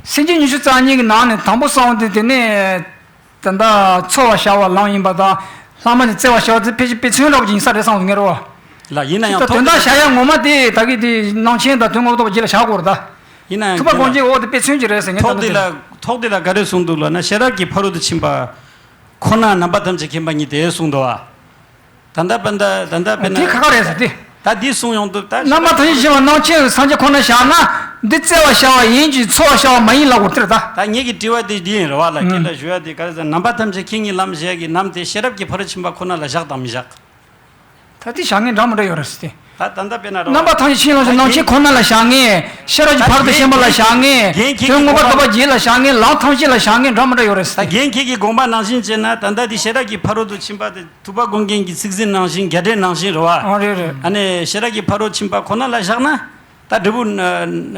སེམས་བསྐྱེད་ཉི་ཤུ་རྩ་གཉིས་ཀྱི་ནང་ནས་དང་པོ་གསུངས་དེ་དེ་ནས། ད་ལྟ་འཚོལ་བར་བྱ་བ་ལམ་ཡིན་པ་དང་། ལྷག་མ་ནི་བཙལ་བར་བྱ་བ་དེ་ཕལ་ཆེར་དཔེ་མཚོན་འདྲ་པོ་ཅིག་ཡིན་ས་རེད་བསམ་སོང་ངས་རོ། ལ་ཡིན་ན་ཡང་ད་དོན་དག་བྱ་ཡ་ངོ་མ་དེ་ད་གི་དེ་རྣམ་མཁྱེན་དང་དོན་མངོན་པར་རྟོགས་པ་བརྒྱད་ལ་བཞག་དགོས་རེད་ད། ཡིན་ན་ཡང་ཐུབ་པ་དགོངས་རྒྱན་འོག་དེ་དཔེ་མཚོན་གྱི་རེད་ཟེར་ངས་ད་ཐོག་དེ་ལ་ཐོག་དེ་ལ་ག་རེ་གསུངས་འདུག་ལབ་ན་ཤེས་རབ་ཀྱི་ཕ་རོལ་ཏུ་ཕྱིན་པ་ཁོ་ན་རྣམ་པ་ཐམས་ཅད་མཁྱེན་པ་ཉིད་དེ་གསུངས་འདུག་བ། ད་ལྟ་པ་འདི་ད་ལྟ་དཔེར་ན་དེ་ཁ་ཁ་རེད་ཟེར་ཏེ། ད་འདི་གསུང་ཡོང་དུས་ད་རྣམ་པ་ཐམས་ཅད་ཤེས་པ་རྣམ་མཁྱེན་སངས་རྒྱས་ཁོ་ན་བཞག་ན་འདི་བཙལ་བར་བྱ་བ་ཡིན་གྱི་འཚོལ་བར་བྱ་བ་མ་ཡིན་ལབ་དགོས་དེ་རེད་ད། ད་ངེད་ཀྱི་དྲི་བ་དེ་འདི་ཡིན་རེད་བ་ལ། ཁྱེད་ལ་ཞུ་ཡ་དེ་ག་རེ་ཟེར་ན་རྣམ་པ་ཐམས་ཅད་མཁྱེན་གྱི་ལམ་ཞེས་ཀྱི་ལམ་དེ་ཤེས་རབ་ཀྱི་ཕ་རོལ་ཕྱིན་པ་ཁོ་ན་ལ་བཞག་དང་མི་བཞག་ད་དེ་བཞག་ངེས་འདྲ་མི་འདྲ་ཡོད་རེད་ཟེར་ཏེ། ད་ད་ལྟ་དཔེར་ན་རེད་བ། རྣམ་པ་ཐམས་ཅད་མཁྱེན་ལམ་ཞེས་རྣམ་མཁྱེན་ཁོ་ན་ལ་བཞག་ངེས། ཤེས་རབ་ཀྱི་ཕ་རོལ་ཏུ་ཕྱིན་པ་ལ་བཞག་ངེས། དོན་མངོན་པར་རྟོགས་པ་བརྒྱད་ལ་བཞག་ངེས། ལམ་ཐམས་ཅད་ལ་བཞག་ངེས་འདྲ་མི་འདྲ་ཡོད་རེད་ཟེར་ཏེ། ད་རྒན་ཁྱེད་ཀྱི་དགོངས་པ་ནང་བཞིན་བྱས་ན་ད་ལྟ་དེ་ཤེས་རབ་ཀྱི་ཕ་རོལ་ཏུ་ཕྱིན་པ་དེ། ཐུབ་པ་དགོངས་རྒྱན་གྱི་ཚིག་ཟིན་ནང་བཞིན་རྒྱ་འགྲེལ་ནང་བཞིན་རེད་བ། ཨ་རེད་རེད། ཨ་ནི་ཤེས་རབ་ཀྱི་ཕ་རོལ་ཕྱིན་པ་ཁོ་ན་ལ་བཞག་ན། ད་འབྲས་བུ་ན་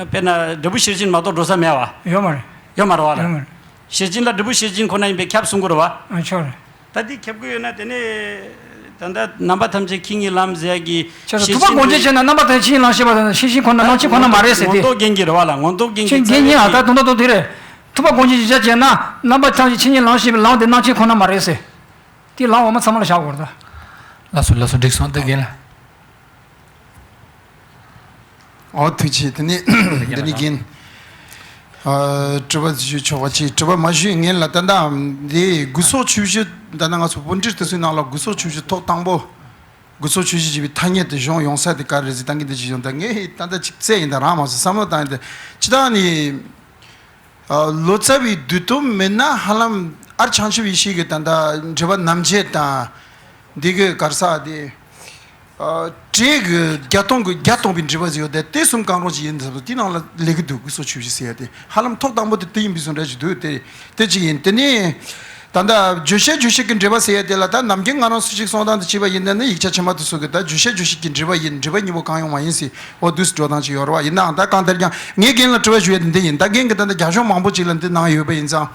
དཔེར་ན་འབྲས་བུ་ཤེར་ཕྱིན་མ་གཏོགས་འགྲོ་ས་མེད་བ། ཡོད་མ་རེད། ཡོད་མ་རེད་བ་ལ། ཡོད་མ་རེད། ཤེར་ཕྱིན་ལ་འབྲས་བུ་ཤེར་ཕྱིན་ཁོ་ན་ཡིན་པས་ཁྱབ་གསུང་གི་རེད་བ། ཨ་ཆོག་རེད། ད་འདི་ཁྱབ་ཀྱི་ཡོད་ན་དེ་ནས་ད་ལྟ་རྣམ་པ་ཐམས་ཅད་མཁྱེན་གྱི་ལམ་ཟེར་ཡ་གི་ཤེར་ཕྱིན་ཐུབ་པ་དགོངས་རྒྱན་བྱས་ན་རྣམ་པ་ཐམས་ཅད་མཁྱེན་གྱི་ལམ་ཞེས་པ་དང་ཤེར་ཕྱིན་ཁོ་ན་རྣམ་མཁྱེན་ཁོ་ན་མ་རེད་ཟེར་ཏེ། མངོན་རྟོགས་རྒྱན་གྱི་རེད་བ་ལ་མངོན་རྟོགས་རྒྱན་གྱི་ཤེར་ཕྱིན་རྒྱན་ཉིད་ཨ་ད་དོན་དག་དེ་རེད། ཐུབ་པ་དགོངས་རྒྱན་ཞིག་བྱས་ན་རྣམ་པ་ཐམས་ཅད་མཁྱེན་གྱི་ལམ་ཞེས་པའི་ལམ་དེ་རྣམ་མཁྱེན་ཁོ་ན་མ་རེད་ཟེར། དེ་ལམ་འོག་མ་ཚང་མ་ལ་བཞག་དགོས་རེད་ད། ལགས་སོ་ལགས་སོ། འགྲིག་སོང་ད་རྒན་ལགས། ཨོ་ཐུགས་རྗེ་ཆེ། དེ་ནས་འདི་ནས་རྒན། ཨ། དྲི་བ་ཞུ་ཆོག་པ་ཅིག་དྲི་བ་མ་ཞུས་སྔོན་ལ་ད་ལྟ་འདི་དགུ་སོགས་བཅུ་བཞི་ད་ལྟ་ང་ཚོ་བོད་འགྲེལ་དེ་ཚོའི་ནང་ལ་དགུ་སོགས་བཅུ་བཞི་ཐོག་དང་པོ། དགུ་སོགས་བཅུ་བཞི་ཅེས་པའི་ཐ་སྙད་དེ་བྱུང་ཡོང་ས་དེ་ག་རེ་རེད་ཟེར་ད་གིན་དེ་ཅིག་བྱུང་ད་ངས་ད་ལྟ་ཅིག་བཙལ་ཡིན་ད་རང་མ་སོང་བསམ་བློ་བཏང་ཡིན་ད་ཅི་ད་ནི། ལོ་ཙཱ་བའི་བསྡུས་དོན་མིན་ན་ཧ་ལམ་ཨར་བྱང་ཆུབ་ཡེ་ཤེས་ཀྱི་ད་ལྟ་འགྲེལ་པ་རྣམ་འབྱེད་དང་། འདི་གི་གར་ས་དེ། ཨ། བྲིས་གི་བརྒྱ་སྟོང་གི་བརྒྱ་སྟོང་པའི་འགྲེལ་པ་ཟེར་ཡོད་དེ། དེ་གསུམ་གང་རུང་ཞིག་ཡིན་ཟེར་བ་དེའི་ནང་ལ་སླེབས་ཀྱི་འདུག་སྐུ་གསུང་ཆོས་བཞི་ཟེར་ཡ་དེ་ཧ་ལམ་ཐོག་དང་པོ་དེ་དེ་ཡིན་པའི་བཟོ་འདྲ་ཞིག་འདུག་དེ་དེ་གཅིག་ཡིན། དེ་ནས་ད་ལྟ་བརྗོད་བྱ་རྗོད་བྱེད་ཀྱི་འགྲེལ་པ་ཟེར་ཡ་དེ་ལ་ད་ནམ་རྒྱུན་ང་རང་ཚོ་ཞིག་གསུང་སྟངས་དེ་བྱས་པ་ཡིན་ན་ནི་ཡིག་ཆ་ཕྱི་མ་དེ་ཚོ་གི་ད་བརྗོད་བྱ་རྗོད་བྱེད་ཀྱི་འགྲེལ་པ་ཡིན། འགྲེལ་པ་གཉིས་པོ་གང་ཡོང་བ་ཡིན་ཟེར། འོ་འདུག་སེ་འགྲོ་སྟངས་ཅིག་ཡོད་རེད་བ། ཡིན་ནའང་ད་གང་ལྟར་ཀྱང་ངས་རྒན་ལ་དྲི་བ་ཞུ་ཡ་དེ་འདི་ཡིན། ད་རྒན་གྱིས་ད་ལྟ་རྒྱ་གཞུང་མང་པོ་ཅིག་ལ་འདི་གནང་ཡོད་པ་ཡིན་ཙང་།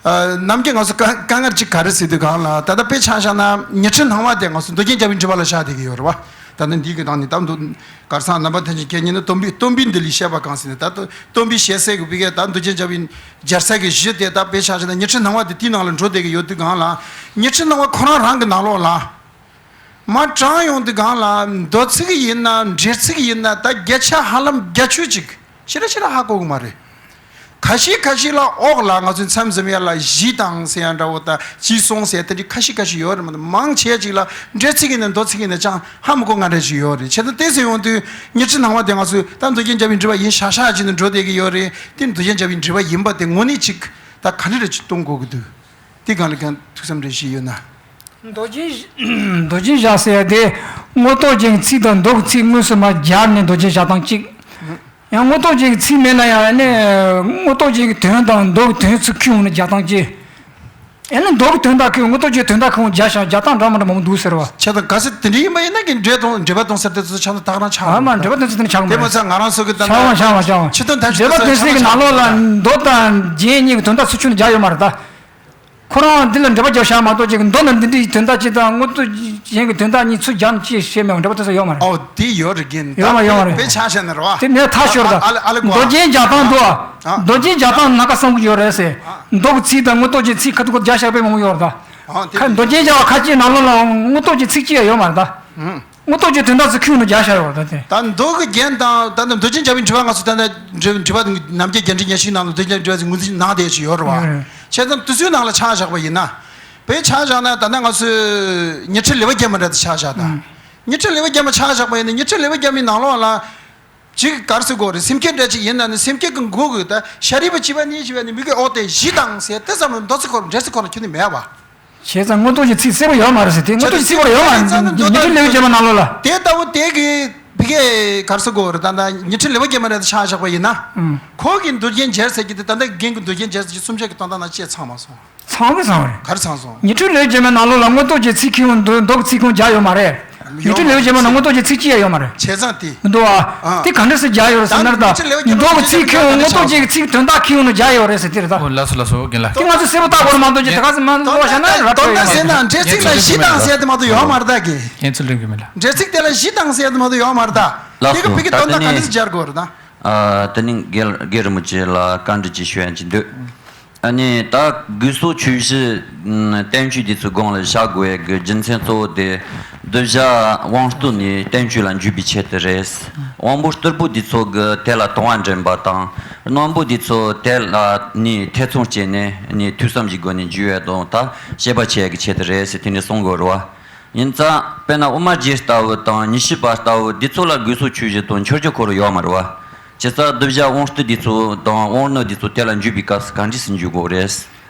ཨ། ནམ་རྒྱུན་ང་ཚོ་དཀའ་དཀའ་ངལ་ཅིག་ག་རེ་ཟེར་དུས་སྒང་ལ། ད་ལྟ་དཔེ་ཆ་བཞག་ན་ཉི་ཁྲི་སྣང་བ་དེ་ང་ཚོ་མདོ་རྒྱན་རྒྱལ་བའི་འགྲེལ་པ་ལ་བཞག་བསྡད་ཀྱི་ཡོད་རེད་བ། ད་ནི་འདི་གི་སྟེང་ནས་ད་མདོ་གར་སང་རྣམ་པ་ཐམས་ཅད་མཁྱེན་ཉིད་ནི་སྟོན་པའི་སྟོན་པའི་མདོ་ལས་བཤད་པ་གང་ཟེར་ནས། ད་སྟོན་པའི་ཞལ་ཟས་ཀྱི་བི་གའི་ད་མདོ་རྒྱན་རྒྱལ་བའི་སྦྱར་ས་གི་གཞི་དེ་ད་དཔེ་ཆ་བཞག་ན་ཉི་ཁྲི་སྣང་བ་དེ་དེའི་ནང་ལ་འགྲོ་བསྡད་ཀྱི་ཡོད་དུས་སྒང་ལ། ཉི་ཁྲི་སྣང་བ་ཁོ་རང་རང་གི་ནང་ལོགས་ལ། མར་དྲངས་ཡོང་དུས་སྒང་ལ་མདོ་ཚིག་ཡིན་ན་འགྲེལ་ཚིག་ཡིན་ན་ད་བརྒྱ་ཆ་ཧ་ལམ་བརྒྱད་ཅུ་ཅིག་ཞེ་དྲག་ཞེ་དྲག་ཧ་གོ་གི་མ་རེད། ཁ་ཤས་ཁ་ཤས་ལ་འོག་ལ་ང་ཚོའི་མཚམས་འཛོམས་ཡ་ལ་གཞི་དང་ཟེར་ཡ་འདྲ་བོ་དང་ཅི་སོང་ཟེར་ཡ་དེ་འདྲ་ཁ་ཤས་ཁ་ཤས་ཡོད་རེད་མ་གཏོགས། མང་ཆེ་ཅིག་ལ་འགྲེལ་ཚིག་ཡིན་ན་མདོ་ཚིག་ཡིན་ན་ཅང་ཧ་མི་གོ་ང་འདྲ་ཅིག་ཡོད་རེད། བྱས་ཙང་དེ་ཟེར་ཡོང་དུས་ཉི་ཁྲི་སྣང་བ་དེ་ང་ཚོས་ད་མདོ་རྒྱན་རྒྱལ་བའི་འགྲེལ་པ་ཡིན་ཤག་ཤག་བྱས་ནས་འགྲོ་བསྡད་ཀྱི་ཡོད་རེད། དེ་མདོ་རྒྱན་རྒྱལ་བའི་འགྲེལ་པ་ཡིན་པ་དེ་དངོས་གནས་ཅིག་ད་ག་འདྲ་རེ་ཅིག་གཏོང་དགོས་ཀྱི་འདུག་དེ་སྒང་ལ་ཀྱང་ཐུགས་བསམ་རེ་བཞེས་ཡོད་ན། མདོ་རྒྱན། མདོ་རྒྱན་བཞག་ཟེར་ཡ་དེ། མངོན་རྟོགས་ཅན་གྱི་ཚིག་དང་མདོ་གི་ཚིག་དངོས་སུ་མར་སྦྱར་ནས་མདོ་རྒྱན་བཞག་སྟངས་གཅིག་ཡང་མངོན་རྟོགས་ཅན་གྱི་ཚིག་མེད་ན་ཡང་ནི། མངོན་རྟོགས་ཅན་གྱི་དོན་དང་མདོ་གི་དོན་ཚུར་ཁྱེར་འོང་ནས་སྦྱར་སྟངས་གཅིག་ཡང་ནི་མདོ་གི་དོན་དག་ཁྱེར་འོང་མངོན་རྟོགས་ཅན་གྱི་དོན་དག་ཁྱེར་འོང་སྦྱར་བཞག་སྦྱར་སྟངས་འདྲ་མི་འདྲ་མང་པོ་འདུག་ཟེར་བ། བྱས་ཙང་གལ་སྲིད་དེ་འདྲ་ཡིན་པ་ཡིན་ན་གི་འགྲེལ་དང་འགྲེལ་པ་གཏོང་ས་དེ་ཚོ་ཆ་ཚང་ད་ག་རང་ཆགས་ཨ་མ་འགྲེལ་པ་གཏོང་ས་དེ་ནི་ཆགས་མ་རེད། དེ་མ་ཚད་ང་རང་ཚོ་གི་ད་ཆགས་མ་ཆགས་མ་ཆགས་མ། ཆེད་དོན་ཐམས་ཅད་འགྲེལ་པ་གཏོང་ས་གི་ནང་ལོགས་ལ་མདོ་དང་རྒྱན་གཉིས་ཀྱི་དོན་དག་ཚུར་ཁྱེར་ནས་སྦྱར་ཡོད་མ་རེད་ད། ཁོ་རང་འདི་ལ་འགྲེལ་པ་རྒྱབ་བཞག་མ་གཏོགས་ཅིག་མདོ་ནི་འདི་འདྲའི་དོན་དག་ཅིག་དང་མངོན་རྟོགས་ཅན་གྱི་དོན་དག་གཉིས་ཚུར་སྦྱར་ནས་ཅིག་བཤད་མེད་པ་འགྲེལ་པ་གཏོང་ས་ཡོད་མ་རེད། ཨོ་དེ་ཡོད་རེད་རྒན། ཡོད་མ་ཡོད་མ་རེད། དཔེ་ཆ་བཞག་ན་རེད་བ། དེ་མེད་ཐག་ཆོད་རེད་ད། ཨ་ལེ་ཨ་ལེ་གོ། མདོ་རྒྱན་སྦྱར་སྟངས་འདུག་ཨ། མདོ་རྒྱན་སྦྱར་སྟངས་སྣ་ཁ་གསུམ་ཡོད་རེད་ཟེར། མདོ་གི་ཚིག་དང་མངོན་རྟོགས་ཅན་ཚིག་ཁ་ཐུག་ཁ་ཐུག་སྦྱར་བཞག་པའི་མང་པོ་ཡོད་རེད་ད། ཨོ་དེ། ཁ་མདོ་རྒྱན་སྦྱར་བ་ཁ་ཅིག་ནང་ལོགས་ལ་མངོན་རྟོགས་ཅན་ཚིག་གཅིག་ཡང་ཡོད་མ་རེད་ད། མངོན་རྟོགས་ཀྱི་དོན་དག་ཚུར་ཁྱེར་ནས་སྦྱར་བཞག་ཡོད་རེད་ད་དེ། ད་མདོ་གི་རྒྱན་དང་ད་ལྟ་མདོ་རྒྱན་རྒྱལ་བའི་འགྲེལ་པ་ང་ཚོ་ད་ལྟ་འགྲེལ་འགྲེལ་པ་ནམ་རྒྱུན་རྒྱན་འགྲེལ་ཉེར་གཅིག་ནང་ལ་མདོ་རྒྱན་འགྲེལ་པ་ཟེར་ངོས་འཛིན་གནང་བསྡད་ཅིག་ཡོད་རེད་བ། ཡོད་རེད། བྱས་ཙང་དེ་ཚོའི་ནང་ལ་ཆ་བཞག་པ་ཡིན་ན། དཔེ་ཆ་བཞག་ན་ད་ལྟ་ང་ཚོས་ཉི་ཁྲི་ལེའུ་བརྒྱད་མ་འདྲ་དེ་ཆ་བཞག་དང་། ཉི་ཁྲི་ལེའུ་བརྒྱད་མ་ཆ་བཞག་པ་ཡིན་ན་ཉི་ཁྲི་ལེའུ་བརྒྱད་མའི་ནང་ལོགས་ལ། ཅིག་གར་སི་གོ་རེད། སེམས་བསྐྱེད་འདྲ་ཅིག་ཡིན་ན་ནི་སེམས་བསྐྱེད་ཀྱི་མགོ་གི་ད་ཤཱ་རིའི་བུ་བྱིས་པ་ནི་བྱིས་པ་ནི་མི་དགེ་འོག་སྟེ་བཞི་དང་ཟེར་དེ་ཙམ་ལ་མདོ་ཚིག་གོ་རེད་འགྲེལ་ཚིག་གོ་རེད་ཁྱོན་ནས་མེད་པ། བྱས་ཙང་མངོན་རྟོགས་ཀྱི་ཚིག་གསལ་པོ་ཡོད་མ་རེད་ཟེར་དེ། མངོན་རྟོགས་ཀྱི་ཚིག་པོ་ཡོད་མ་རེད། ཉི་ཁྲི་ལེའུ་བརྒྱད་མ་ནང་ལོགས་ལ། དེ་ལྟ་བུ་དེ་གི་བི་གེ་གར་སོ་གོ་རེད། ད་ལྟ་ཉི་ཁྲི་ལེའུ་བརྒྱད་མ་རེད་ཆ་བཞག་པ་ཡིན་ན། ཁོ་གི་མདོ་རྒྱན་རྒྱལ་སྲས་ཀྱི་དེ་ད་ལྟ་རྒན་གྱི་མདོ་རྒྱན་རྒྱལ་སྲས་ཀྱི་གསུམ་ཆ་གི་དོན་དག་ན་ཅི་ཚང་མ་སོང་། ཚང་གི་ཚང་རེད། གར་ཚང་སོང་། ཉི་ཁྲི་ལེའུ་བརྒྱད་མའི་ནང་ལོགས་ལ་མངོན་རྟོགས་ཀྱི་ཚིག་ཁྱེར་འོང་མདོ་མདོ་གི་ཚིག་ཁྱེར་འོང་སྦྱར་ཡོད་མ་རེད། ཉི་ཁྲི་ལེའུ་བརྒྱད་མའི་ནང་མངོན་རྟོགས་ཀྱི་ཚིག་གཅིག་ཡང་ཡོད་མ་རེད། བྱས་ཙང་དེ། མི་འདུག་ཨ། དེ་ག་འདྲ་སེ་སྦྱར་ཡོད་རེད་ཟེར་ན་རེད་ད། མདོ་གི་ཚིག་ཁྱེར་འོང་མངོན་རྟོགས་ཀྱི་ཚིག་དོན་དག་ཁྱེར་འོང་ནས་སྦྱར་ཡོད་རེད་ཟེར་དེ་རེད་ད། ཨོ་ལགས་སོ་ལགས་སོ་རྒན་ལགས། དེ་ང་ཚོ་གསལ་པོ་བལྟ་དགོས་རེད་མ་གཏོགས་ཅི་ད་ག་ཟེ་མ་འདུག་བ་བྱས་ན་ར་དོན་དག་ཟེར་ན་འགྲེལ་ཚིག་ལ་གཞི་དང་ཟེར་དེ་མ་གཏོགས་ཡོད་མ་རེད་ད་གི། ཡིན་ཚུལ་ལུགས་ཀྱི་མི་ལ། འགྲེལ་ཚིག་དེ་ལ་གཞི་དང་ཟེར་དེ་མ་གཏོགས་ཡོད་མ་རེད་ད། ལགས་སོ། དེ་གི་བི་གི་དོན་དག་ག་འདྲ་སེ་སྦྱར་དགོས་རེད་ད། ཨ། དེ་ནི་རྒན་རྒན་རིན་པོ་ཆེ་ལ་བཀའ་འདྲི་ཅིག་ཞུ་ཡ་ཅིག་འདུག་ཨ་ནི་ད་དགོས་གསོག་ཆོས་བཞི་བསྟན་བཅོས་འདི་ཚོའི་སྒང་ལ་བཞག་དགོས་ཡ་གི་རྒྱུ་མཚན་གཙོ་བོ་དེ་གདུལ་བྱ་དབང་རྟུལ་ནས་བསྟན་བཅོས་ལ་འཇུག་པའི་ཆེད་དུ་རེད། དབང་པོ་རྟུལ་པོ་འདི་ཚོ་གི་དེ་ལ་དུང་བ་འདྲེན་པ་དང་རྣོན་པོ་འདི་ཚོ་དེ་ལ་ནི་ཐེ་ཚོམ་སྐྱེས་ནས་ནི་ཐོས་བསམ་གྱི་སྒོ་ནས་འཇུག་ཡ་དང་ད་དཔྱད་པ་བྱེད་ཡ་གི་ཆེད་དུ་རེད་ཟེར་དེ་འདྲ་གསུང་དགོས་རེད་བ། ཡིན་ཙང་དཔེར་ན་དབུ་མ་རྒྱུད་ལྟ་བུ་དང་ཉི་ཤུ་པ་ལྟ་བུ་འདི་ཚོ་ལ་དགོས་གསོག་ཆོས་བཞི་དང་མཆོད་བརྗོད་ཁོ་རང་ཡོད་མ་རེད་བ། བྱས་ཙང་གདུལ་བྱ་དབང་རྟུལ་འདི་ཚོ་དང་དབང་རྣོན་འདི་ཚོ་དེ་ལ་འཇུག་པའི་སྐབས་སུ་ག་འདྲ་སེ་འཇུག་དགོས་རེད།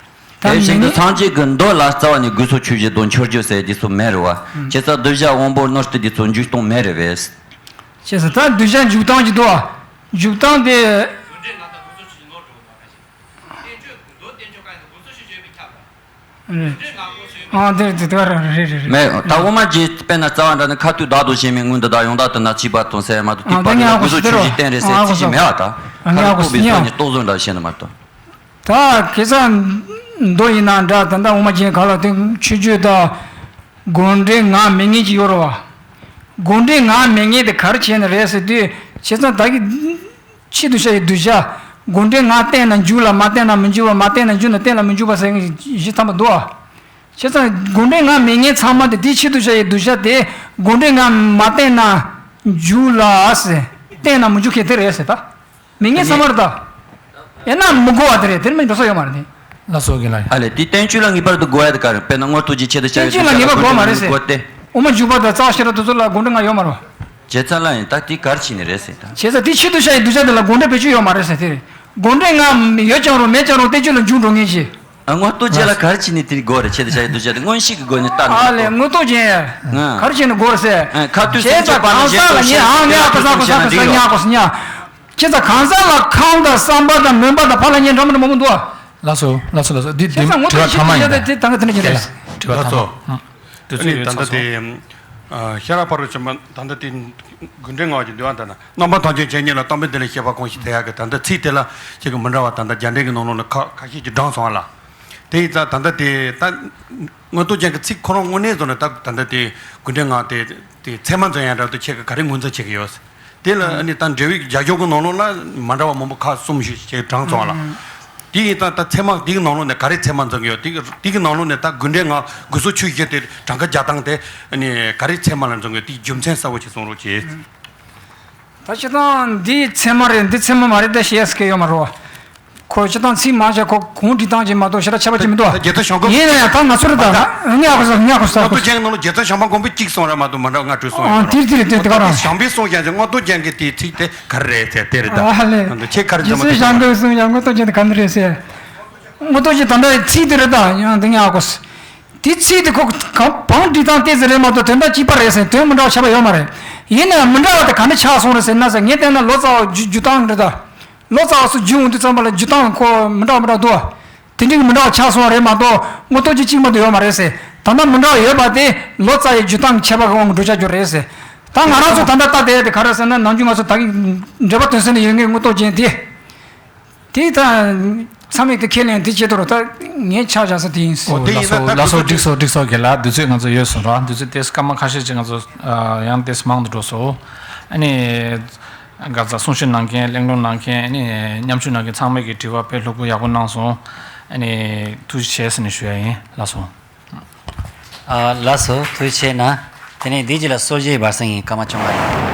ད་དེ་བཞིན་དུ་མིང་སངས་རྒྱས་ཀྱི་མདོ་ལ་རྩ་བ་ནས་དགོས་གསོག་ཆོས་བཞི་དང་མཆོད་བརྗོད་ཟེར་འདི་ཚོ་མེད་རེད་བ། བྱས་ཙང་གདུལ་བྱ་དབང་པོ་རྣོན་རྟུལ་འདི་ཚོ་འཇུག་སྟངས་མེད་རེད་བས། བྱས་ཙང་ད་གདུལ་བྱ་འཇུག་སྟངས་ཀྱི་འདུག་བ། འཇུག་སྟངས་དེ། ཨ་དེ་དེ་ག་རང་རེད་རེད་རེད། མེད་ད་དབུ་མ་རྒྱུད་དཔེར་ན་རྩ་བ་འདྲ་ནི་ཁ་ཐུག་བདག་ཏུ་བྱས་མིན་མངོན་དུ་བདག་ཡང་དག་ཏུ་ན་གཅིག་པ་དང་ཟེར་མ་གཏོགས་དེ་ཨ་པ་དེ་ནི་ཡང་དགོས་གསོག་ཆོས་བཞི་བསྟན་རེད་ཟེར་ཚིག་གཅིག་མེད་བ་ད། ཨ་ཁ་ལ་ཨ་ཁོ་ཁོ་པའི་སོ་ནི་ལྟོ་བཟོ་འདྲ་བཤད་ནི་མ་གཏོགས། ད་ཁེ་ས་མདོ་ཡིན་ན་འདྲ་ད་ལྟ་དབུ་མ་རྒྱུད་ག་ལ་དེ་མཆོད་བརྗོད་དང་དགོངས་འགྲེལ་ངག་མེད་ངེས་ཀྱི་ཡོད་རེད་བ། དགོངས་འགྲེལ་ངག་མེད་ངེས་དེ་ག་རེ་བྱས་ནི་རེད་ཟེར་དུས་བྱས་ཙང་ད་གི་ཕྱི་གདུལ་བྱ་ཡི་གདུལ་བྱ། དགོངས་འགྲེལ་ངག་བསྟན་ན་འཇུག་ལ་མ་བསྟན་ན་མི་འཇུག་པ། མ་བསྟན་ན་འཇུག་ན་བསྟན་ལ་མི་འཇུག་པ་ཟེར་བཞི་ཐམ་པ་འདུག་ཨ། བྱས་ཙང་དགོངས་འགྲེལ་ངག་མེད་ངེས་ཚང་མ་དེ་དེའི་ཕྱི་གདུལ་བྱ་ཡི་གདུལ་བྱ་དེ་དགོངས་འགྲེལ་ངག་མ་བསྟན་ན་འཇུག་ལ་ཟེར། བསྟན་ན་མི་འཇུག་མཁན་དེ་རེད་ཟེར་ད། མེད་ངེས་ཚང་མ་རེད་ད། ཡང་ན་མི་དགོས་པ་དེ་རེད། དེར་མི་འགྲོ་ས་ཡོད་མ་རེད་དེ། ལགས་སོ་རྒན་ལགས། ཨ་ལས་དེ་བསྟན་བཅོས་ལ་ངེས་པར་དུ་དགོས་ཡ་དེ་ག་རེ། དཔེར་ན་མངོན་རྟོགས་ཀྱི་ཆེད་དུ་བྱ་བའི་བསྟན་བཅོས་ལ་ངེས་པར་དགོས་མ་རེད་ཟེར། དགོས་ཏེ། དབུ་མ་འཇུག་པ་དང་རྩ་བ་ཤེས་རབ་དེ་ཚོ་ལ་དགོངས་འགྲེལ་ངག་ཡོད་མ་རེད། བྱས་ཙང་ལ་ཡིན་ད་དེ་ག་རེ་བྱས་ནས་རེད་ཟེར་ད། བྱས་ཙང་དེ་ཕྱི་གདུལ་བྱ་ཡི་གདུལ་བྱ་དེ་ལ་དགོངས་འགྲེལ་བེད་སྤྱོད་ཡོད་མ་རེད་ཟེར་དེ་རེད། དགོངས་འགྲེལ་ལྔ་ཡོད་ཀྱང་རུང་མེད་ཀྱང་རུང་བསྟན་བཅོས་ལ་འཇུག་འགྲོ་ངེས་ཤིང་། ཨ། མངོན་རྟོགས་ཅན་ལ་ག་རེ་བྱས་ནས་དེ་དགོས་རེད། ཁྱེད་དེ་བྱ་ཡི་འདུག་བྱ་དེ་མངོན་ཤེས་ཀྱི་སྒོ་ནས་ལྟ་ནས། ཨ་ལས། མངོན་རྟོགས་ཅན་ཡ། ཨ། ག་རེ་བྱས་ནས་དགོས་རེད་ཟེར། ཨ། ཁ་ཐུག་སེམས་བྱས་པ་ལ་གཞན་དོན་ཤེས་ན་འགྲིག་ཡོད། ཁྱེད་ཚོ་གང་ཟག་ལ་ཁམས་དང་བསམ་པ་དང་མོས་པ་དང་ཕར་ལ་གཉེན་འདྲ་མི་འདྲ་མང་པོ་འདུག་ལགས་སོ། ལགས་སོ། ལགས་སོ། འདི་འདི་ཁྱེད་ཚོ་ངོ་དྲི་བ་ཐ་མ་ཡིན་ད། དེ་ད་ག་དེ་འདྲ་ཅིག་རེད། དྲི་བ་ཐ་མ། ལགས་སོ། ཨ། དུས་ཚོད་ཡོད་ཚར་སོང་། ཨ་ནི་ད་ལྟ་དེ། ཨ། ཤེས་རབ་ཕ་རོལ་ཕྱིན་པ་ད་ལྟ་དེ་དགོས་འགྲེལ་ལྔ་པ་ཅིག་འདུག་ཨ། ད་ན་རྣམ་པ་ཐམས་ཅད་ཇི་སྙེད་ལ། དམ་པའི་དོན་ལ་བཤད་པ་གང་ཞིག་དེ་ཡག་གི། ད་ལྟ་ཚིག་དེ་ལ་ཁྱེད་ཀྱི་མི་འདྲ་བ་ད་ལྟ་རྒྱ་འགྲེལ་གྱི་ནང་ལོགས་ལ་ཁ་ཁ་ཤས་ཅིག་བགྲངས་སོང་ཨ་ལ། དེ་ཡིན་ཙང་ད་ལྟ་དེ་ད་མངོན་རྟོགས་ཅན་གྱི་ཚིག་ཁོ་རང་དངོས་གནས་བཟོ་ན་ད་ད་ལྟ་དེ་དགོས་འགྲེལ་ལྔ་དེ་དེ་ཚད་མ་འཛིན་ཡ་འདྲ་དུ་ཁྱེད་ཀྱི་ག་རེ་ངོས་འཛིན་བྱེད་ཀྱི་ཡོད། དེ་ལ་ཨ་ནི་ད་འགྲེལ་པའི་རྒྱ་ཤོག་གི་ནང་ལོགས་ལ་མ་འདྲ་བ་མང་པོ་ཁག་གསུམ་བཞི་ཞིག་བགྲངས་སོང་ཨ་ལ། དེ་ཡིན་ཙང་ད་ཚད་མ་དེའི་ནང་ལོགས་ནས་ག་རེ་ཚད་མ་འཛིན་གྱི་ཡོད། དེ་དེའི་ནང་ལོགས་ནས་ད་དགོས་འགྲེལ་ལྔ་དགོས་སོ་ཆོས་བཞི་དེ་གྲངས་ཀ་རྒྱག་སྟངས་དེ་ཨ་ནི་ག་རེ་ཚད་མ་ལ་འཛིན་གྱི་ཡོད། དེའི་རྒྱུ་མཚན་གསལ་བོ་ཞིག་གསུང་རོགས་གྱིས། ད་སྤྱིར་བཏང་འདི་ཚད་མ་རེད། འདི་ཚད་མ་མ་རེད་ད་ཞེས་ཟེར་མཁན་ཡོད་མ་རེད་བ། ཁོ་སྤྱིར་བཏང་ཚིག་མང་ཆེ་ཁོ་གུང་བསྒྲིགས་སྟངས་ཀྱི་མ་གཏོགས་ཞེ་དྲག་ཁྱད་པར་ཅིག་མི་འདུག་ཨ། རྒྱལ་ཚབ་བྱམས་མགོན། ཡིན་ན་ཡང་ད་ང་ཚོར་ད་ང་ཡག་པོ་ཟེར། ང་ཡག་པོ་ཟེར། ང་ཚོ་ཅན་ནང་ལ་རྒྱལ་ཚབ་བྱམས་པ་མགོན་པོ་གཅིག་གསུངས་ར་མ་གཏོགས་མ་འདྲ་ང་དྲུག་གསུངས་ཡོད་མ་རེད། དེ་དེ་དེ་ག་རང་། བྱམས་པས་གསུངས་ཀྱང་མངོན་རྟོགས་ཅན་གྱི་དེའི་ཚིག་དེ་ག་རེ་རེད་ཟེར་དེ་རེད་ད། ཨ་ལས། ཁྱེད་ག་རེ་རྒྱལ་ཚབ་བྱམས་པས་གསུངས་ཀྱང་མངོན་རྟོགས་ཅན་དེ་ག་འདྲ་རེད་ཟེར། མངོན་རྟོགས་ཅན་ད་ལྟ་ཚིག་དེ་རེད་ད། ཡང་འདི་ཡག་པོ་ཟེར། དེ་ཚིག་དེ་ཁོ་གང་བང་བསྒྲིགས་སྟངས་ཏོག་ཙམ་རེད་མ་གཏོགས་དོན་དག་གཅིག་པ་རེད་ཟེར། དོན་མི་འདྲ་བ་ཁྱད་པར་ཡོད་མ་རེད། ཡིན་ན་ཡང་མི་འདྲ་བ་དེ་ག་འདྲ་ཆགས་སོང་རེད་ཟེར་ན་ཟེར། ངས་བལྟས་ན་ལོ་ཙཱ་བ་འཇུ་འཇུ་སྟངས་རེད་ད། ལོ་ཙཱ་བ་སུ་འཇུ་འོང་དུས་ཙམ་པ་ལ་འཇུ་སྟངས་ཁོ་མི་འདྲ་བ་མི་འདྲ་བ་འདུག་བ། དེ་འདྲའི་མི་འདྲ་བ་ཆགས་སོང་བ་རེད་མ་གཏོགས་མངོན་རྟོགས་ཅན་གཅིག་མ་གཏོགས་ཡོད་མ་རེད་ཟེར། ད་ལྟ་མི་འདྲ་བ་ཡོད་པ་དེ་ལོ་ཙཱ་བའི་འཇུ་སྟངས་ཁྱད་པར་གྱི་དབང་གིས་འགྲོ་ཆགས་རྒྱུ་རེད་ཟེར། ད་ང་རང་ཚོ་ད་ལྟ་ལྟ་བསྡད་ཡ་དེ་ག་རེ་ཟེར་ན་ནམ་རྒྱུན་ང་ཚོ་ད་གིན་འགྲེལ་པ་དོན་གསལ་ནས་ཡོད་མཁན་མངོན་རྟོགས་ཅན་དེ། དེ་ད་ཚང་མས་དེ་ཁས་ལེན་དེ་བྱེད་དོ་རུ་ད་ངས་ཆ་བཞག་ས་དེ་ཡིན། ཨོ་དེ་ཡིན་ན་ད་ལགས་སོ། འགྲིག་སོང་། འགྲིག་སོང་། རྒན་ལགས་དུས་ཚོད་ང་ཚོ་ཡོལ་སོང་ར། དུས་ཚོད་ཏོག་ཙམ་སྐར་མ་ཁ་ཤས་ཅིག་ང་ཚོ་ཡང་ཏོག་ཙམ་མང་དུ་འགྲོ་སོང་། ཨ་ནི་ག་ཚ་གསུང་བཤད་གནང་མཁན། གླེང་སློང་གནང་མཁན། ཨ་ནི་མཉམ་ཞུགས་གནང་མཁན་ཚང་མས་ཀྱི་དྲི་བ་དཔེ་ལྷུག་པོ་ཡག་པོ་གནང་སོང་། ཨ་ནི་ཐུགས་རྗེ་ཆེ་ཟེར་ནས་ཞུ་ཡ་ཡིན། ལགས་སོ། ཨ། ལགས་སོ། ཐུགས་རྗེ་གནང་། དེ་ནས་འདིའི་རྗེས་ལ་གསོལ་ཇའི་བར་གསེང་ཡིན། སྐར་མ་བཅོ་ལྔ་རེད།